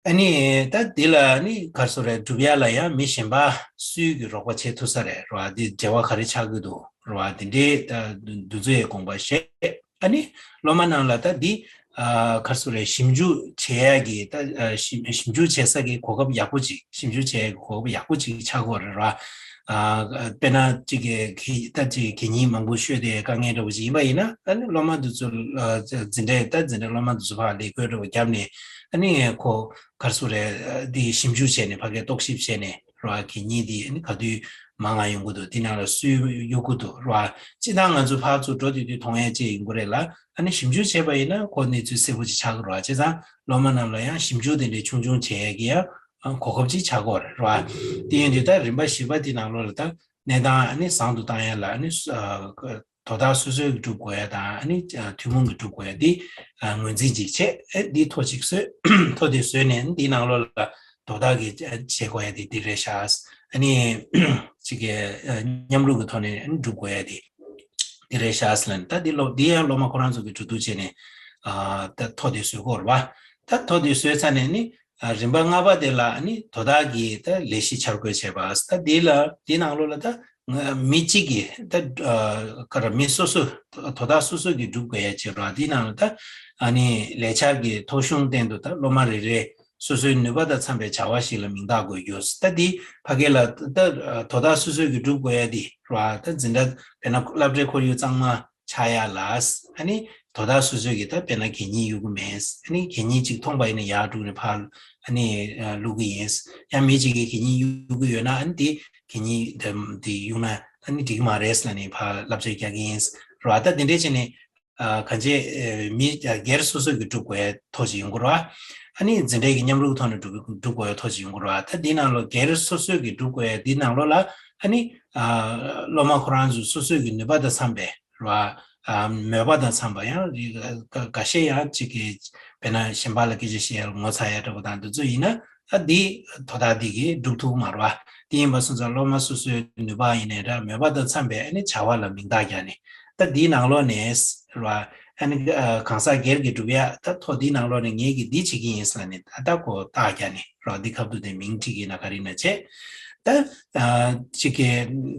ཨ་ནི་ད་འདི་ལ་ཨ་ནི་ག་རེ་ཟེར་དགོས་རེད། སྒྲུབ་ཡ་ལ་ཡང་མི་གཞན་པ་སུས་ཀྱིས་རོགས་པ་བྱེད་ཐུབ་ས་རེད་རེད་བ། འདི་འབྲེལ་བ་ག་རེ་ཆགས་ཀྱི་འདུག་རེད་བ། འདི་འདྲའི་ད་འདི་ཚོ་ཡི་དགོངས་པ་བཞེས། ཨ་ནི་སློབ་མ་རྣམས་ལ་ད་འདི་ཨ་ག་རེ་ཟེར་དགོས་རེད། ཞིབ་འཇུག་བྱེད་ཡ་གི་ད་ཨ་ཞིབ་ཞིབ་འཇུག་བྱེད་ས་གི་གོ་སྐབས་ཡག་པོ་ཅིག་ཞིབ་འཇུག་བྱེད་ཡ་གི་གོ་སྐབས་ཡག་པོ་ཅིག་ཆགས་ཀྱི་ཡོད་རེད་ར། ཨ་དཔེར་ན་གཅིག་གི་གི་ད་གཅིག་གི་གད་སྙིགས་མང་པོ་ཤོར་ཏེ་དཀའ་ངལ་འདྲ་པོ་ཅིག་ཡིན་པ་ཡིན་ན། ཨ་ནི་སློབ་མ་འདི་ཚོ་ཨ་འཛིན་གྲྭའི་ད་འཛིན་གྲྭའི་སློབ་མ་འདི་ཚོ་ཕར་ལས་བགོས་འདྲ་པོ་བརྒྱབ་ནས། ཨ་ནི་ཁོ་ག་རེ་ཟེར་དགོས་རེད། འདི་ཞིབ་འཇུག་བྱས་ནས་ཕ་གིར་རྟོག་ཞིབ་བྱས་ནས་ར། གད་སྙིགས་འདི་ཨ་ནི་ག་དུས་མང་ང་ཡོང་གི་འདུག་འདི་ནང་ལ་སུས་གཡུག་གི་འདུག་ར། སྤྱིར་བཏང་ང་ཚོ་ཕར་ཚུར་འགྲོ་དུས་དུས་མཐོང་ཡས་ཅིག་ཡིན་དགོས་རེད་ལ། ཨ་ནི་ཞིབ་འཇུག་བྱས་པ་ཡིན་ན་ཁོ་གནས་ཚུལ་གསལ་པོ་ཅིག་ཆགས་ཀྱི་རེད་བ། བྱས་ཙང་སློབ་མ་རྣམས་ལ་ཡང་ཞིབ་འཇུག་དེ་འདྲའི་ཆུང་ཆུང་བྱེད་ཡས་ཀྱི་ཡང་གོ་སྐབས་ཅིག་ཆགས་ཀྱི་ཡོད་རེད་བ། དེ་ཡིན་དུས་ད་རིམ་པ་བཞི་པ་དེ་ནང་ལོགས་ལ་ད་གནས་སྟངས་ཨ་ནི་བཟང་དུ་བཏང་ཡས་ལ་ཨ་ནི་དོ་བདག་སོ་སོས་སྒྲུབ་དགོས་ཡས་དང་ཨ་ནི་ཐུན་མོང་གིས་སྒྲུབ་དགོས་ཡས་འདི་ངོས་འཛིན་ཅིག་བྱས། ཨེ་འདི་ཐོ་ཅིག་བཟོས། ཐོ་དེ་བཟོས་ནས་འདིའི་ནང་ལོགས་ལ་དོ་བདག་གིས་བྱེད་དགོས་ཡས་དེ་འདི་རེད་ཤག་ཨ་ནི་ཅིག་གི་ཨ་མཉམ་རུབ་ཀྱི་ཐོག་ནས་ཨ་ནི་སྒྲུབ་དགོས་ཡ་དེ་དེ་རེད་ཤག་ཟེར་ལབ་ནས། ད་འདི་ལོ་འདི་ཡང་སློབ་མ་ཁོ་རང་ཚོ་གི་གྲོས་བསྡུར་བྱས་ནས་ཨ་ད་ཐོ་དེ་བཟོ་དགོས་རེད་པ། ད་ཐོ་དེ་བཟོས་ཚར་ནས་ནི་ཨ་རིམ་པ་ལྔ་པ་དེ་ལ་ཨ་ནི་དོ་བདག་གིས་ད་ལས་གཞི་འཆར་འགོད་བྱས་པ། ད་འདི་ལ་འདི་ནང་ལོགས་ལ་ད་ང་མི་གཅིག་གིས་ད་ཨ་ག་རེ་མི་སོ་སོ་དོ་བདག་སོ་སོ་གིས་སྒྲུབ་དགོས་ཡ་ཅིག་རེད་པ། འདི་ནང་ལ་ད་ཨ་ནི་ལས་འཆར་གྱི་ཐོ་གཞུང་སྟེང་དུ་ད་སློབ་མ་རེ་རེ་སོ་སོའི་ནུས་པ་དང་འཚམ་པའི་བྱ་བ་ཞིག་ལ་མིང་རྟགས་འགོད་རྒྱུ། ད་འདི་ཕ་གི་ལ་ད་དོ་བདག་སོ་སོ་གིས་སྒྲུབ་དགོས་ཡ་འདི་རེད་པ། ད་འཛིན་གྲྭ་དཔེར་ན་སློབ་གྲྭའི་ཁོར་ཡུག་གཙང་མ་ཆགས་ཡ་ལ། ཨ་ནི་དོ་བདག་སོ་སོ་གིས་ད་དཔེར་ན་གད་སྙིགས་གཡུག་གི་མེད། ཨ་ནི་གད་སྙིགས་གཅིག་མཐོང་པ་ཡིན་ན་ཡར་འགྲོ་ནས་ཕར་ཨ་ནི་ཨ་བླུག་གི་ཡིན། ཡང་མི་གཅིག་གིས་གད་སྙིགས་གཡུག་གི་ཡོད་ན་ཨ་ནི་དེ་གད་སྙིགས་དེ་དེ་གཡུག་ན་ཨ་ནི་འགྲིག་གི་མ་རེད་ཟེར་ནས་ཕར་བསླབ་བྱ་རྒྱག་གི་ཡིན་རེད་པ། ད་དེ་འདྲས་བྱས་ནས་ཨ་གང་ཅི་ཨ་མི་ཨ་སྒེར་སོ་སོ་གིས་སྒྲུབ་དགོས་ཡ་ཐོ་ཅིག་ཡོང་གི་རེད་པ། ཨ་ནི་འཛིན་གྲྭའི་གི་མཉམ་རུབ་ཐོག་ནས་སྒྲུབ་སྒྲུབ་དགོས་ཡ་ཐོ་ཅིག་ཡོང་གི་རེད་པ། ད་འདི་ནང་ལོགས་སྒེར་སོ་སོ་གིས་སྒྲུབ་དགོས་ཡ་འདི་ནང་ལོགས་ལ་ཨ་ནི་ཨ་སློབ་མ་ཁོ་རང་ཚོ་སོ་སོའི་གི་ནུས་པ་དང་འཚམ་པའི་རེད་པ། ཨ་མོས་པ་དང་འཚམ་པ། ཡང་རིགས་ཁ་ཁ་ཤས་ཡང་གཅིག་གིས་དཔེར་ན་གཞན་པ་ལ་སྐད་ཆ་བཤད་ཡ་ལ་ངོ་ཚ་ཡ་འདྲ་པོ་དང་འདི་ཚོ་ཡིན་ན་ཨ་འདི་དོ་བདག་འདི་གིས་སྒྲུབ་ཐུབ་ཀྱི་མ་རེད་པ། དེ་ཡིན་པ་སོང་ཙང་སློབ་མ་སོ་སོའི་ནུས་པ་ཡིན་ནའི་འདྲ་མོས་པ་དང་འཚམ་པའི་ཨ་ནི་བྱ་བ་ལ་མིང་རྟགས་རྒྱག་ནས། ད་འདི་ནང་ལོགས་ནས་རེད་པ། ཨ་ནི་ཨ་གང་ཟག་སྒེར་གྱིས་སྒྲུབ་ཡ་ད་ཐོ་འདི་ནང་ལོགས་ནས་ངེད་ཀྱིས་འདི་བྱེད་ཀྱི་ཡིན་ཟེར་ནས་ད་ལྟ་ཁོ་རྟགས་རྒྱག་ནས་རེད་པ། འདི་ཁ་བསྡུ་དེ་མིང་བྲིས་ཀྱི་ན་ག་རེ་ན་བྱས། ད་ཨ་གཅིག་གི་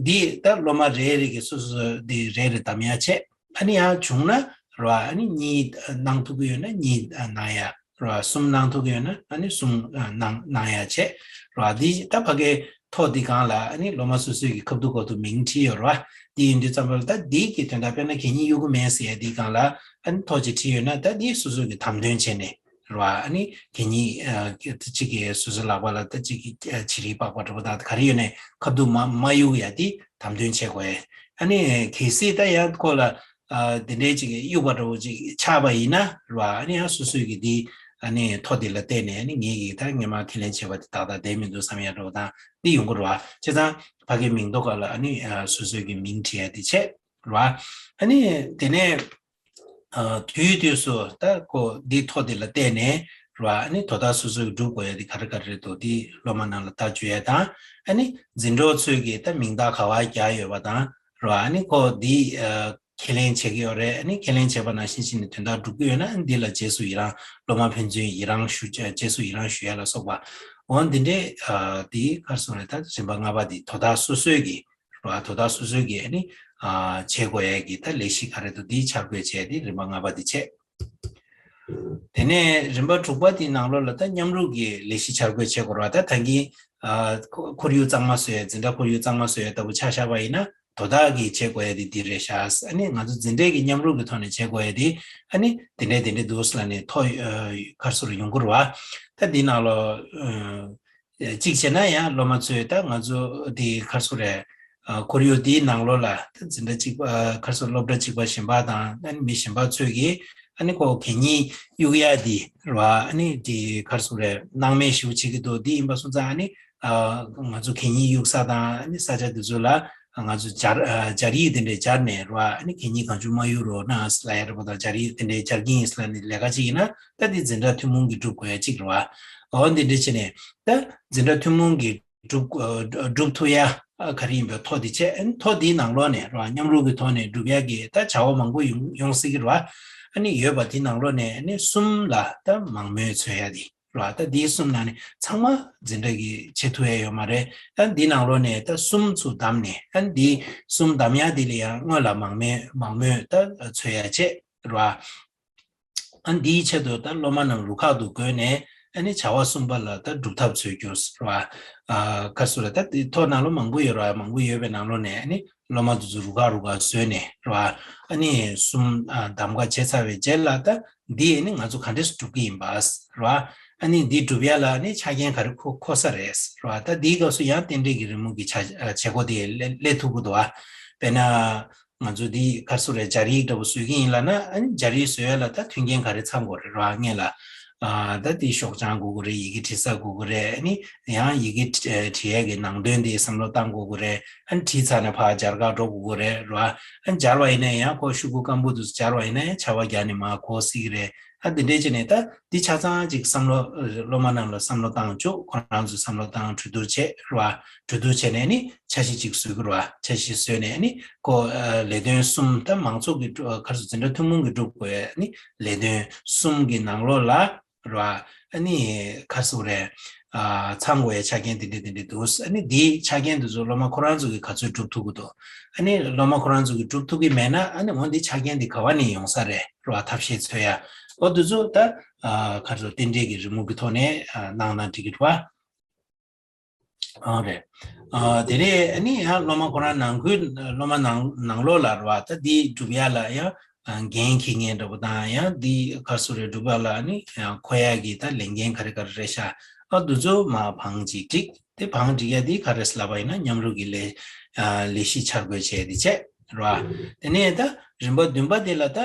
འདི་ད་སློབ་མ་རེ་རེ་གི་སོ་སོ་འདི་རེ་རེ་གདམ་ཡ་བྱས། ཨ་ནི་ཡང་བྱུང་ན་རེད་པ། ཨ་ནི་གཉིས་གནང་ཐུབ་ཀྱི་ཡོད་ན་གཉིས་གནང་ཡ་རེད་པ། གསུམ་གནང་ཐུབ་ཀྱི་ཡོད་ན་ཨ་ནི་གསུམ་ཨ་གནང་གནང་ཡ་བྱས་རེད་པ། འདི་ད་ཕ་གིའི་ཐོ་འདི་སྒང་ལ་ཨ་ནི་སློབ་མ་སོ་སོའི་གི་ཁ་བསྡུ་ཁ་བསྡུ་མིང་བྲིས་ཡོད་རེད་པ། འདི་ཡིན་དུས་ཙམ་པ་ལ་ད་འདི་གི་དོན་དག་དཔེར་ན་གད་སྙིགས་གཡུག་གི་མེད་ཟེར་ཡ་འདི་སྒང་ལ་ཨ་ནི་ཐོ་ཅིག་བྲིས་ཡོད་ན་ད་འདི་སོ་སོ་གི་དམ་དོན་བྱས་ནས་རེད་པ། ཨ་ནི་གད་སྙིགས་ཨ་གཅིག་གི་སོ་སོའི་ལག་པ་ལ་ད་གཅིག་གི་ཨ་བྱི་རིལ་པགས་པ་འདྲ་པོ་དང་ག་རེ་ཡོད་ནའི་ཁ་བསྡུ་མ་མ་གཡུག་ཡ་འདི་དམ་དོན་བྱེད་དགོས། ཨ་ནི་གལ་སྲིད་ད་ཡང་ཁོ་ལ་ཨ་དེ་འདྲའི་ཅིག་གཡུག་པ་འདྲ་པོ་ཅིག་ཆགས་པ་ཡིན་ན་རེད་པ། ཨ་ནི་ཡང་སོ་སོའི་གི་འདི་ཨ་ནི་ཐོ་འདི་ལ་བལྟས་ནས་ཨ་ནི་ངེད་ཀྱིས་ད་སྔོན་མ་ཁས་ལེན་བྱས་པ་དེ་ཏག་ཏག་བསྡད་མི་འདུག་བསམ་ཡ་འདྲ་པོ་དང་འདི་ཡོང་གི་རེད་པ། བྱས་ཙང་ཕ་གིའི་མིང་ཐོ་སྒང་ལ་ཨ་ནི་ཨ་སོ་སོའི་གི་མིང་བྲིས་ཡ་འདི་བྱས་རེད་པ། ཨ་ནི་དེ་ནས་ཨ་དུས་དུས་སུ་ད་ཁོ་འདི་ཐོ་འདི་ལ་བལྟས་ནས་རེད་པ། ཨ་ནི་དོ་བདག་སོ་སོས་སྒྲུབ་དགོས་ཡ་འདི་ག་རེ་ག་རེ་རེད་འདུག་འདི་སློབ་མ་རྣམས་ལ་ལྟ་བཅུག་ཡ་དང་། ཨ་ནི་འཛིན་གྲོགས་ཚོས་ཀྱིས་ད་མིང་རྟགས་ག་པར་རྒྱག་ཡོད་པ་དང་རེད་པ། ཨ་ནི་ཁོ་འདི་ཨ་ཁས་ལེན་བྱེད་ཀྱི་ཡོད་རེད། ཨ་ནི་ཁས་ལེན་བྱས་པ་ནང་བཞིན་བྱས་ནས་དོན་དག་སྒྲུབ་ཀྱི་ཡོད་ན་ཨ་ནི་འདི་ལ་རྗེས་སུ་ཡི་རང་སློབ་མ་ཕན་ཚུན་ཡི་རང་ཞུ་རྗེས་སུ་ཡི་རང་ཞུ་ཡ་ལ་སོགས་པ། འོ་འདི་འདྲའི་ཨ་འདི་ག་རེ་ཟེར་དགོས་རེད། ད་རིམ་པ་ལྔ་པ་འདི་དོ་བདག་སོ་སོའི་གི་རེད་པ། དོ་བདག་སོ་སོའི་གི་ཨ་ནི་ཨ་བྱེད་དགོས་ཡ་གི་ད་ལས་གཞི་ག་རེ་འདུག་འདི་འཆར་འགོད་བྱས་ཏེ་རིམ་པ་ལྔ་པ་འདི་བྱས། དེ་ནས་རིམ་པ་དྲུག་པ་དེའི་ནང་ལོགས་ལ་ད་མཉམ་རུབ་ཀྱི་ལས་གཞི་འཆར་འགོད་བྱེད་དགོས་རེད་པ། ད་ད་གིན་ཨ་ཁོར་ཡུག་གཙང་མ་བཟོ་ཡ་འཛིན་གྲྭ་ཁོར་ཡུག་གཙང་མ་བཟོ་ཡ་ལྟ་བུ་ཆ་བཞག་པ་ཡིན་ན་དོ་བདག་གིས་བྱེད་དགོས་ཡ་དེ་འདི་རེད་ཤག་ཨ་ནི་ང་ཚོ་འཛིན་གྲྭའི་གི་མཉམ་རུབ་ཀྱི་ཐོག་ནས་བྱེད་དགོས་ཡ་དེ་ཨ་ནི་དེ་འདྲས་དེ་འདྲས་འདུག་ཟེར་ལབ་ནས་ཐོ་ཨ་ག་རེ་ཟེར་ཡོང་གི་རེད་པ། ད་འདི་ནང་ལོགས་ཨ། གཅིག་བྱས་ན་ཡང་སློབ་མ་ཚོས་ད་ང་ཚོ་འདི་ག་རེ་ཟེར་དགོས་རེད། ཨ་ཁོར་ཡུག་འདིའི་ནང་ལོགས་ལ་ད་འཛིན་གྲྭ་གཅིག་པ་ཨ་ག་རེ་ཟེར་སློབ་གྲྭ་གཅིག་པ་གཞན་པ་དང་ཨ་ནི་མི་གཞན་པ་ཚོས་ཀྱིས་ཨ་ནི་ཁོ་གད་སྙིགས་གཡུག་ཡ་འདི་རེད་པ། ཨ་ནི་འདི་ག་རེ་ཟེར་དགོས་རེད། སྣང་མེད་ཞེ་པོ་བྱེད་ཀྱི་འདུག་འདི་ཡིན་པ་སོང་ཙང་ཨ་ནི་ཨ་ང་ཚོ་གད་སྙིགས་གཡུག་ས་དང་ཨ་ནི་ས་ཆ་འདི་ཚོ་ལ་ང་ཚོ་སྦྱར་ཨ་སྦྱར་ཡིག་དེ་འདྲས་སྦྱར་ནས་རེད་པ། ཨ་ནི་གད་སྙིགས་གང་བྱུང་མ་གཡུག་རོགས་གནང་ལབ་ཡ་འདྲ་པོ་དང་སྦྱར་ཡིག་དེ་འདྲས་སྦྱར་གྱི་ཡིན་ལབ་ནས་ལས་ཀ་ཅིག་ཡིན་ན་ད་འདི་འཛིན་གྲྭ་ཐུན་མོང་གིས་སྒྲུབ་དགོས་ཡ་གཅིག་རེད་པ། འོ་འདི་འདྲ་བྱས་ནས་ད་འཛིན་གྲྭ་ཐུན་མོང་གིས་སྒྲུབ་ཨ་སྒྲུབ་ཐུབ་ཡ་ཨ་ག་རེ་ཡིན་པའི་ཐོ་འདི་བྱས། ཨ་ནི་ཐོ་འདིའི་ནང་ལོགས་ནས་རེད་པ། མཉམ་རུབ་ཀྱི་ཐོག་ནས་སྒྲུབ་ཡ་གི་ད་བྱ་བ་མང་པོ་ཡོང་ཡོང་སྲིད་ཀྱི་རེད་པ། ཨ་ནི་ཡོད་པ་དེའི་ནང་ལོགས་ནས་ཨ་ནི་གསུམ་ལ་ད་མང་མོས་འཚོལ་ཡ་དེ་རེད་པ། ད་འདིའི་གསུམ་ནང་ནས་ཚང་མ་འཛིན་གྲྭ་གིས་བྱེད་ཐུབ་ཡ་ཡོད་མ་རེད། ད་འདིའི་ནང་ལོགས་ནས་ད་གསུམ་ཚུར་བདམས་ནས་ཨ་ནི་འདི་གསུམ་བདམས་ཡ་འདི་ལ་ཡང་སྔོན་ལ་མང་མོས་མང་མོས་ད་འཚོལ་ཡ་བྱས་རེད་པ། ཨ་འདིའི་ཆེད་དུ་ད་སློབ་མ་རྣམས་རུ་ཁག་ཏུ་བགོས་ནས་ཨ་ནི་བྱ་བ་གསུམ་པ་ལ་ད་སྒྲུབ་ཐབས་འཚོལ་རྒྱུ་རེད་པ། ཨ་ག་རེ་ཟེར་དགོས་རེད། ད་འདི་ཐོ་ནང་ལོགས་མང་པོ་ཡོད་རེད་པ། མང་པོ་ཡོད་པའི་ནང་ལོགས་ནས་ཨ་ནི་སློབ་མ་དེ་ཚོ་རུ་ཁག་རུ་ཁག་བཟོས་ནས་རེད་པ། ཨ་ནི་གསུམ་ཨ་གདམ་ག་བྱས་ཚར་བའི་རྗེས་ལ་ད་འདི་ཨ་ནི་ང་ཚོ་ག་འདྲས་སེ་སྒྲུབ་ཀྱི་ཡིན་པ་རེད་པ། ཨ་ནི་འདི་སྒྲུབ་ཡ་ལ་ཨ་ནི་ཆ་རྐྱེན་ག་རེ་མཁོ་མཁོ་ས་རེད་རེད་པ། ད་འདིའི་སྐབས་སུ་ཡང་རྟེན་འབྲེལ་གྱི་རེའུ་མིག་གི་བྱ་བྱེད་སྒོ་དེ་སླེབས་སླེབས་ཐུབ་ཀྱི་འདུག་པ། དཔེར་ན། ང་ཚོ་འདི་ག་རེ་ཟེར་དགོས་རེད། སྦྱར་ཡིག་འདྲ་པོ་བཟོ་གི་ཡིན་ལབ་ན་ཨ་ནི་སྦྱར་ཡིག་བཟོ་ཡ་ལ་ད་མཐུན་རྐྱེན་ག་རེ་ཚང་དགོས་རེད་ར། སྔོན་ལ་ཨ་ད་དེ་ཤོག་བྱང་དགོས་ཀྱི་རེད། ཡི་གེ་འབྲི་ས་དགོས་ཀྱི་རེད། ཨ་ནི་ཡང་ཡི་གེ་བྲི་བྲི་ཡས་ཀྱི་ནང་དོན་དེ་བསམ་བློ་བཏང་དགོས་ཀྱི་རེད། ཨ་ནི་བྲིས་ཚར་ནས་ཕར་སྦྱར་གར་འགྲོ་དགོས་ཀྱི་རེད་ར། ཨ་ནི་སྦྱར་བ་ཡིན་ན་ཡང་ཁོ་ཤོག་གུ་སྐམ་པོ་དེ་ཚོ་སྦྱར་བ་ཡིན་ན་ཡང་ཆར་པ་བརྒྱབ་ནས་མར་གོག་སྲིད་ཀྱི་རེད། ཨ་འདི་འདྲའི་བྱས་ནས་ད་འདི་ཆ་ཚང་ཅིག་བསམ་བློ་སློབ་མ་རྣམས་ལ་བསམ་བློ་བཏང་བཅུག་ཁོ་རང་ཚོས་བསམ་བློ་བཏང་གྲོས་བསྡུར་བྱས་རེད་བ། གྲོས་བསྡུར་བྱས་ནས་ནི་འཆར་གཞི་ཅིག་བཟོ་གི་རེད་བ། འཆར་གཞི་བཟོས་ནས་ནི་ཁོ་ལས་དོན་གསུམ་ད་མང་ཚོགས་ཀྱི་ག་རེ་ཟེར་འཛིན་གྲྭ་ཐུན་མོང་གི་སྒྲུབ་དགོས་ནི་ལས་དོན་གསུམ་གྱི་ནང་ལོགས་ལ། ར། ཨ་ནི་ག་རེ་ཟེར་དགོས་རེད། ཨ་ཚང་དགོས་ཡ་ཆ་རྐྱེན་དེ་འདྲ་དེ་འདྲ་འདུག་ཨ་ནི་འདིའི་ཆ་རྐྱེན་དེ་ཚོ་སློབ་མ་ཁོ་རང་ཚོ་གིས་ག་ཚོད་སྒྲུབ་ཐུབ་ཀྱི་འདུག་ཨ་ནི་སློབ་མ་ཁོ་རང་ཚོ་གིས་སྒྲུབ་ཐུབ་ཀྱི་མེད་ན་ཨ་ནི་འོ་འདི་ཆ་རྐྱེན་དེ་ག་བ་ནས་ཡོང་ས་རེད་ར་ཐབས་ཤེས་འཚོལ་ཡ། འོ་འདི་ཚོ་ད་ཨ་ག་རེ་ཟེར་རྟེན་འབྲེལ་གྱི་རེའུ་མིག་གི་ཐོག་ནས་ཨ་གནང་ན་འགྲིག་གི་རེད་བ། ཨང་རེད། ཨ་དེ་རེད། ཨ་ནི་ཡང་སློབ་མ་ཁོ་རང་ནང་ཁུལ་སློབ་མ་ནང་ནང་ལོགས་ལ་རེད་བ། ད་འདི་སྒྲུབ་ཡ་ལ་ཡང་འགན་འཁྱེར་མཁན་འདྲ་པོ་དང་ཡང་འདི་ག་རེ་ཟེར་དགོས་རེད། སྒྲུབ་པ་ལ་ཨ་ནི་ཡང་འཁོར་ཡ་གི་ད་ལས་འགན་ག་རེ་ག་རེ་རེད་ཤག་ཨ་འདི་ཚོ་མར་བང་ཅིག་བསྒྲིགས། དེ་བང་བསྒྲིགས་ཡ་འདི་ག་རེ་ལབ་པ་ཡིན་ན་མཉམ་རུབ་ཀྱི་ལས་ཨ་ལས་གཞི་འཆར་འགོད་བྱས་འདི་བྱས་རེད་བ། དེ་ནས་ད་རིམ་པ་བདུན་པ་དེ་ལ་ད་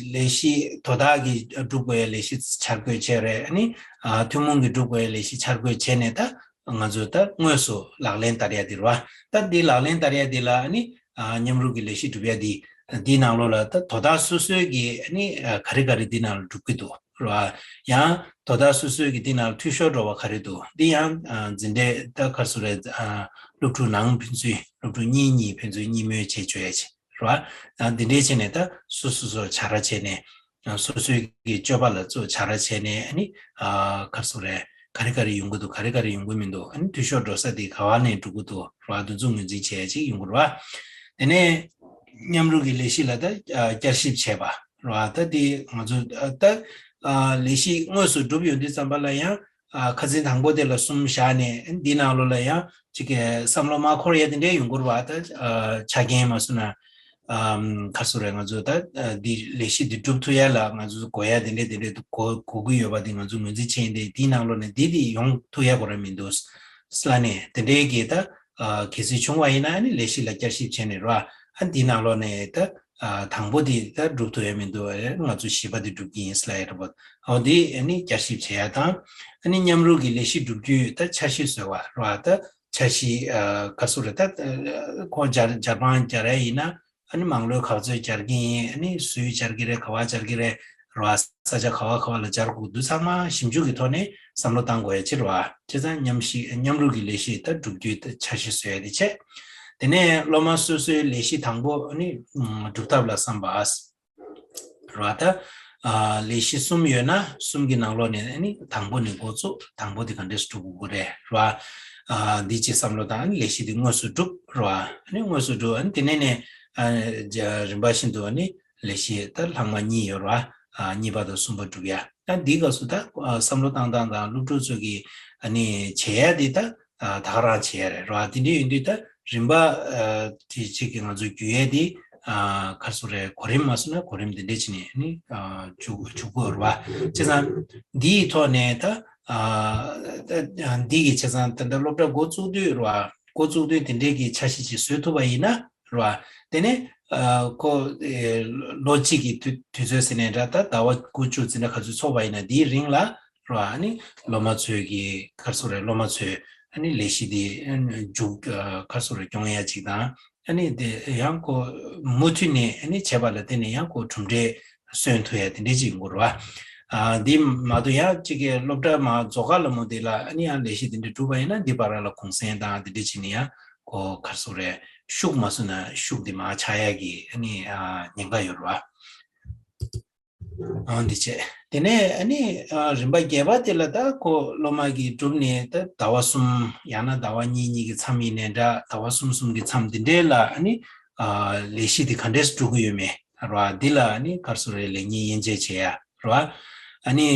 ལས་གཞི་དོ་བདག་གིས་སྒྲུབ་དགོས་ཡ་ལས་གཞི་འཆར་འགོད་བྱས་རེད། ཨ་ནི་ཨ་ཐུན་མོང་གིས་སྒྲུབ་དགོས་ཡ་ལས་གཞི་འཆར་འགོད་བྱས་ནས་ད། ང་ཚོས་ད་དངོས་སུ་ལག་ལེན་བསྟར་ཡ་དེ་རེད་བ། ད་འདི་ལག་ལེན་བསྟར་ཡ་དེ་ལ་ཨ་ནི་ཨ་མཉམ་རུབ་ཀྱི་ལས་གཞི་སྒྲུབ་ཡ་འདི་འདིའི་ནང་ལོགས་ལ་ད་དོ་བདག་སོ་སོའི་གི་ཨ་ནི་ཨ་ག་རེ་ག་རེ་འདི་ནང་ལ་སྒྲུབ་ཀྱི་འདུག་རེད་བ། ཡང་དོ་བདག་སོ་སོའི་གི་འདི་ནང་ལ་འཐུས་ཤོར་འགྲོ་བ་ག་རེ་འདུག་འདི་ཡང་ཨ་འཛིན་གྲྭའི་ད་ག་རེ་ཟེར་དགོས་རེད། ཨ་སློབ་ཕྲུག་ནང་ཕན་ཚུན་སློབ་ཕྲུག་གཉིས་གཉིས་ཕན་ཚུན་གཉིས་མོལ་བྱེད་ཆོག་ཡ་ཆེ་རེད་བ། ཨ་འདི་འདྲའི་བྱས་ནས་ད་སོ་སོ་སོ་བྱ་ར་བྱས་ནས། སོ་སོའི་གི་སྤྱོད་པ་ལ་གཙོ་བྱ་ར་བྱས་ནས་ཨ་ནི་ཨ་ག་རེ་ཟེར་དགོས་རེད། ག་རེ་ག་རེ་ཡོང་གི་འདུག་ག་རེ་ག་རེ་ཡོང་གི་མི་འདུག་ཨ་ནི་འཐུས་ཤོར་འགྲོ་ས་དེ་ག་བ་ནས་འགྲོ་གི་འདུག་ར་འདི་ཚོ་ངོས་འཛིན་བྱེད་ཡ་ཅིག་ཡོང་གི་རེད་བ། དེ་ནས་མཉམ་རུབ་ཀྱི་ལས་གཞི་ལ་ད་ཨ་བསྐྱར་ཞིབ་བྱས་པ་ར་ད་དེ་ང་ཚོ་ཨ་ད་ཨ་ལས་གཞི་དངོས་སུ་གྲུབ་ཡོང་དུས་ཙམ་པ་ལ་ཡང་། ཨ་ཁ་སང་དང་པོ་དེ་ལ་གསུམ་བཞག་ནས་འདི་ནང་ལོགས་ལ་ཡང་ཅིག་གི་བསམ་བློ་མ་འཁོར་ཡ་དེ་འདྲས་ཡོང་གི་རེད་བ། ད་ཨ་ཆ་རྐྱེན་མ་སོང་ན་ཨམ་ག་རེ་ཟེར་དགོས་རེད། ང་ཚོ་ད་ཨ་འདི་ལས་གཞི་འདི་སྒྲུབ་ཐུབ་ཡ་ལ་ང་ཚོ་དགོས་ཡ་དེ་འདྲས་དེ་འདྲས་དགོས་དགོས་ཀྱི་ཡོད་པ་དེ་ང་ཚོ་ངོས་འཛིན་བྱས་ཡིན་ཏེ་འདིའི་ནང་ལོགས་ནས་འདི་འདི་ཡོང་ཐུབ་ཡ་ག་རེ་མི་འདུག་ལབ་ནས་དེ་འདྲས་ཀྱི་ད་ཨ་གལ་སྲིད་བྱུང་བ་ཡིན་ན་ཨ་ནི་ལས་གཞི་ལ་བསྐྱར་ཞིབ་བྱས་ནས་རེད་བ། ཨ་འདིའི་ནང་ལོགས་ནས་ད། ཨ་དང་པོ་དེ་ད་སྒྲུབ་ཐུབ་ཡ་མི་འདུག་ཨ་ང་ཚོ་བཞི་པ་དེ་སྒྲུབ་ཀྱི་ཡིན་ལབ་ཡ་འདྲ་པོ། འོ་དེ་ཨ་ནི་བསྐྱར་ཞིབ་བྱེད་ཡ་དང་། ཨ་ནི་མཉམ་རུབ་ཀྱི་ལས་གཞི་སྒྲུབ་རྒྱུའི་ད་འཆར་གཞི་བཟོ་བ་རེད་བ། ད་འཆར་གཞི་ཨ་ག་རེ་ཟེར་དགོས་རེད། ད་ཁོ་སྦྱར་སྦྱར་དཔང་སྦྱར་ཡ་ཡིན་ན་ཨ་ནི་མང་ལོས་ག་ཚོད་སྦྱར་གྱི་ཡིན། ཨ་ནི་སུས་སྦྱར་གྱི་རེད། ག་བ་སྦྱར་གྱི་རེད་རེད་བ། ས་ཆ་ག་བ་ག་བ་ལ་སྦྱར་དགོས་འདུག་ཚང་མ་ཞིབ་འཇུག་གི་ཐོག་ནས་བསམ་བློ་བཏང་དགོས་ཡ་ཅིག་རེད་བ། བྱས་ཙང་མཉམ་གཞི་མཉམ་རུབ་ཀྱི་ལས་གཞི་ད་སྒྲུབ་རྒྱུའི་ད་འཆར་གཞི་བཟོ་ཡ་དེ་བྱས། དེ་ནས་སློབ་མ་སོ་སོའི་ལས་གཞི་དང་པོ་ནི་སྒྲུབ་ཐབས་ལ་བསམ་པ། རེད་བ། ད་ཨ་ལས་གཞི་གསུམ་ཡོད་ན་གསུམ་གྱི་ནང་ལོགས་ནས་ནི་དང་པོ་ནས་འགོ་བཙུགས། དང་པོ་དེ་ག་འདྲས་སྒྲུབ་དགོས་རེད་རེད་བ། ཨ་འདི་ཅིག་བསམ་བློ་བཏང་། ལས་གཞི་དེ་དངོས་སུ་སྒྲུབ་རེད་བ། ནི་དངོས་སུ་སྒྲུབ། ཨ་ནི་དེ་ནས་ནས་ཨ་རིམ་པ་བཞིན་དུ་ནི་ལས་གཞི་ད་ལྷག་མ་གཉིས་ཡོད་རེད་བ། ཨ་གཉིས་པ་དང་གསུམ་པ་སྒྲུབ་ཡ། ད་འདི་སྐབས་སུ་ད་ཨ་བསམ་བློ་བཏང་སྟངས་དང་སློབ་ཕྲུག་ཚོ་གིས་ཨ་ནི་བྱེད་ཡ་དེ་ད་ཨ་ད་ག་རང་བྱེད་ཡ་རེད་རེད་བ། དེ་འདྲ་ཡིན་དུས་ད་རིམ་པ་ཨ་དེ་གཅིག་གི་ང་ཚོ་བརྒྱུད་ཡས་དེ་ཨ་ག་རེ་ཟེར་དགོས་རེད། གོ་རིམ་མ་སོང་ན་གོ་རིམ་དེ་འདྲ་བྱས་ནས་ནི་ཨ་འཇུག་འཇུག་དགོས་རེད་བ། བྱས་ཙང་འདིའི་ཐོག་ནས་ད་ཨ་ད་འདི་གི་བྱས་ཙང་ད་ལྟ་སློབ་གྲྭ་འགོ་བཙུགས་དུས་རེད་བ། འགོ་བཙུགས་དུས་དེ་འདྲའི་གི་འཆར་གཞི་ཅིག་བཟོ་ཐུབ་པ་ཡིན་ན། རེད་བ། དེ་ནས་ཨ་ཁོ་ཨེ་ལོ་གཅིག་གི་དུས་དུས་ཚོད་ཟེར་ནའི་འདྲ། ད་ཟླ་བ་དགུ་བཅུ་ཟེར་ན་ག་ཚོད་ཚོགས་པ་ཡིན་ན་དེའི་རིང་ལ་རེད་བ། ཨ་ནི་སློབ་མ་ཚོས་ཀྱི་ག་རེ་ཟེར་དགོས་རེད། སློབ་མ་ཚོས་ཨ་ནི་ལས་གཞི་དེ་མཇུག་ག་རེ་ཟེར་དགོས་རེད། སྐྱོང་ཡ་ཅིག་དང་། ཨ་ནི་དེ་ཡང་ཁོ་མུ་མཐུད་ནས་ཨ་ནི་བྱས་པ་ལ་བརྟེན་ནས་ཡང་ཁོ་གྲུབ་འབྲས་སོན་ཐུབ་ཡ་དེ་འདྲ་ཅིག་ཡོང་གི་རེད་བ། ཨ་འདི་མ་གཏོགས་ཡང་གཅིག་གི་སློབ་གྲྭ་མ་རྫོགས་ག་ལ་མོ་དེ་ལ་ཨ་ནི་ཡང་ལས་གཞི་དེ་འདྲ་གྲུབ་པ་ཡིན་ན་འདི་བར་ལ་གུང་སེང་དང་དེ་འདྲ་བྱས་ནས་ཡང་ཁོ་ག་རེ་ཟེར་དགོས་རེད། ཤུགས་མ་སོང་ན་ཤུགས་དེ་མར་ཆག་ཡ་གི་ཨ་ནི་ཨ་ཉེན་ཁ་ཡོད་རེད་བ། ཨ་འདི་བྱས། དེ་ནས་ཨ་ནི་ཨ་རིམ་པ་བརྒྱད་པ་དེ་ལ་ད་ཁོ་སློབ་མ་གིས་བསྒྲུབས་ནས་ད་ཟླ་བ་གསུམ་ཡང་ན་ཟླ་བ་གཉིས་གཉིས་ཀྱི་མཚམས་ཡིན་ནའི་འདྲ། ཟླ་བ་གསུམ་གསུམ་གྱི་མཚམས་དེ་འདྲའི་ལ་ཨ་ནི་ཨ་ལས་གཞི་དེ་ག་འདྲས་སྒྲུབ་ཀྱི་ཡོད་མེད་རེད་བ། འདི་ལ་ཨ་ནི་ག་རེ་ཟེར་དགོས་རེད། ལེགས་ཉེས་དབྱེ་འབྱེད་བྱེད་ཡ་རེད་བ། ཨ་ནི་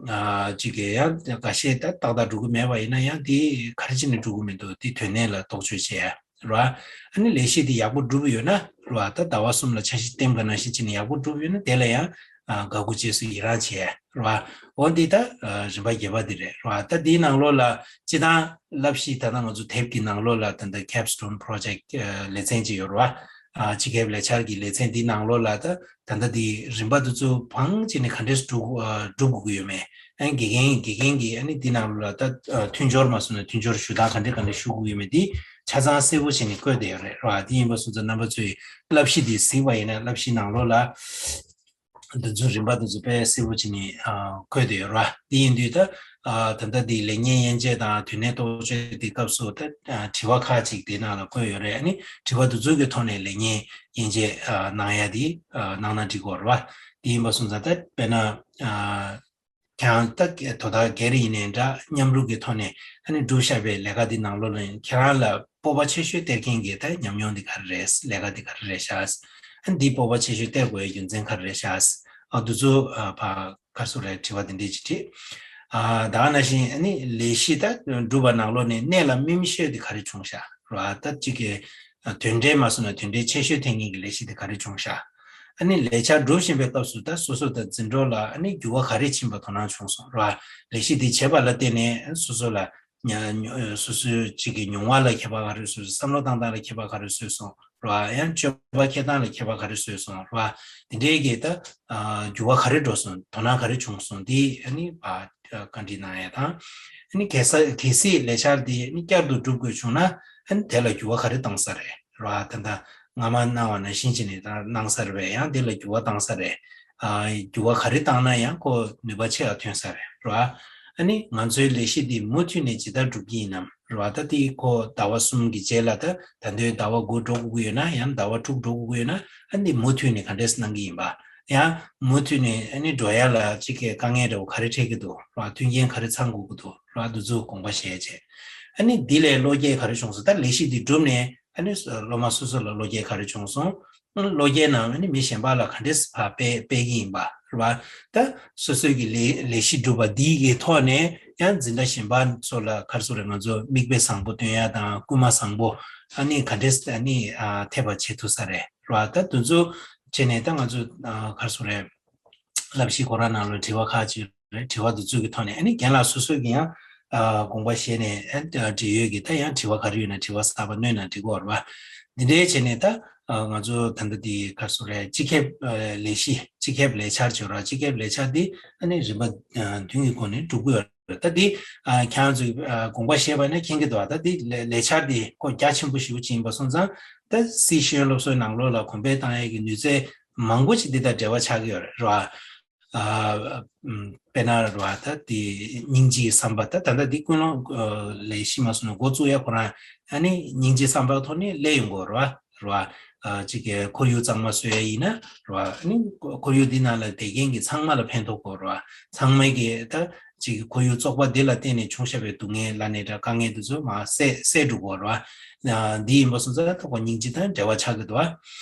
ཨ་གཅིག་གི་ཡང་འགའ་ཤས་ད་ཏག་ཏག་སྒྲུབ་ཀྱི་མེད་པ་ཡིན་ན་ཡང་དེ་ག་རེ་བྱས་ནས་སྒྲུབ་ཀྱི་མི་འདུག་དེ་དོན་གནད་ལ་རྟོག་དཔྱོད་བྱེད་ཡ་རེད་བ། ཨ་ནི་ལས་གཞི་དེ་ཡག་པོ་སྒྲུབ་ཀྱི་ཡོད་ན་རེད་བ། ད་ཟླ་བ་གསུམ་ལ་འཆར་གཞི་བཏིང་པ་ནང་བཞིན་བྱས་ནས་ཡག་པོ་སྒྲུབ་ཀྱི་ཡོད་ན་དེ་ལ་ཡང་ཨ་དགའ་མགུ་བྱས་སུ་ཡི་རང་བྱེད་ཡ་རེད་བ། འོ་འདི་ད་ཨ་རིམ་པ་བརྒྱད་པ་འདི་རེད་རེད་བ། ད་འདིའི་ནང་ལོགས་ལ་སྤྱིར་བཏང་བསླབ་གཞི་ད་ལྟ་ང་ཚོ་དེབ་ཀྱི་ནང་ལོགས་ལ་ད་ལྟ་Capstone Project ཨ་ལེ་ཚན་ཅིག་ཡོད་རེད་བ། ཨ་སྤྱི་ཁྱབ་ལས་འཆར་གྱི་ལེ་ཚན་འདིའི་ནང་ལོགས་ལ་ད་ད་ལྟ་འདི་རིམ་པ་འདི་ཚོ་བང་བྱས་ནས་ག་འདྲས་སྒྲུབ་ཨ་སྒྲུབ་དགོས་ཀྱི་ཡོད་མེད། ཨ་དགེ་རྒན་དགེ་རྒན་གྱིས་ཨ་ནི་འདི་ནང་ལོགས་ལ་ད་ཨ་མཐུན་སྦྱོར་མ་སོང་ན་མཐུན་སྦྱོར་ཞུ་སྟངས་ག་འདྲས་ག་འདྲས་ཞུ་དགོས་ཀྱི་ཡོད་མེད་འདི་ཆ་ཚང་གསལ་པོ་བྱས་ནས་བཀོད་བསྡད་ཡོད་རེད་རེད་བ། འདི་ཡིན་པ་སོང་ཙང་རྣམ་པ་ཚོས་བསླབ་གཞི་འདི་གཟིགས་པ་ཡིན་ན་བསླབ་གཞིའི་ནང་ལོགས་ལ། འདི་ཚོ་རིམ་པ་འདི་ཚོ་དཔེ་གསལ་པོ་བྱས་ནས་ཨ་བཀོད་དེ་ཡོད་ར། དེ་ཡིན་དུས་ད་ཨ་ད་ལྟ་འདི་ལེགས་ཉེས་དབྱེ་འབྱེད་དང་དོན་གནད་རྟོགས་དཔྱོད་དེ་སྐབས་སུ་ད་ཨ་དྲི་བ་ཁག་ཅིག་དེ་ནང་ལ་བཀོད་ཡོད་རེད། ཨ་ནི་དྲི་བ་འདི་ཚོ་གི་ཐོག་ནས་ལེགས་ཉེས་དབྱེ་འབྱེད་ཨ་གནང་ཡ་དེ་ཨ་གནང་ན་འགྲིག་གི་རེད་བ། དེ་ཡིན་པ་སོང་ཙང་ད་དཔེར་ན་ཨ་ཁྱེད་རང་ད་དོ་བདག་སྒེར་ཡིན་ནའི་འདྲ། མཉམ་རུབ་ཀྱི་ཐོག་ནས་ཨ་ནི་བསྒྲུབས་བཞག་པའི་ལས་ཀ་འདི་ནང་ལོགས་ལ་ཁྱེད་རང་ལ་སྤོབས་པ་ཆེ་ཤོས་སྟེར་མཁན་གྱི་ད་ཉམས་མྱོང་འདི་ག་རེ་རེད། ལས་ཀ་འདི་ག་རེ་རེད་ཤག་ཨ་ནི་འདིའི་སྤོབས་པ་ཆེ་ཤོས་སྟེར་དགོས་པའི་རྒྱུ་མཚན་ག་རེ་རེད་ཤག་ཨ་འདི་ཚོ་ཨ་ཕ་ག་སུ་རེད། དྲི་བ་འདི་འདྲས་ཅིག་དྲིས། ཨ་ད་ག་ནང་བཞིན་ཨ་ནི་ལས་གཞི་ད་བསྒྲུབས་པ་ནང་ལོགས་ནས་གནད་ལ་དམིགས་མི་ཤེས་འདི་ག་རེ་བྱུང་ཤག་རེད་བ། ད་གཅིག་གི་ཨ་དོན་འབྲས་མ་སོང་ན་དོན་འབྲས་ཆེ་ཤོས་ཐོན་མཁན་གྱི་ལས་གཞི་དེ་ག་རེ་བྱུང་ཤག་ཨ་ནི་ལས་འཆར་སྒྲུབ་བཞིན་པའི་སྐབས་སུ་ད་སོ་སོ་དང་འཛིན་གྲོགས་ལ་ཨ་ནི་འགྱུར་བ་ག་རེ་ཕྱིན་པ་དོ་སྣང་བྱུང་སོང་ར། ལས་གཞི་འདི་བྱེད་པ་ལ་བརྟེན་ནས་སོ་སོ་ལ་ཉ་སོ་སོའི་གཅིག་གི་མྱོང་བ་ལ་ཁྱད་པར་ག་རེ་བཟོས་སོང་། བསམ་བློ་བཏང་སྟངས་ལ་ཁྱད་པར་ག་རེ་བཟོས་སོང་ར། ཡང་སྤྱོད་པ་འཁྱེར་སྟངས་ལ་ཁྱད་པར་ག་རེ་བཟོས་སོང་ར། དེ་འདྲའི་གི་ད་འགྱུར་བ་ག་རེ་འགྲོ་སོང་། དོ་སྣང་ག་རེ་བྱུང་སོང་། འདི་ཨ་ནི་བཀའ་འདྲི་གནང་ཡ་དང་། ཨ་ནི་གལ་ས་གལ་སྲིད་ལས་འཆར་འདི་ཨ་ནི་བསྐྱར་དུ་སྒྲུབ་དགོས་བྱུང་ན་ཨ་ནི་དེ་ལ་འགྱུར་བ་ག་རེ་བཏང་ས་རེད་ར། ད་ལྟ་སྔ་མ་གནང་བ་ནང་བཞིན་བྱས་ནས་ད་གནང་ས་རེད་པས། ཡང་འདི་ལ་འགྱུར་བ་བཏང་ས་རེད། ཨ་འགྱུར་བ་ག་རེ་བཏང་ན་ཡང་ཁོ་ནུས་པ་ཆེ་བ་ཐོན་ས་རེད་ར། ཨ་ནི་ང་ཚོའི་ལས་གཞི་འདི་མུ་མཐུད་ནས་ཇི་ལྟར་སྒྲུབ་ཀྱི་ཡིན་ནམ་ར། ད་འདི་ཁོ་ཟླ་བ་གསུམ་གྱི་རྗེས་ལ་ད་ད་དུང་ཟླ་བ་དགུ་འགྲོ་དགོས་ཀྱི་ཡོད་ན། ཡང་ཟླ་བ་དྲུག་འགྲོ་དགོས་ཀྱི་ཡོད་ན། ཨ་འདི་མུ་མཐུད་ནས་ག་འདྲས་གནང་གི་ཡིན་པ། ཡང་མུ་མཐུད་ནས་ཨ་ནི་འགྲོ་ཡ་ལ་གཅིག་གི་དཀའ་ངལ་འདྲ་བོ་ག་རེ་འཕྲད་ཀྱི་འདུག་ར། མཐུན་རྐྱེན་ག་རེ་ཚང་དགོས་ཀྱི་འདུག་ར། འདི་ཚོ་དགོངས་པ་བཞེས་བྱས། ཨ་ནི་འདི་ལས་བློ་སྐྱེད་ག་རེ་བྱུང་སོང་། ད་ལས་གཞི་འདི་བསྒྲུབས་ནས་ཨ་ནི་སློབ་མ་སོ་སོ་ལ་བློ་སྐྱེད་ག་རེ་བྱུང་སོང་། བློ་སྐྱེད་ནང་ཨ་ནི་མི་གཞན་པ་ལ་ག་འདྲས་ཕར་སྤེལ་སྤེལ་གྱི་ཡིན་པ་རེད་བ། ད་སོ་སོའི་གི་ལས་ལས་གཞི་བསྒྲུབས་པ་འདིའི་གི་ཐོག་ནས་ཡང་འཛིན་གྲྭ་གཞན་པ་ཚོ་ལ་ག་རེ་ཟེར་དགོས་རེད། ང་ཚོ་མིག་དཔེ་བཟང་པོ་སྟོན་ཡ་དང་སྐུལ་མ་བཟང་པོ་ཨ་ནི་ག་འདྲས་ཨ་ནི་ཨ་ཐེབས་པ་བྱེད་ཐུབ་ས་རེད་རེད་བ། ད་དེ་ཚོ་བྱས་ནས་ད་ང་ཚོ་ཨ་ག་རེ་ཟེར་དགོས་རེད། བསླབ་གཞི་ཁོ་རང་ནང་ལ་དྲི་བ་ཁག་ཅིག་རེད། དྲི་བ་འདི་ཚོ་གི་ཐོག་ནས་ཨ་ནི་རྒན་ལགས་སོ་སོ་གི་ཡང་ཨ་དགོངས་པ་བཞེས་ནས་ཨ་འབྲེལ་ཡོད་ཀྱི་ད་ཡང་དྲི་བ་ག་རེ་ཡོད་ན་དྲི་བ་གསར་པ་བསྣོན་ན་འགྲིག་གི་རེད་བ། འདི་འདྲའི་བྱས་ནས་ད་ཨ་ང་ཚོ་ད་ལྟ་འདི་ག་རེ་ཟེར་དགོས་རེད། སྤྱི་ཁྱབ་ཨ་ལས་གཞི་སྤྱི་ཁྱབ་ལས་འཆར་བྱེད་ར། སྤྱི་ཁྱབ་ལས་འཆར་འདི་ཨ་ནི་རིམ་པ་ཨ་བདུན་གྱི་སྒོ་ནས་སྒྲུབ་ཀྱི་ཡོད་རེད། ད་འདི་ཨ་ཁྱེད་རང་ཚོས་ཨ་དགོངས་པ་བཞེས་པ་ན་མཁྱེན་གྱི་འདུག་ད་འདི་ལས་ལས་འཆར་འདི་ཁོ་རྒྱ་ཆེན་པོ་ཞེ་པོ་ཅིག་ཡིན་པ་སོང་ཙང་། ད་སྲིད་ཤེས་ཡོན་སློབ་གསོའི་ནང་ལོགས་ལ་གོང་འཕེལ་བཏང་ཡས་ཀྱི་ནུས་རྩལ་མང་པོ་ཅིག་འདི་དང་འབྲེལ་བ་ཆགས་ཀྱི་ཡོད་རེད་བ། ཨ་ཨམ་དཔེར་ན་རེད་བ། ད་དེ་སྙིང་རྗེའི་བསམ་པ། ད་ད་ལྟ་འདི་ཀུན་སློང་ཨ་ལས་གཞི་མ་སོང་ན་འགོ་བཙུགས་ཡ་ཁོ་རང་ཨ་ནི་སྙིང་རྗེ་བསམ་པའི་ཐོག་ནས་སླེབས་ཡོང་གི་ཡོད་རེད་བ། རེད་བ། ཨ་གཅིག་གི་ཁོར་ཡུག་གཙང་མ་བཟོ་ཡ་ཡིན་ན་རེད་བ། ཨ་ནི་ཁོར་ཡུག་འདི་ནང་ལ་བསྡད་མཁན་གྱི་ཚང་མ་ལ་ཕན་ཐོགས་དགོས་རེད་བ། ཚང་མས་ཀྱི་ད་གཅིག་གི་ཁོར་ཡུག་བཙོག་པ་འདི་ལ་བརྟེན་ནས་བྱུང་བཞག་པའི་སྡུག་བསྔལ་ལ་ནི་འདྲ་དཀའ་ངལ་འདི་ཚོ་མར་སེལ་སེལ་འགྲོ་དགོས་རེད་བ། ཨ་འདི་ཡིན་པ་སོང་ཙང་ད་ཁོ་སྙིང་རྗེ་དང་འབྲེལ་བ་ཆགས་ཀྱི་འདུག་བ།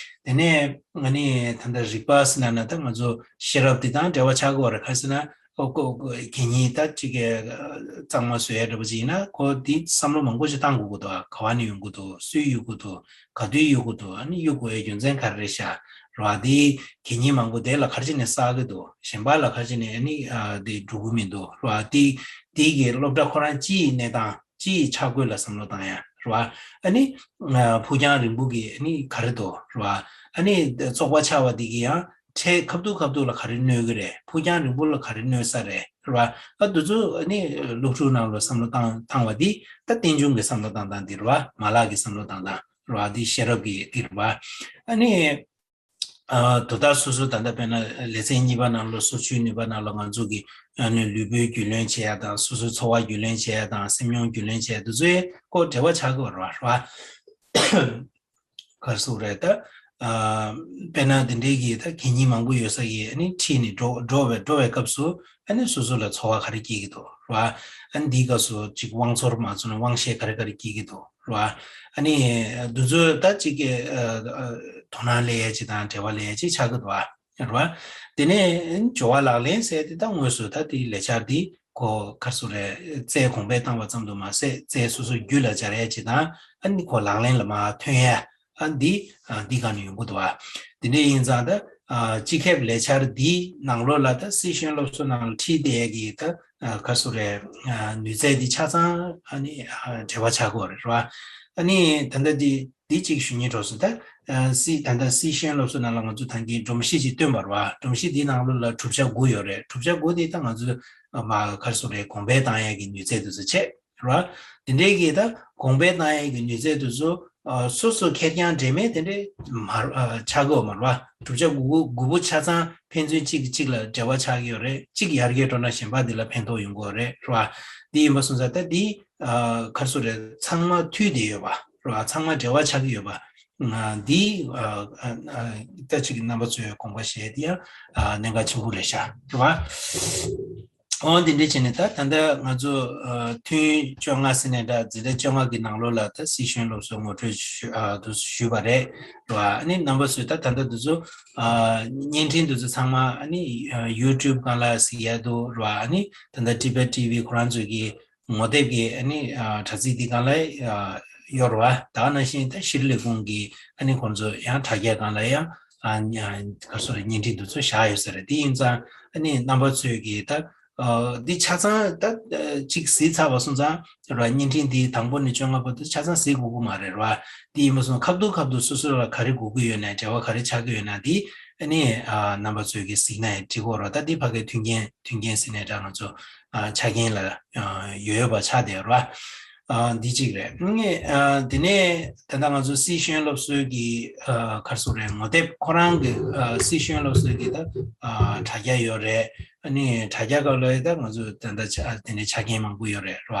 དེ་ནས་ང་ནི་ད་ལྟ་རིག་པ་ཟེར་ན་ན་ད་ང་ཚོ་ཤེས་རབ་འདི་དང་འབྲེལ་བ་ཆགས་ཀྱི་ཡོད་རེད། ག་རེ་ཟེར་ན་ཨོ་ཁོ་ཁོ་གད་སྙིགས་ད་ཅིག་གི་གཙང་མ་བཟོ་ཡ་འདྲ་པོ་ཅིག་ཡིན་ན་ཁོ་འདི་བསམ་བློ་མང་པོ་ཞིག་བཏང་དགོས་ཀྱི་འདུག་ག་བ་ནས་ཡོང་གི་འདུག་སུས་གཡུག་གི་འདུག་ག་དུས་གཡུག་གི་འདུག་ཨ་ནི་གཡུག་དགོས་ཡ་རྒྱུ་མཚན་ག་རེ་རེད་ཤག་རེད་བ། འདི་གད་སྙིགས་མང་པོ་དེ་ལ་ག་རེ་བྱས་ནས་བསགས་ཀྱི་འདུག་གཞན་པ་ལ་ག་རེ་བྱས་ནས་ཨ་ནི་ཨ་འདི་འགྲོ་གི་མི་འདུག་རེད་བ། འདི་འདི་གི་སློབ་གྲྭ་ཁོ་རང་སྤྱི་ཡི་གནས་སྟངས། སྤྱི་ཡི་ཆ་བགོས་ལ་བསམ་བློ་བཏང་ཡ་རེད་བ། ཨ་ནི་ཨ་ཕུགས་རྒྱང་རིང་པོ་གི་ཨ་ནི་ག་རེ་འདུག་རེད་བ། ཨ་ནི་བཙོག་པ་ཆགས་པ་འདི་གི་ཡང་འཕྲལ་ཁ་ཐུག་ཁ་ཐུག་ལ་ག་རེ་གནོད་གི་རེད། ཕུགས་རྒྱང་རིང་པོ་ལ་ག་རེ་གནོད་ས་རེད་རེད་བ། ཨ་འདི་ཚོ་ཨ་ནི་སློབ་ཕྲུག་ནང་ལ་བསམ་བློ་བཏང་བཏང་བ་འདི་ད་རྟེན་འབྱུང་གི་བསམ་བློ་བཏང་སྟངས་འདི་རེད་བ། མ་ལག་གི་བསམ་བློ་བཏང་སྟངས་རེད་བ། འདི་ཤེས་རབ་ཀྱི་འདི་རེད་བ། ཨ་ནི། ཨ་དོ་བདག་སོ་སོ་ད་ལྟ་དཔེར་ན་ལེ་ཚན་གཉིས་པ་ནང་ལ་སོར་ཆུད་ནུས་པ་ནང་ལ་ང་ཚོ་གི་ཨ་ནི་ལུས་པོའི་རྒྱུས་ལོན་བྱེད་ཡ་དང་སོ་སོའི་འཚོ་བ་རྒྱུས་ལོན་བྱེད་ཡ་དང་སེམས་མྱོང་རྒྱུས་ལོན་བྱེད་ཡ་འདི་ཚོའི་སྐོར་འབྲེལ་བ་ཆགས་ཀྱི་ཡོད་རེད་བ། ག་རེ་ཟེར་དགོས་རེད་ད། ཨ་དཔེར་ན་དེ་འདྲའི་གི་ད་གད་སྙིགས་མང་པོ་ཡོད་ས་གི་ཨ་ནི་ཁྲིད་ནས་འགྲོ་འགྲོ་བའི་འགྲོ་བའི་སྐབས་སུ་ཨ་ནི་སོ་སོ་ལ་ཚོར་བ་ག་རེ་སྐྱེ་གི་འདུག་རེད་བ། ཨ་ནི་འདིའི་སྐབས་སུ་ཅིག་དབང་ཚོར་མ་ཚོར་ན་དབང་ཤེད་ག་རེ་ག་རེ་སྐྱེ་གི་འདུག་རེད་བ། ཨ་ནི་འདི་ཚོ་ད་ཅིག་གི་ཨ་ཨ་དོ་སྣང་སླེབས་ཡ་ཅིག་དང་འབྲེལ་བ་སླེབས་ཡ་ཅིག་ཆགས་ཀྱི་འདུག་ཨ། རེད་བ། དེ་ནས་སྦྱོར་བ་ལག་ལེན་ཟེར་དེ་ད་དངོས་སུ་ད་དེའི་ལས་འཆར་འདི་ཁོ་ག་རེ་ཟེར་དགོས་རེད། རྩལ་གོང་འཕེལ་བཏང་བ་ཙམ་དུ་མ་ཟད་རྩལ་སོ་སོ་རྒྱུད་ལ་སྦྱར་ཡ་ཅིག་དང་ཨ་ནི་ཁོ་ལག་ལེན་ལ་མར་ཐོན་ཡ་ཨ་འདི་ཨ་འདི་ག་ནས་ཡོང་གི་འདུག་ཨ། དེ་འདྲ་ཡིན་ཙང་ད་ཨ་སྤྱི་ཁྱབ་ལས་འཆར་འདིའི་ནང་ལོགས་ལ་ད་སྲིད་ཤེས་ཡོན་སློབ་གསོ་ནང་ལ་ཁྲིད་བསྡད་ཡ་གི་ད་ཨ་ག་རེ་ཟེར་དགོས་རེད། ཨ་ནུས་རྩལ་འདི་ཆ་ཚང་ཨ་ནི་ཨ་འབྲེལ་བ་ཆགས་ཀྱི་ཡོད་རེད་བ། ཨ་ནི་ད་ལྟ་འདི་འདི་གཅིག་ཞུ་སྙིང་འདོད་སོང་། ད་ཨ་སྲིད་ད་ལྟ་སྲིད་ཤེས་ཡོན་སློབ་གསོ་ནང་ལ་ང་ཚོ་ད་གིན་སྒྲོམ་གཞི་ཅིག་བཏོན་པ་རེད་བ། སྒྲོམ་གཞི་འདིའི་ནང་ལོགས་ལ་གྲུབ་ཆ་དགུ་ཡོད་རེད། གྲུབ་ཆ་དགུ་འདི་ད་ང་ཚོས་ཨ་མ་ག་རེ་ཟེར་དགོས་རེད། གོང་འཕེལ་བཏང་ཡ་གི་ནུས་རྩལ་འདི་ཚོ་བྱས་རེད་བ། དེ་འདྲའི་གི་ད་གོང་འཕེལ་བཏང་ཡ་གི་ནུས་རྩལ་འདི་ཚོ་ ཨ་སོ་སོ་ཁེར་རྐྱང་འབྲེལ་མེད་དེ་འདྲའི་མ་ཨ་ཆགས་ཀྱི་ཡོད་མ་རེད་བ། བསྒྲུབ་བྱ་དགུ་པོ་དགུ་པོ་ཆ་ཚང་ཕན་ཚུན་གཅིག་གིས་གཅིག་ལ་འབྲེལ་བ་ཆགས་ཀྱི་ཡོད་རེད། གཅིག་ཡར་རྒྱས་འགྲོ་ན་གཞན་པ་འདི་ལ་ཕན་ཐོགས་ཡོང་གི་ཡོད་རེད་རེད་བ། འདི་ཡིན་པ་སོང་ཙང་ད་འདི་ཨ་ག་རེ་ཟེར་དགོས་རེད། ཚང་མ་མཐུད་བསྡད་ཡོད་པ་རེད་བ། ཚང་མ་འབྲེལ་བ་ཆགས་ཀྱི་ཡོད་པ། ཨ་འདི་ཨ་ཨ་ཨ་ད་ཅིག་རྣམ་པ་ཚོས་དགོངས་པ་བཞེས་དེ་ཡང་ཨ་གནད་འགག་ཆེན་པོ་རེད་ཤག་རེད་བ། འོ་འདི་འདྲ་བྱས་ནས་ད་ད་ལྟ་ང་ཚོ་ཨ་ཐུན་བཅོ་ལྔ་ཟེར་ནས་འདྲ། འཛིན་གྲྭ་བཅོ་ལྔ་གི་ནང་ལོགས་ལ་ད་སི་ཤོན་སློབ་གསོ་ངོ་སྤྲོད་ཞུ་ཨ་དུ་ཞུས་པ་རེད་རེད་བ། ཨ་ནི་རྣམ་པ་ཚོས་ད་ད་ལྟ་དུ་ཚོ་ཨ་བརྙན་འཕྲིན་དུ་ཚོ་ཚང་མ་ཨ་ནི་ཨ་ཡུ་ཊུབ་སྒང་ལ་གཟིགས་ཡ་འདུག་རེད་བ། ཨ་ནི་ད་ལྟ་Tibet TV ཁོ་རང་ཚོས་ཀྱི་ངོ་དེབ་ཀྱི་ཨ་ནི་ཨ་དྲ་ཚིགས་འདི་སྒང་ལ་ཨ་ཡོད་རེད་བ། ད་ག་ནང་བཞིན་ད་ཤེས་རིག་ལས་ཁུངས་ཀྱི་ཨ་ནི་ཁོང་ཚོ་ཡང་དྲ་རྒྱ་སྒང་ལ་ཡང་ཨ་ནི་ཨ་ག་རེ་ཟེར་རེད། བརྙན་འཕྲིན་དུ་ཚོ་བཞག་ཡོད་ས་རེད། དེ་ཡིན་ཙང་ཨ་ནི་རྣམ་པ་ཚོས་ཀྱི་ད་ཨ་འདི་ཆ་ཚང་ད་ཨ་གཅིག་གཟིགས་ཚར་བ་སོང་ཙང་རེད་བ། བརྙན་འཕྲིན་འདི་དང་པོ་ནས་བཅོ་ལྔ་བར་དུ་ཆ་ཚང་གཟིགས་དགོས་ཀྱི་མ་རེད་རེད་བ། དེ་ཡིན་པ་སོང་ཁ་ཐུག་ཁ་ཐུག་སོ་སོ་ལ་ག་རེ་དགོས་ཀྱི་ཡོད་ན། འབྲེལ་བ་ག་རེ་ཆགས་ཀྱི་ཡོད་ན་དེ་ཨ་ནི་ཨ་རྣམ་པ་ཚོས་ཀྱི་གཟིགས་ན་ཡང་འགྲིག་གི་རེད། ད་དེ་ཕ་གའི་མཐུན་རྐྱེན་མཐུན་རྐྱེན་ཟེར་ནས་འདྲ་ང་ཚོ་ཨ་ཆ་རྐྱེན་ལ་ཨ་ཡོད་ཡོད་པ་ཆགས་བསྡད་རེད་བ། ཨ་འདི་གཅིག་རེད། ཨ་དེ་ནས་ད་ལྟ་ང་ཚོ་སི་ཤོན་སློབ་གསོའི་གི་ཨ་ག་རེ་ཟེར་དགོས་རེད། ངོ་དེབ་ཁོ་རང་གི་ཨ་སི་ཤོན་སློབ་གསོའི་གི་ད་ཨ་དྲ་རྒྱ་ཡོད་རེད། ཨ་ནི་དྲ་རྒྱ་སྒང་ལ་ད་ང་ཚོ་ད་ལྟ་ཆ་དེ་ནས་ཆ་རྐྱེན་མང་པོ་ཡོད་རེད་རེད་བ།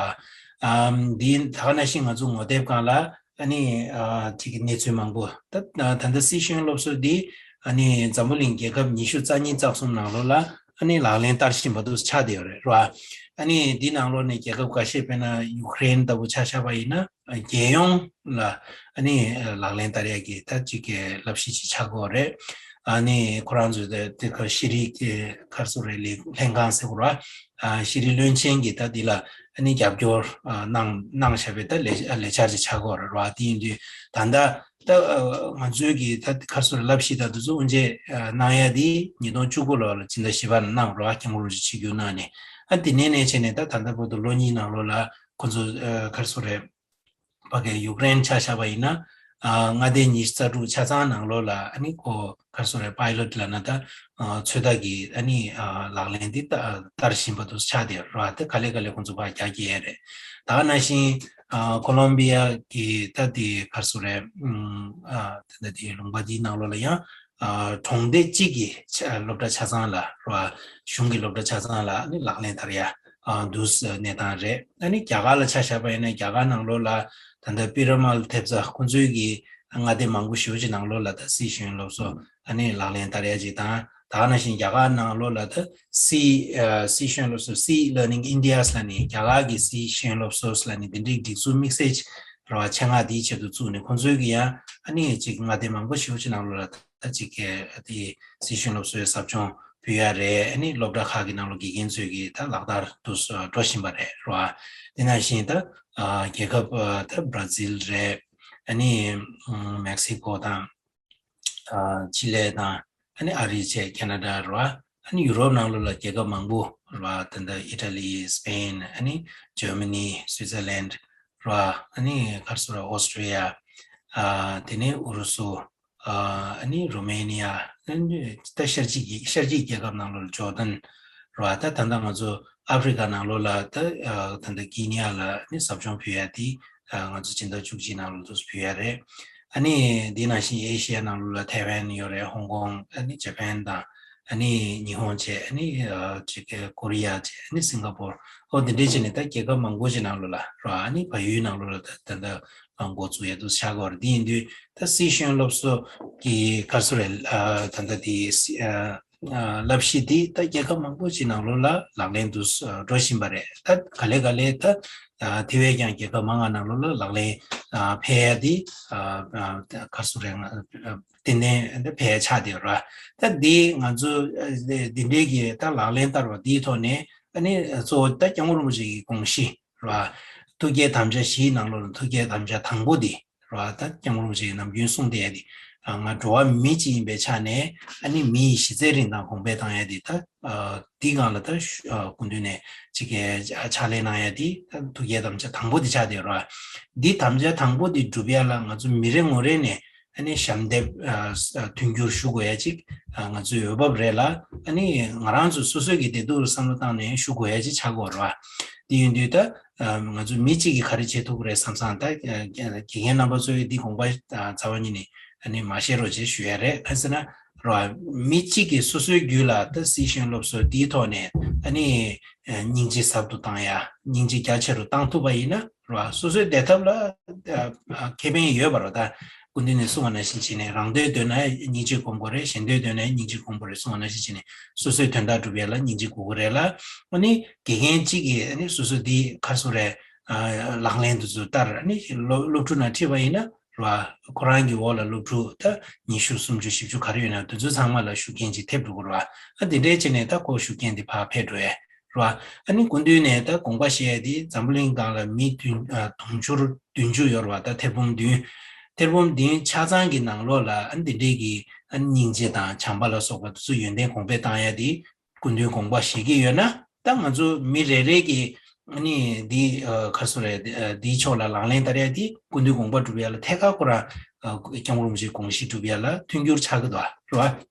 ཨ་འདི་ད་ག་ནང་བཞིན་ང་ཚོ་ངོ་དེབ་སྒང་ལ་ཨ་ནི་ཨ་ཅིག་གི་གནས་ཚུལ་མང་པོ་ད་ད་ལྟ་སི་ཤོན་སློབ་གསོ་འདི་ཨ་ནི་འཛམ་བུ་གླིང་རྒྱལ་ཁབ་ཉི་ཤུ་རྩ་གཉིས་རྩ་གསུམ་ནང་ལོགས་ལ་ཨ་ནི་ལག་ལེན་བསྟར་བཞིན་པ་དུ་ཆགས་བསྡད་ཡོད་རེད་རེད་བ། ཨ་ནི་འདི་ནང་ལོགས་ནས་རྒྱལ་ཁབ་ཁ་ཤས་དཔེར་ན་ཡུ་ཀེ་རེན་ལྟ་བུ་ཆ་བཞག་པ་ཡིན་ན་རྒྱལ་ཡོངས་ལ་ཨ་ནི་ལག་ལེན་བསྟར་ཡག་གི་ད་ཅིག་གི་བསླབ་གཞི་ཅིག་ཆགས་ཀྱི་ཡོད་རེད། ཨ་ནི་ཁོ་རང་ཚོའི་ད་དེ་ག་ཤེས་རིག་གི་ག་རེ་ཟེར་དགོས་རེད། ལས་ལྷན་ཁང་ཟེར་དགོས་རེད་བ། ཨ་ཤེས་རིག་བློན་ཆེན་གྱིས་ད་འདི་ལ་ཨ་ནི་རྒྱབ་སྐྱོར་ཨ་གནང་གནང་བཞག་པའི་ད་ལས་ལས་འཆར་ཅིག་ཆགས་ཀྱི་ཡོད་རེད་བ། དེ་ཡིན་དུས་ད་ལྟ་ད་ཨ་ང་ཚོའི་གི་ད་ག་རེ་ཟེར་བསླབ་གཞི་ད་དུ་ཚོ་དབུ་འབྱེད་ཨ་གནང་ཡ་དེ་ཉིས་སྟོང་བཅུ་དགུ་ལོ་ལ་སྤྱི་ཟླ་བཞི་པ་ལ་གནང་རེད་བ། སྐྱབས་མགོན་རིན་པོ་ཆེ་ཆིབས་བསྒྱུར་གནང་ནས། ཨ་དེ་ནས་ནས་བྱས་ནས་ད་ད་ལྟ་བར་དུ་ལོ་གཉིས་ནང་ལོགས་ལ་ཁོ་ཚོ་ཨ་ག་རེ་ཟེར་དགོས་རེད། ཕ་གིའི་ཡུཀ་རེན་ཆ་བཞག་པ་ཡིན་ན། ཨ་མངའ་སྡེ་ཉི་ཤུ་རྩ་དྲུག་ཆ་ཚང་ནང་ལོགས་ལ་ཨ་ནི་ཁོ་ག་རེ་ཟེར་དགོས་རེད། པའི་ལོཊ་ལབ་ན་ད་ཨ་ཚོད་ལྟ་གི་ཨ་ནི་ཨ་ལག་ལེན་འདི་ལྟ་བསྟར་བཞིན་པ་དུ་ཆགས་བསྡད་རེད་བ། དེ་ག་ལེ་ག་ལེ་ཁོང་ཚོ་ཕར་རྒྱག་གི་ཡོད་རེད། ད་ག་ནང་བཞིན་ཨ་ཁོ་ལོམ་བི་ཡ་གི་ད་དེ་ག་རེ་ཟེར་དགོས་རེད། ཨ་ད་ལྟ་དེ་ལུང་པ་འདིའི་ནང་ལོགས་ལ་ཡང་ཨ་གྲོང་སྡེ་གཅིག་གི་ཆ་སློབ་གྲྭ་ཆ་ཚང་ལ་རེད་བ། གཞུང་གི་སློབ་གྲྭ་ཆ་ཚང་ལ་ཨ་ནི་ལག་ལེན་བསྟར་ཡ་ཨ་འདུག་སེ་གནས་སྟངས་རེད། ཨ་ནི་རྒྱ་གར་ལ་ཆ་བཞག་པ་ཡིན་ན་རྒྱ་གར་ནང་ལོགས་ལ་ད་ལྟ་པི་ར་མལ་ཐེབས་རྩ་ཁོང་ཚོའི་གི་མངའ་སྡེ་མང་པོ་ཞེ་པོ་ཅིག་ནང་ལོགས་ལ་ད་སི་ཤོན་སློབ་གསོ་ཨ་ནི་ལག་ལེན་བསྟར་ཡ་ཅིག་དང་། ད་ག་ནང་བཞིན་རྒྱ་གར་ནང་ལོགས་ལ་ད་སི་ཨ་སི་ཤོན་སློབ་གསོ་སི་ལར་ནིང་ཨིན་ཌི་ཡ་ལབ་ནས་རྒྱ་གར་གི་སི་ཤོན་སློབ་གསོ་ལབ་ནས་འདི་འདྲའི་སྒྲིག་འཛུགས་དམིགས་བསལ་ཅིག་རེད་བ། ཆེད་མངགས་དེའི་ཆེད་དུ་བཙུགས་ནས་ཁོང་ཚོའི་གི་ཡང་ཨ་ནི་ཅིག་མངའ་སྡེ་མང་པོ་ཞེ་པོ་ཅིག་ནང་ལོགས་ལ་ད་ཅིག་གི་དེ་སི་ཤོན་སློབ་གསོའི་ཟབ་སྦྱོང་ཕུལ་ཡ་རེད། ཨ་ནི་སློབ་གྲྭ་ཁག་གི་ནང་ལོགས་དགེ་རྒན་ཚོས་ཀྱིས་ད་ལག་བསྟར་དུ་འགྲོ་བཞིན་པ་རེད་རེད་བ། དེ་ནང་བཞིན་ད་ཨ་རྒྱལ་ཁབ་ཨ་ད་བྷ་ར་ཛིལ་རེད། ཨ་ནི་ཨ་མེག་སི་ཀོ་དང་ཨ་ཅི་ལི་དང་ཨ་ནི་ཨ་རི་བཅས་ཁེ་ན་ཌ་རེད་བ། ཨ་ནི་ཡུ་རོབ་ནང་ལོགས་ལ་རྒྱལ་ཁབ་མང་པོ་རེད་བ། ད་ལྟ་ཨི་ཊ་ལི། སི་པེན། ཨ་ནི་ཇར་མ་ནི། སུའི་ཛར་ལན་རེད་བ། ཨ་ནི་ག་རེ་ཟེར་དགོས་རེད། ཨོ་སི་ཊྲི་ཡ། ཨ་དེ་ནས་ཨུ་རུ་སུ། ཨ་ནི་རུ་མེ་ནི་ཡ། ཨ་ནི་ད་ཤར་ཕྱོགས་ཀྱི་ཤར་ཕྱོགས་རྒྱལ་ཁབ་ནང་ལོགས་ལ་ཇོར་ཌན་རེད་བ། ད་ད་ལྟ་ང་ཚོ་ཨ་ཧྥི་རི་ཀ་ནང་ལོགས་ལ་ད་ཨ་ད་ལྟ་ཀི་ནི་ཡ་ལ་ནི་ཟབ་སྦྱོང་ཕུལ་ཡ་དེ་ཨ་ང་ཚོ་སྤྱི་ཟླ་བཅུ་གཅིག་ནང་ལོགས་སུ་ཕུལ་ཡ་རེད། ཨ་ནི་དེ་ནང་བཞིན་ཨེ་ཤི་ཡ་ནང་ལོགས་ལ་ཐའེ་ཝན་ཡོད་རེད། ཧོང་ཀོང་། ཨ་ནི་ཇ་པན་དང་། ཨ་ནི་ཉི་ཧོང་བཅས། ཨ་ནི་ཨ་ཅིག་ཀོ་རི་ཡ་བཅས། ཨ་ནི་སིང་ག་པོར། ཨོ་དེ་འདྲས་བྱས་ནས་ད་རྒྱལ་ཁབ་མང་པོ་ཅིག་ནང་ལོགས་ལ་རེད་བ། ཨ་ནི་བལ་ཡུལ་ནང་ལོགས་ལ་ད་ད་ལྟ་འགོ་བཙུགས་ཡ་དུ་ཆགས་ཀྱི་ཡོད་རེད། དེ་ཡིན་དུས་ད་སི་ཤོན་སློབ་གསོ་གི་ག་རེ་ཟེར་དགོས་རེད། ཨ་ད་ལྟ་དེ་སི་ཨ་ཨ་བསླབ་གཞི་དེ་ད་རྒྱལ་ཁབ་མང་པོ་ཅིག་ནང་ལོགས་ལ་ལག་ལེན་དུ་འགྲོ་བཞིན་པ་རེད། ད་ག་ལེ་ག་ལེ་ད་ཨ་དེ་བས་ཀྱང་རྒྱལ་ཁབ་མང་བ་ནང་ལོགས་ལ་ལག་ལེན་ཨ་འཕེལ་ཡ་དེ་ཨ་ཨ་ག་རེ་ཟེར་དགོས་རེད། ཏན་ཏན་འཕེལ་ཆགས་བསྡད་ཡོད་རེད། ད་འདི་ང་ཚོ་འདི་འདྲའི་གི་ད་ལག་ལེན་བསྟར་བ་འདིའི་ཐོག་ནས་ཨ་ནི་གཙོ་བོ་ད་སྐྱབས་མགོན་རིན་པོ་ཆེ་གི་དགོངས་གཞི་རེད་བ། ཐུགས་བསྐྱེད་དམ་བཅའ་བཞིའི་ནང་ལོགས་ལ་ཐུགས་བསྐྱེད་དམ་བཅའ་དང་པོ་འདི་རེད་བ། ད་སྐྱབས་མགོན་རིན་པོ་ཆེ་གིས་ནམ་རྒྱུན་གསུངས་བསྡད་ཡ་འདི་ང་འགྲོ་བ་མི་གཅིག་ཡིན་པའི་ཆ་ནས་ཨ་ནི་མི་ཡི་གཞི་རྩའི་རིན་ཐང་གོང་འཕེལ་བཏང་ཡ་འདི་ད་འདི་སྒང་ལ་ད་སྐུ་མདུན་ནས་ཅིག་གི་ཕྱག་ལས་གནང་ཡ་འདི་ད་ཐུགས་བསྐྱེད་དམ་བཅའ་དང་པོ་འདི་ཆགས་བསྡད་ཡོད་རེད་བ། འདི་དམ་བཅའ་དང་པོ་འདི་སྒྲུབ་ཡ་ལ་ང་ཚོ་མི་རེ་ངོ་རེ་ནས་ཨ་ནི་ཞབས་འདེགས་ཨ་ཨ་མཐུན་འགྱུར་ཞུ་དགོས་ཡ་ཅིག་ཨ་ང་ཚོའི་འོས་བབ་རེད་ལ། ཨ་ནི་ང་རང་ཚོ་སོ་སོའི་གི་བདེ་སྡུག་ལ་བསམ་བློ་བཏང་ནས་ཞུ་དགོས་ཡ་ཅིག་ཆགས་ཀྱི་ཡོད་རེད་ དེ་ཡིན་དུས་ད་ང་ཚོ་མི་གཅིག་གིས་ག་རེ་བྱེད་ཐུབ་ཀྱི་རེད་བསམ་བསམ། ད་དགེ་རྒན་རྣམ་པ་ཚོས་འདི་དགོངས་པ་རྩ་བ་ཉིད་ནས་མ་བཞེས་རོགས་བྱེད་ཞུ་ཡ་རེད། ག་ཟེར་ན་རོ། མི་གཅིག་གིས་སོ་སོའི་རྒྱུད་ལ་ད་སྲིད་ཞིང་སློབ་གསོ་འདིའི་ཐོག་ནས་ཨ་ནི་སྙིང་རྗེ་ཟབ་ཏུ་བཏང་ཡ། སྙིང་རྗེ་རྒྱ་ཆེ་རུ་བཏང་ཐུབ་པ་ཡིན་ན་རོ། སོ་སོའི་བདེ་ཐབས་ལ་ཁེ་ཕན་ཡོད་པ་རོ། ད་སྐུ་མདུན་ནས་གསུངས་པ་ནང་བཞིན་བྱས་ནས་རང་དོན་འདོད་ན་སྙིང་རྗེ་སྒོམ་དགོས་རེད། གཞན་དོན་འདོད་ན་སྙིང་རྗེ་སྒོམ་དགོས་རེད་གསུངས་པ་ནང་བཞིན་བྱས་ནས་སོ་སོའི་དོན་དག་སྒྲུབ་ཡ་ལ་སྙིང་རྗེ་དགོས་ཀྱི་རེད་ལ། ཨ་ནི་དགེ་རྒན་གཅིག་གིས་ཨ་ནི་སོ་སོ་འདི་ག་རེ་ཟེར་རེད། ལག་ལེན་དུ་ཚུར་བསྟར། ཨ་ནི་སློབ་སློབ་ཕྲུག་ནང་ཁྲིད་པ་ཡིན་ན་རོ། ཁོ་རང་གི་འོག་ལ་སློབ་ཕྲུག་ད་ཉི་ཤུ་སུམ་ཅུ་བཞི་བཅུ་ག་རེ་ཡོད་ན་དེ་ཚོ་ཚང་མ་ལ་ཤུགས་རྐྱེན་ཅིག་ཐེབས་འགྲོ་གི་རེད་བ། ཨ་དེ་འདྲའི་བྱས་ནས་ད་ཁོ་ཤུགས་རྐྱེན་དེ་ཕར་འཕེལ་འགྲོ་ཡས་རེད་བ། ཨ་ནི་སྐུ་མདུན་ནས་ད་དགོངས་པ་བཞེས་ཡས་དེ་འཛམ་བུ་གླིང་སྒང་ལ་མི་བདུན་ཨ་དུང་ཕྱུར་བདུན་ཅུ་ཡོད་རེད་བ། ད་ཐེར་འབུམ་བདུན། ཐེར་འབུམ་བདུན་ཆ་ཚང་གི་ནང་ལོགས་ལ་ཨ་ནི་དེ་འདྲའི་གི་ཨ་ནི་སྙིང་རྗེ་དང་བྱམས་པ་ལ་སོགས་པ་དེ་ཚོ་ཡོན་ཏན་གོང་འཕེལ་བཏང་ཡས་དེ། སྐུ་མདུན་དགོངས་པ་བཞེས་ཀྱི་ཡོད་ན་ད་ང་ཚོ་མི་རེ་རེ་གིས་ཨ་ནི་འདི་ཨ་ག་རེ་ཟེར་རེད། ཨ་འདིའི་ཕྱོགས་ལ་ལག་ལེན་བསྟར་ཡ་འདི་སྐུ་མདུན་དགོངས་པ་སྒྲུབ་ཡ་ལ་ཐད་ཀར་ཁོ་རང་ཨ་སྐྱབས་མགོན་རིན་པོ་ཆེའི་དགོངས་གཞི་སྒྲུབ་ཡ་ལ་མཐུན་འགྱུར་ཆགས་ཀྱི་འདུག་རེད་བ།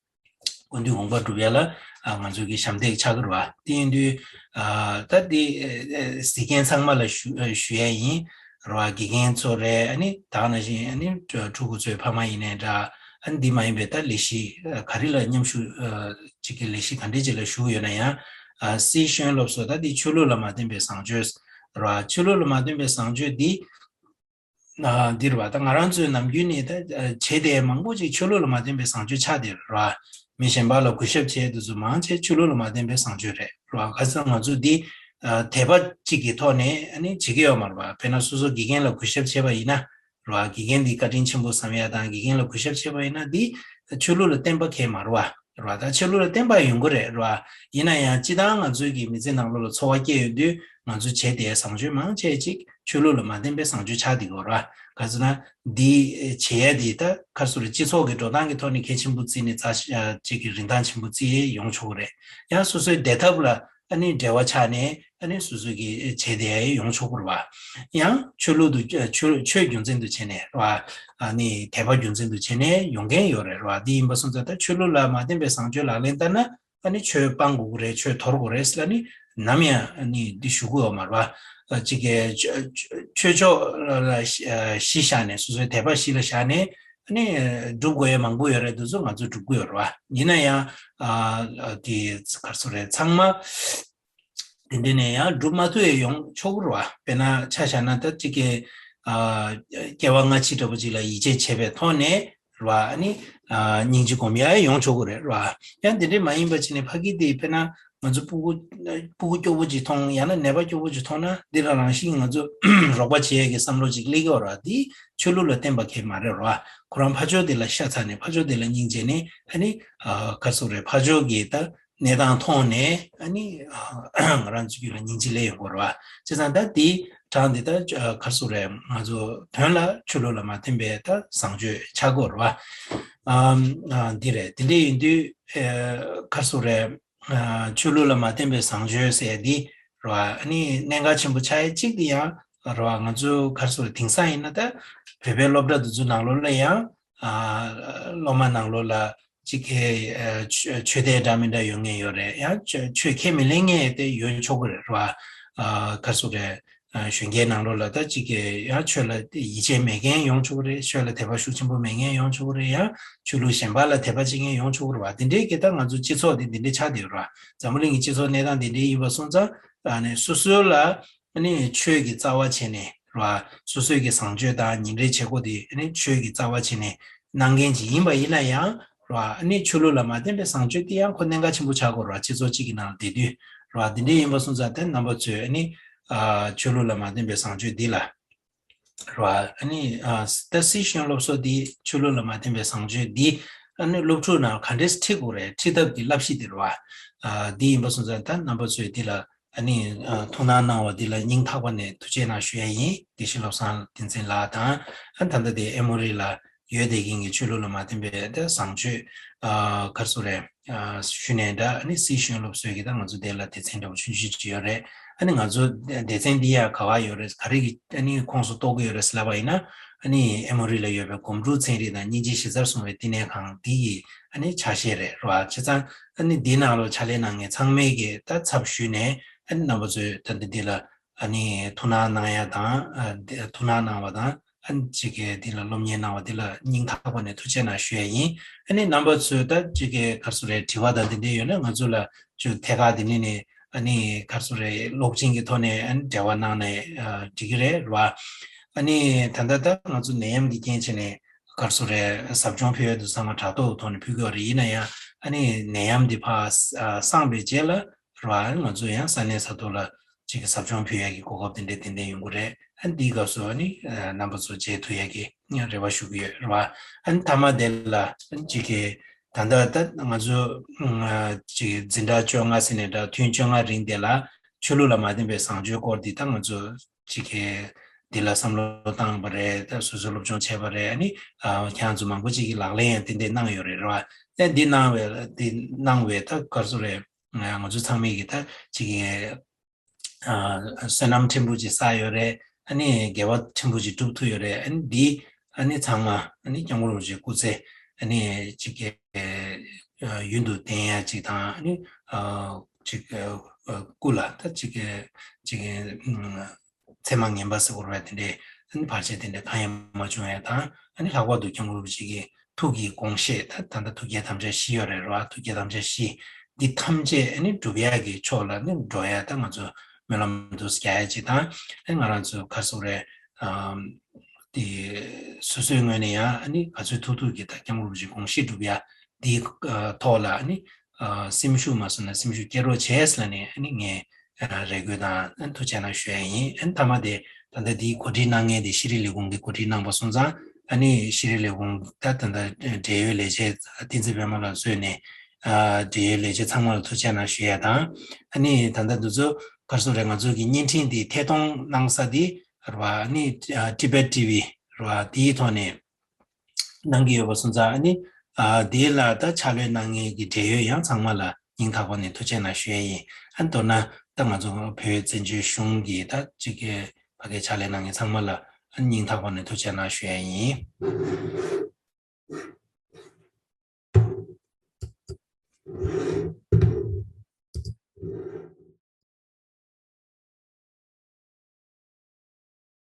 སྐུ་མདུན་དགོངས་པ་སྒྲུབ་ཡ་ལ་ཨ་ང་ཚོ་གི་ཞབས་འདེགས་ཆགས་ཀྱི་རེད་བ། དེ་ཡིན་དུས་ཨ་ད་འདི་ཨ་གཟིགས་མཁན་ཚང་མ་ལ་ཞུ་ཨ་ཞུ་ཡ་ཡིན། རེད་བ། དགེ་རྒན་ཚོ་རེད། ཨ་ནི་ད་ག་ནང་བཞིན་ཨ་ནི་ཕྲུ་གུ་ཚོའི་ཕ་མ་ཡིན་ནའི་འདྲ། ཨ་ནི་འདི་མ་ཡིན་པའི་ད་ལས་གཞི་ཨ་ག་རེ་ལ་མཉམ་ཞུགས་ཨ་ཅིག་གི་ལས་གཞི་ག་འདྲས་ཅིག་ལ་ཞུགས་ཡོད་ན་ཡང་། ཨ་སྲིད་ཞིང་སློབ་གསོ་ད་འདི་ཆོས་ལུགས་ལ་མ་བརྟེན་པའི་བཟང་སྤྱོད་རེད་བ། ཆོས་ལུགས་ལ་མ་བརྟེན་པའི་བཟང་སྤྱོད་འདི་ཨ་འདི་རེད་བ། ད་ང་རང་ཚོའི་ནམ་རྒྱུན་ནས་ད་ཨ་བྱེད་བསྡད་མང་པོ་ཅིག་ཆོས་ལུགས་ལ་མ་བརྟེན་པའི་བཟང་སྤྱོད་ཆགས་བསྡད་རེད་བ། མི་གཞན་པ་ལ་གུས་ཞབས་བྱེད་དུས་ཚོད་མང་ཆེ་ཆོས་ལུགས་ལ་མ་བརྟེན་པའི་བཟང་སྤྱོད་རེད་རེད་བ། ག་ཚོད་ང་ཚོ་འདི་ཨ་དད་པ་གཅིག་གི་ཐོག་ནས་ཨ་ནི་བྱེད་ཀྱི་ཡོད་མ་རེད་བ། དཔེར་ན་སོ་སོ་དགེ་རྒན་ལ་གུས་ཞབས་བྱས་པ་ཡིན་ན་རེད་བ། དགེ་རྒན་འདི་བཀའ་དྲིན་ཆེན་པོ་བསམ་ཡ་དང་དགེ་རྒན་ལ་གུས་ཞབས་བྱས་པ་ཡིན་ན་འདི་ཆོས་ལུགས་ལ་བརྟེན་པ་གང་ཡང་མ་རེད་བ། རེད་བ། ད་ཆོས་ལུགས་ལ་བརྟེན་པ་ཡོང་གི་རེད་རེད་བ། ཡིན་ན་ཡང་སྤྱིར་བཏང་ང་ཚོའི་གི་མི་ཚེ་ནང་ལོགས་ལ་འཚོ་བ་སྐྱེལ་ཡོང་དུས་ང་ཚོ་བྱས་བསྡད་བཟང་སྤྱོད་མང་ཆེ་ཅིག་ཆོས་ལུགས་ལ་མ་བརྟེན་པའི་བཟང་སྤྱོད་ཆགས་བསྡད་ཀྱི་ཡོད་རེད་བ། ག་ཚོད་ན་འདི་བྱེད་ཡས་འདི་ད་ག་ཚོད་རེད། སྤྱི་ཚོགས་ཀྱི་འགྲོ་སྟངས་ཀྱི་ཐོག་ནས་གལ་ཆེན་པོ་བརྩིས་ནས་རྩ་ཆེ་ཅིག་གི་རིན་ཐང་ཆེན་པོ་བརྩི་ཡས་ཡོང་ཆོག་གི་རེད། ཡང་སོ་སོའི་བདེ་ཐབས་ལ་ཨ་ནི་འབྲེལ་བ་ཆགས་ནས་ཨ་ནི་སོ་སོ་གི་བྱས་བསྡད་ཡས་ཡོང་ཆོག་གི་རེད་བ། ཡང་ཆོས་ལུགས་དུ་ཆོས་ཆོས་རྒྱུ་མཚན་དུ་བྱས་ནས་རེད་བ། ཨ་ནི་དད་པ་རྒྱུ་མཚན་དུ་བྱས་ནས་ཡོང་མཁན་ཡོད་རེད་རེད་བ། འདི་ཡིན་པ་སོང་ཙང་ད་ཆོས་ལུགས་ལ་མ་བརྟེན་པའི་བཟང་སྤྱོད་ལག་ལེན་བསྟར་ན་ཨ་ནི་ཆོས་སྤང་དགོས་ཀྱི་རེད། ཆོས་དོར་དགོས་རེད་ཟེར་ལ་ནི་ནམ་ཡང་ཨ་ནི་འདི་ཞུ་གི་ཡོད་མ་རེད་བ། ཨ་གཅིག་གི་ཆོས་ཆོས་ཕྱོགས་ལ་གཞི་བཞག་ནས་སོ་སོའི་དད་པ་གཞི་ལ་བཞག་ནས་ཨ་ནི་སྒྲུབ་དགོས་ཡས་མང་པོ་ཡོད་རེད། འདི་ཚོ་ང་ཚོས་སྒྲུབ་ཀྱི་ཡོད་རེད་བ། ཡིན་ན་ཡང་ཨ་དེ་ག་རེ་ཟེར་རེད། ཚང་མ་དེ་འདྲ་ནས་ཡང་སྒྲུབ་མ་ཐུབ་ཡས་ཡོང་ཆོག་གི་རེད་བ། དཔེར་ན་ཆ་བཞག་ན་ད་གཅིག་གི་ཨ་སྐྱེ་བ་སྔ་ཕྱི་འདྲ་པོ་ཅིག་ལ་ཡིད་ཆེས་བྱས་པའི་ཐོག་ནས་རེད་བ། ཨ་ནི་ཨ་སྙིང་རྗེ་སྒོམ་ཡ་ཡོང་ཆོག་གི་རེད་རེད་བ། ཡང་དེ་འདྲ་མ་ཡིན་པ་བྱས་ནས་ཕ་གི་དེ་དཔེར་ན་ང་ཚོ་སྤུ་གུ་སྤུ་གུ་སྐྱོ་པོ་ཅིག་མཐོང་། ཡང་ན་ནད་པ་སྐྱོ་པོ་ཅིག་མཐོང་ན་འདི་ལ་རང་བཞིན་ང་ཚོ་རོགས་པ་བྱེད་ཡས་ཀྱི་བསམ་བློ་ཅིག་སླེབས་ཀྱི་ཡོད་རེད་བ། འདི་ཆོས་ལུགས་ལ་བརྟེན་པ་གང་ཡང་མ་རེད་རེད་བ། ཁོ་རང་ཕར་ཕྱོགས་དེ་ལ་ཤ་ཚ་ནས་ཕར་ཕྱོགས་དེ་ལ་སྙིང་རྗེ་ནས་ཨ་ནི་ཨ་ག་རེ་ཟེར་རེད། ཕར་ཕྱོགས་ཀྱི་ད་གནས་སྟངས་མཐོང་ནས་ཨ་ནི་ཨ་ང་རང་ཚོའི་རྒྱུད་ལ་སྙིང་རྗེ་སླེབས་ཡོང་གི་རེད་བ། བྱས་ཙང་ད་འདི་གྲངས་འདི་ད་ག་རེ་ཟེར་རེད། ང་ཚོ་དོན་ལ་ཆོས་ལུགས་ལ་མ་བརྟེན་པའི་ད་བཟང་སྤྱོད་ཆགས་ཀྱི་ཡོད་རེད་བ། ཨམ་ཨ་འདི་རེད། འདི་འདྲ་ཡིན་དུས་ཨ་ག་རེ་ཟེར་རེད། ཨ་ཆོས་ལུགས་ལ་མ་བརྟེན་པའི་བཟང་སྤྱོད་ཟེར་འདི་རེད་བ། ཨ་ནི་གནད་འགག་ཆེན་པོ་ཆགས་ཡས་གཅིག་འདི་ཡང་རེད་བ། ང་ཚོ་ག་རེ་ཟེར་རེད། དེང་སང་ཡིན་ན་ད་བོད་པའི་སློབ་གྲྭ་འདི་ཚོ་ནང་ལོགས་ལ་ཡང་ཨ་སློབ་མ་ནང་ལོགས་ལ་གཅིག་གི་ཨ་ཆོས་ཆོས་དད་འདྲ་མི་འདྲ་ཡོད་མཁན་ཡོད་རེད། ཡང་ཆོས་ཆོས་ཁས་མི་ལེན་མཁན་དེ་ཡོད་ཆོག་གི་རེད་རེད་བ། ཨ་ག་རེ་ཟེར་རེད། ཨ་གཞོན་སྐྱེས་ནང་ལོགས་ལ་ད་གཅིག་གི་ཡང་ཆོས་ལ་ཡིད་ཆེས་མེད་མཁན་ཡོང་ཆོག་གི་རེད། ཆོས་ལ་དད་པ་ཤུགས་ཆེན་པོ་མེད་མཁན་ཡོང་ཆོག་གི་རེད། ཡང་ཆོས་ལུགས་གཞན་པ་ལ་དད་པ་བྱེད་མཁན་ཡོང་ཆོག་གི་རེད་བ། དེ་འདྲའི་གི་ད་ང་ཚོ་སྤྱི་ཚོགས་དེ་འདི་འདྲའི་ཆགས་བསྡད་ཡོད་རེད་བ། འཛམ་བུ་གླིང་གི་སྤྱི་ཚོགས་གནས་སྟངས་དེ་འདྲའི་ཡིན་པ་སོང་ཙང་ཨ་ནི་སོ་སོ་ལ་ཨ་ནི་ཆོས་ཀྱི་རྩ་བ་བྱས་ནས་རེད་བ། སོ་སོའི་གི་བཟང་སྤྱོད་དང་ཉིན་རེའི་བྱེད་སྒོ་དེ་ཨ་ནི་ཆོས་ཀྱི་རྩ་བ་བྱས་ནས་གནང་མཁན་ཅིག་ཡིན་པ་ཡིན་ན་ཡང་རེད་བ། ཨ་ནི་ཆོས་ལུགས་ལ་མ་བརྟེན་པའི་བཟང་སྤྱོད་དེ་ཡང་ཁོ་གནད་འགག་ཆེན་པོ་ཆགས་ཀྱི་ཡོད་རེད་བ། སྤྱི་ཚོགས་གཅིག་གི་ནང་ལ་བསྡད་དུས་རེད་བ། དེ་འདྲ་ཡིན་པ་སོང་ཙང་དེ་རྣམ་པ་ཚོས་ཨ་ནི་ཨ་ཆོས་ལུགས་ལ་མ་བརྟེན་པའི་བཟང་སྤྱོད་འདི་ལ་རེད་བ། ཨ་ནི་ཨ་ད་སྲིད་ཞིང་སློབ་གསོ་འདི་ཆོས་ལུགས་ལ་མ་བརྟེན་པའི་བཟང་སྤྱོད་འདི་ཨ་ནི་སློབ་ཕྲུག་ནང་ག་འདྲས་ཁྲིད་དགོས་རེད། ཁྲིད་ཐབས་ཀྱི་བསླབ་གཞི་འདི་རེད་བ། ཨ་འདི་ཡིན་པ་སོང་ཙང་ད་རྣམ་པ་ཚོས་འདི་ལ་ཨ་ནི་ཨ་ཐུགས་སྣང་གནང་བ་འདི་ལ་སྙིང་ཐག་པ་ནས་ཐུགས་རྗེ་གནང་ཞུ་ཡ་ཡིན། དགེ་བཤེས་བློ་བཟང་བསྟན་འཛིན་ལགས་དང་ཨ་ད་ལྟ་དེ་ཨེ་མོ་རི་ལ་ཡོད་བསྡད་མཁན་གྱི་ཆོས་ལུགས་ལ་མ་བརྟེན་པའི་དེ་བཟང་སྤྱོད་ཨ་ག་རེ་ཟེར་རེད། ཨ་ཞུས་ནའི་འདྲ། ཨ་ནི་སྲིད་ཞིང་སློབ་གསོའི་གི་ད་ང་ཚོ་དེ་ལ་སྡེ་ཚན་འདྲ་བོ་ཆུང་ཆུང་ཅིག་ཡོད་རེད། ཨ་ནི་ང་ཚོ་སྡེ་ཚན་འདི་ཡང་ག་བ་ཡོད་རེད། ག་རེ་གི་ཨ་ནི་ཁོངས་སུ་གཏོགས་ཀྱི་ཡོད་རེད་ཟེར་ལབ་པ་ཡིན་ན། ཨ་ནི་ཨེ་མོ་རི་ལ་ཡོད་པའི་སྒོམ་སྒྲུབ་ཚན་རིག་དང་སྙིང་རྗེ་གཞི་རྩར་བཟུང་བའི་བསྟི་གནས་ཁང་འདི་ཡི་ཨ་ནི་ཆ་ཤས་རེད་རོ། བྱས་ཙང་ཨ་ནི་འདི་ནང་ལ་ཕྱག་ལས་གནང་མཁན་ཚང་མས་གི་ད་ཚབ་ཞུས་ནས་ཨ་ནི་རྣམ་པ་ཚོས་ད་འདི་འདི་ལ་ ཨ་ནི་ཐུགས་སྣང་གནང་ཡ་དང་། ཨ་འདི་ཐུགས་སྣང་གནང་བ་དང་། ཨ་ནི་ཅིག་གི་འདི་ལ་སློབ་གཉེར་གནང་བ་འདི་ལ་སྙིང་ཐག་པ་ནས་ཐུགས་རྗེ་གནང་ཞུ་ཡ་ཡིན། ཨ་ནི་རྣམ་པ་ཚོས་ད་ཅིག་གི་ག་རེ་ཟེར་རེད། དྲི་བ་དང་འདི་འདྲ་ཡོད་ན་ང་ཚོ་ལ་ཅིག་ཐད་ཀར་འདི་ནས་ནས་ཨ་ནི་ག་རེ་ཟེར་རེད། གློག་འཕྲིན་གྱི་ཐོག་ནས་ཨ་ནི་འབྲེལ་བ་གནང་ནས་ཨ་འགྲིག་གི་རེད་ར། ཨ་ནི་ད་ལྟ་ད་ང་ཚོ་ནད་ཡམས་ཀྱི་རྐྱེན་བྱས་ནས་ག་རེ་ཟེར་རེད། ཟབ་སྦྱོང་ཕུལ་ཡ་དེ་ཚང་མ་དྲ་ཐོག་ཐོག་ནས་ཕུལ་གྱི་ཡོད་རེད། ཡིན་ན་ཡང་ཨ་ནི་ནད་ཡམས་འདི་ཕར་ཨ་སངས་པའི་རྗེས་ལ་ར། ང་ཚོ་ཡང་ས་གནས་ས་ཐོག་ལ་ཅིག་གི་ཟབ་སྦྱོང་ཕུལ་ཡ་གི་གོ་སྐབས་དེ་འདྲ་ཏན་ཏན་ཡོང་གི་རེད། ཨ་ནི་འདིའི་སྐབས་སུ་ཨ་ནི་ཨ་རྣམ་པ་ཚོ་མཇལ་ཐུབ་ཡ་གི་རེ་བ་ཞུ་གི་ཡོད་ར། ཨ་ནི་མཐའ་མ་དེ་ལ་ཅིག་གི་ད་ལྟ་ད་ང་ཚོ་ཨ་ཅིག་འཛིན་གྲྭ་བཅོ་ལྔ་ཟེར་ནས་འདྲ། ཐུན་བཅོ་ལྔ་རིང་དེ་ལ་ཆོས་ལུགས་ལ་མ་བརྟེན་པའི་བཟང་སྤྱོད་སྐོར་འདི་ད་ང་ཚོ་ཅིག་གི་འདི་ལ་བསམ་བློ་བཏང་བ་རེད། ད་སོ་སོའི་སློབ་སྦྱོང་བྱས་པ་རེད། ཨ་ནི་ཨ་ཁྱེད་རང་ཚོ་མང་པོ་ཅིག་གིས་ལག་ལེན་ཡང་ཏན་ཏན་གནང་ཡོད་རེད་ར། ད་འདི་གནང་བའི་འདི་གནང་བའི་ད་ག་རེ་ཟེར་རེད། ང་ཚོ་ཚང་མས་ཀྱི་ད་ཅིག་གི་ཨ་བསོད་ནམས་ཕྲན་བུ་ཅིག་བསགས་ཡོད་རེད། ཨ་ནི་དགེ་བ་ཕྲན་བུ་ཅིག་སྒྲུབ་ཐུབ་ཡོད་རེད། ཨ་ནི་འདི་ཨ་ནི་ཚང་མ་ཨ་ནི་སྐྱབས་མགོན་རིན་པོ་ཆེའི་སྐུ་ཚེ་ཨ་ནི་ཅིག་གི་ཨ་ཡུན་དུ་བརྟན་ཡ་ཅིག་དང་། ཨ་ནི་ཨ་ཅིག་ཨ་སྐུ་ལ་ད་ཅིག་གི་ཅིག་གི་ཨ་མཚན་མ་ངན་པ་ཟེར་དགོས་རེད་པ། དེ་འདྲའི་ཨ་ནི་བར་ཆད་དེ་འདྲ་གང་ཡང་མ་བྱུང་ཡ་དང་། ཨ་ནི་ལྷག་པར་དུ་སྐྱབས་མགོན་རིན་པོ་ཆེ་གི་ཐུགས་ཀྱི་དགོངས་བཞེད་ད་ད་ལྟ་ཐུགས་བསྐྱེད་དམ་བཅའ་བཞི་ཡོད་རེད་ར། ཐུགས་བསྐྱེད་དམ་བཅའ་བཞི་འདི་ཐམས་ཅད་ཨ་ནི་འགྲུབ་ཡ་གི་ཕྱོགས་ལ་ནི་འགྲོ་ཡ་ད་ང་ཚོ་སྨོན་ལམ་འདུག་རྒྱག་ཡ་ཅིག་དང་། ཨ་ནི་ང་རང་ཚོ་ག་རེ་ཟེར་རེད། ཨམ་དེ་སོ་སོའི་ངོས་ནས་ཡང་ཨ་ནི་ག་ཚོད་ཐུབ་ཐུབ་ཀྱིས་ད་སྐྱབས་མགོན་རིན་པོ་ཆེའི་དགོངས་གཞི་སྒྲུབ་ཡ་འདིའི་ཨ་ཐོག་ལ་ཨ་ནི་ཨ་སེམས་ཤུགས་མ་སོང་ན་སེམས་ཤུགས་སྐྱེ་རོགས་བྱས་ལབ་ནས་ཨ་ནི་ངས་ཨ་རེ་སྐུལ་དང་ཨ་ནི་ཐུགས་རྗེ་གནང་ཞུ་ཡ་ཡིན། ཨ་ནི་མཐའ་མ་དེ་ད་ལྟ་འདིའི་གོ་སྒྲིག་གནང་མཁན་དེ་ཤེས་རིག་ལས་ཁུངས་ཀྱིས་གོ་སྒྲིག་གནང་པ་སོང་ཙང་། ཨ་ནི་ཤེས་རིག་ལས་ཁུངས་ད་ད་ལྟ་འབྲེལ་ཡོད་ལས་བྱེད་བསྟན་འཛིན་པད་མ་ལགས་གཙོས་ནས་ཨ་འབྲེལ་ཡོད་ལས་བྱེད་ཚང་མ་ལ་ཐུགས་རྗེ་གནང་ཞུ་ཡ་དང་། ཨ་ནི་ད་ལྟ་འདི་ཚོ་ག་རེ་ཟེར་རེད། ང་ཚོ་གི་བརྙན་འཕྲིན་འདི་ཐད་གཏོང་གནང་ས་འདི་རེད་པ། ཨ་ནི་ཨ་Tibet T V རེད་པ། དེའི་ཐོག་ནས་གནང་གི་ཡོད་པ་སོང་ཙང་། ཨ་ནི་ཨ་དེ་ལ་ད་ཕྱག་ལས་གནང་མཁན་གྱི་འབྲེལ་ཡོད་ཡང་ཚང་མ་ལ་སྙིང་ཐག་པ་ནས་ཐུགས་རྗེ་གནང་ཞུ་ཡ་ཡིན། ཨ་ནི་མདོར་ན་ད་ང་ཚོ་བོད་བཙན་བྱོལ་གཞུང་གི་ད་ཅིག་གི་ཕ་གིའི་ཕྱག་ལས་གནང་མཁན་ཚང་མ་ལ་ཨ་ནི་སྙིང་ཐག་པ་ནས་ཐུགས་རྗེ་གནང་ཞུ་ཡ་ཡིན།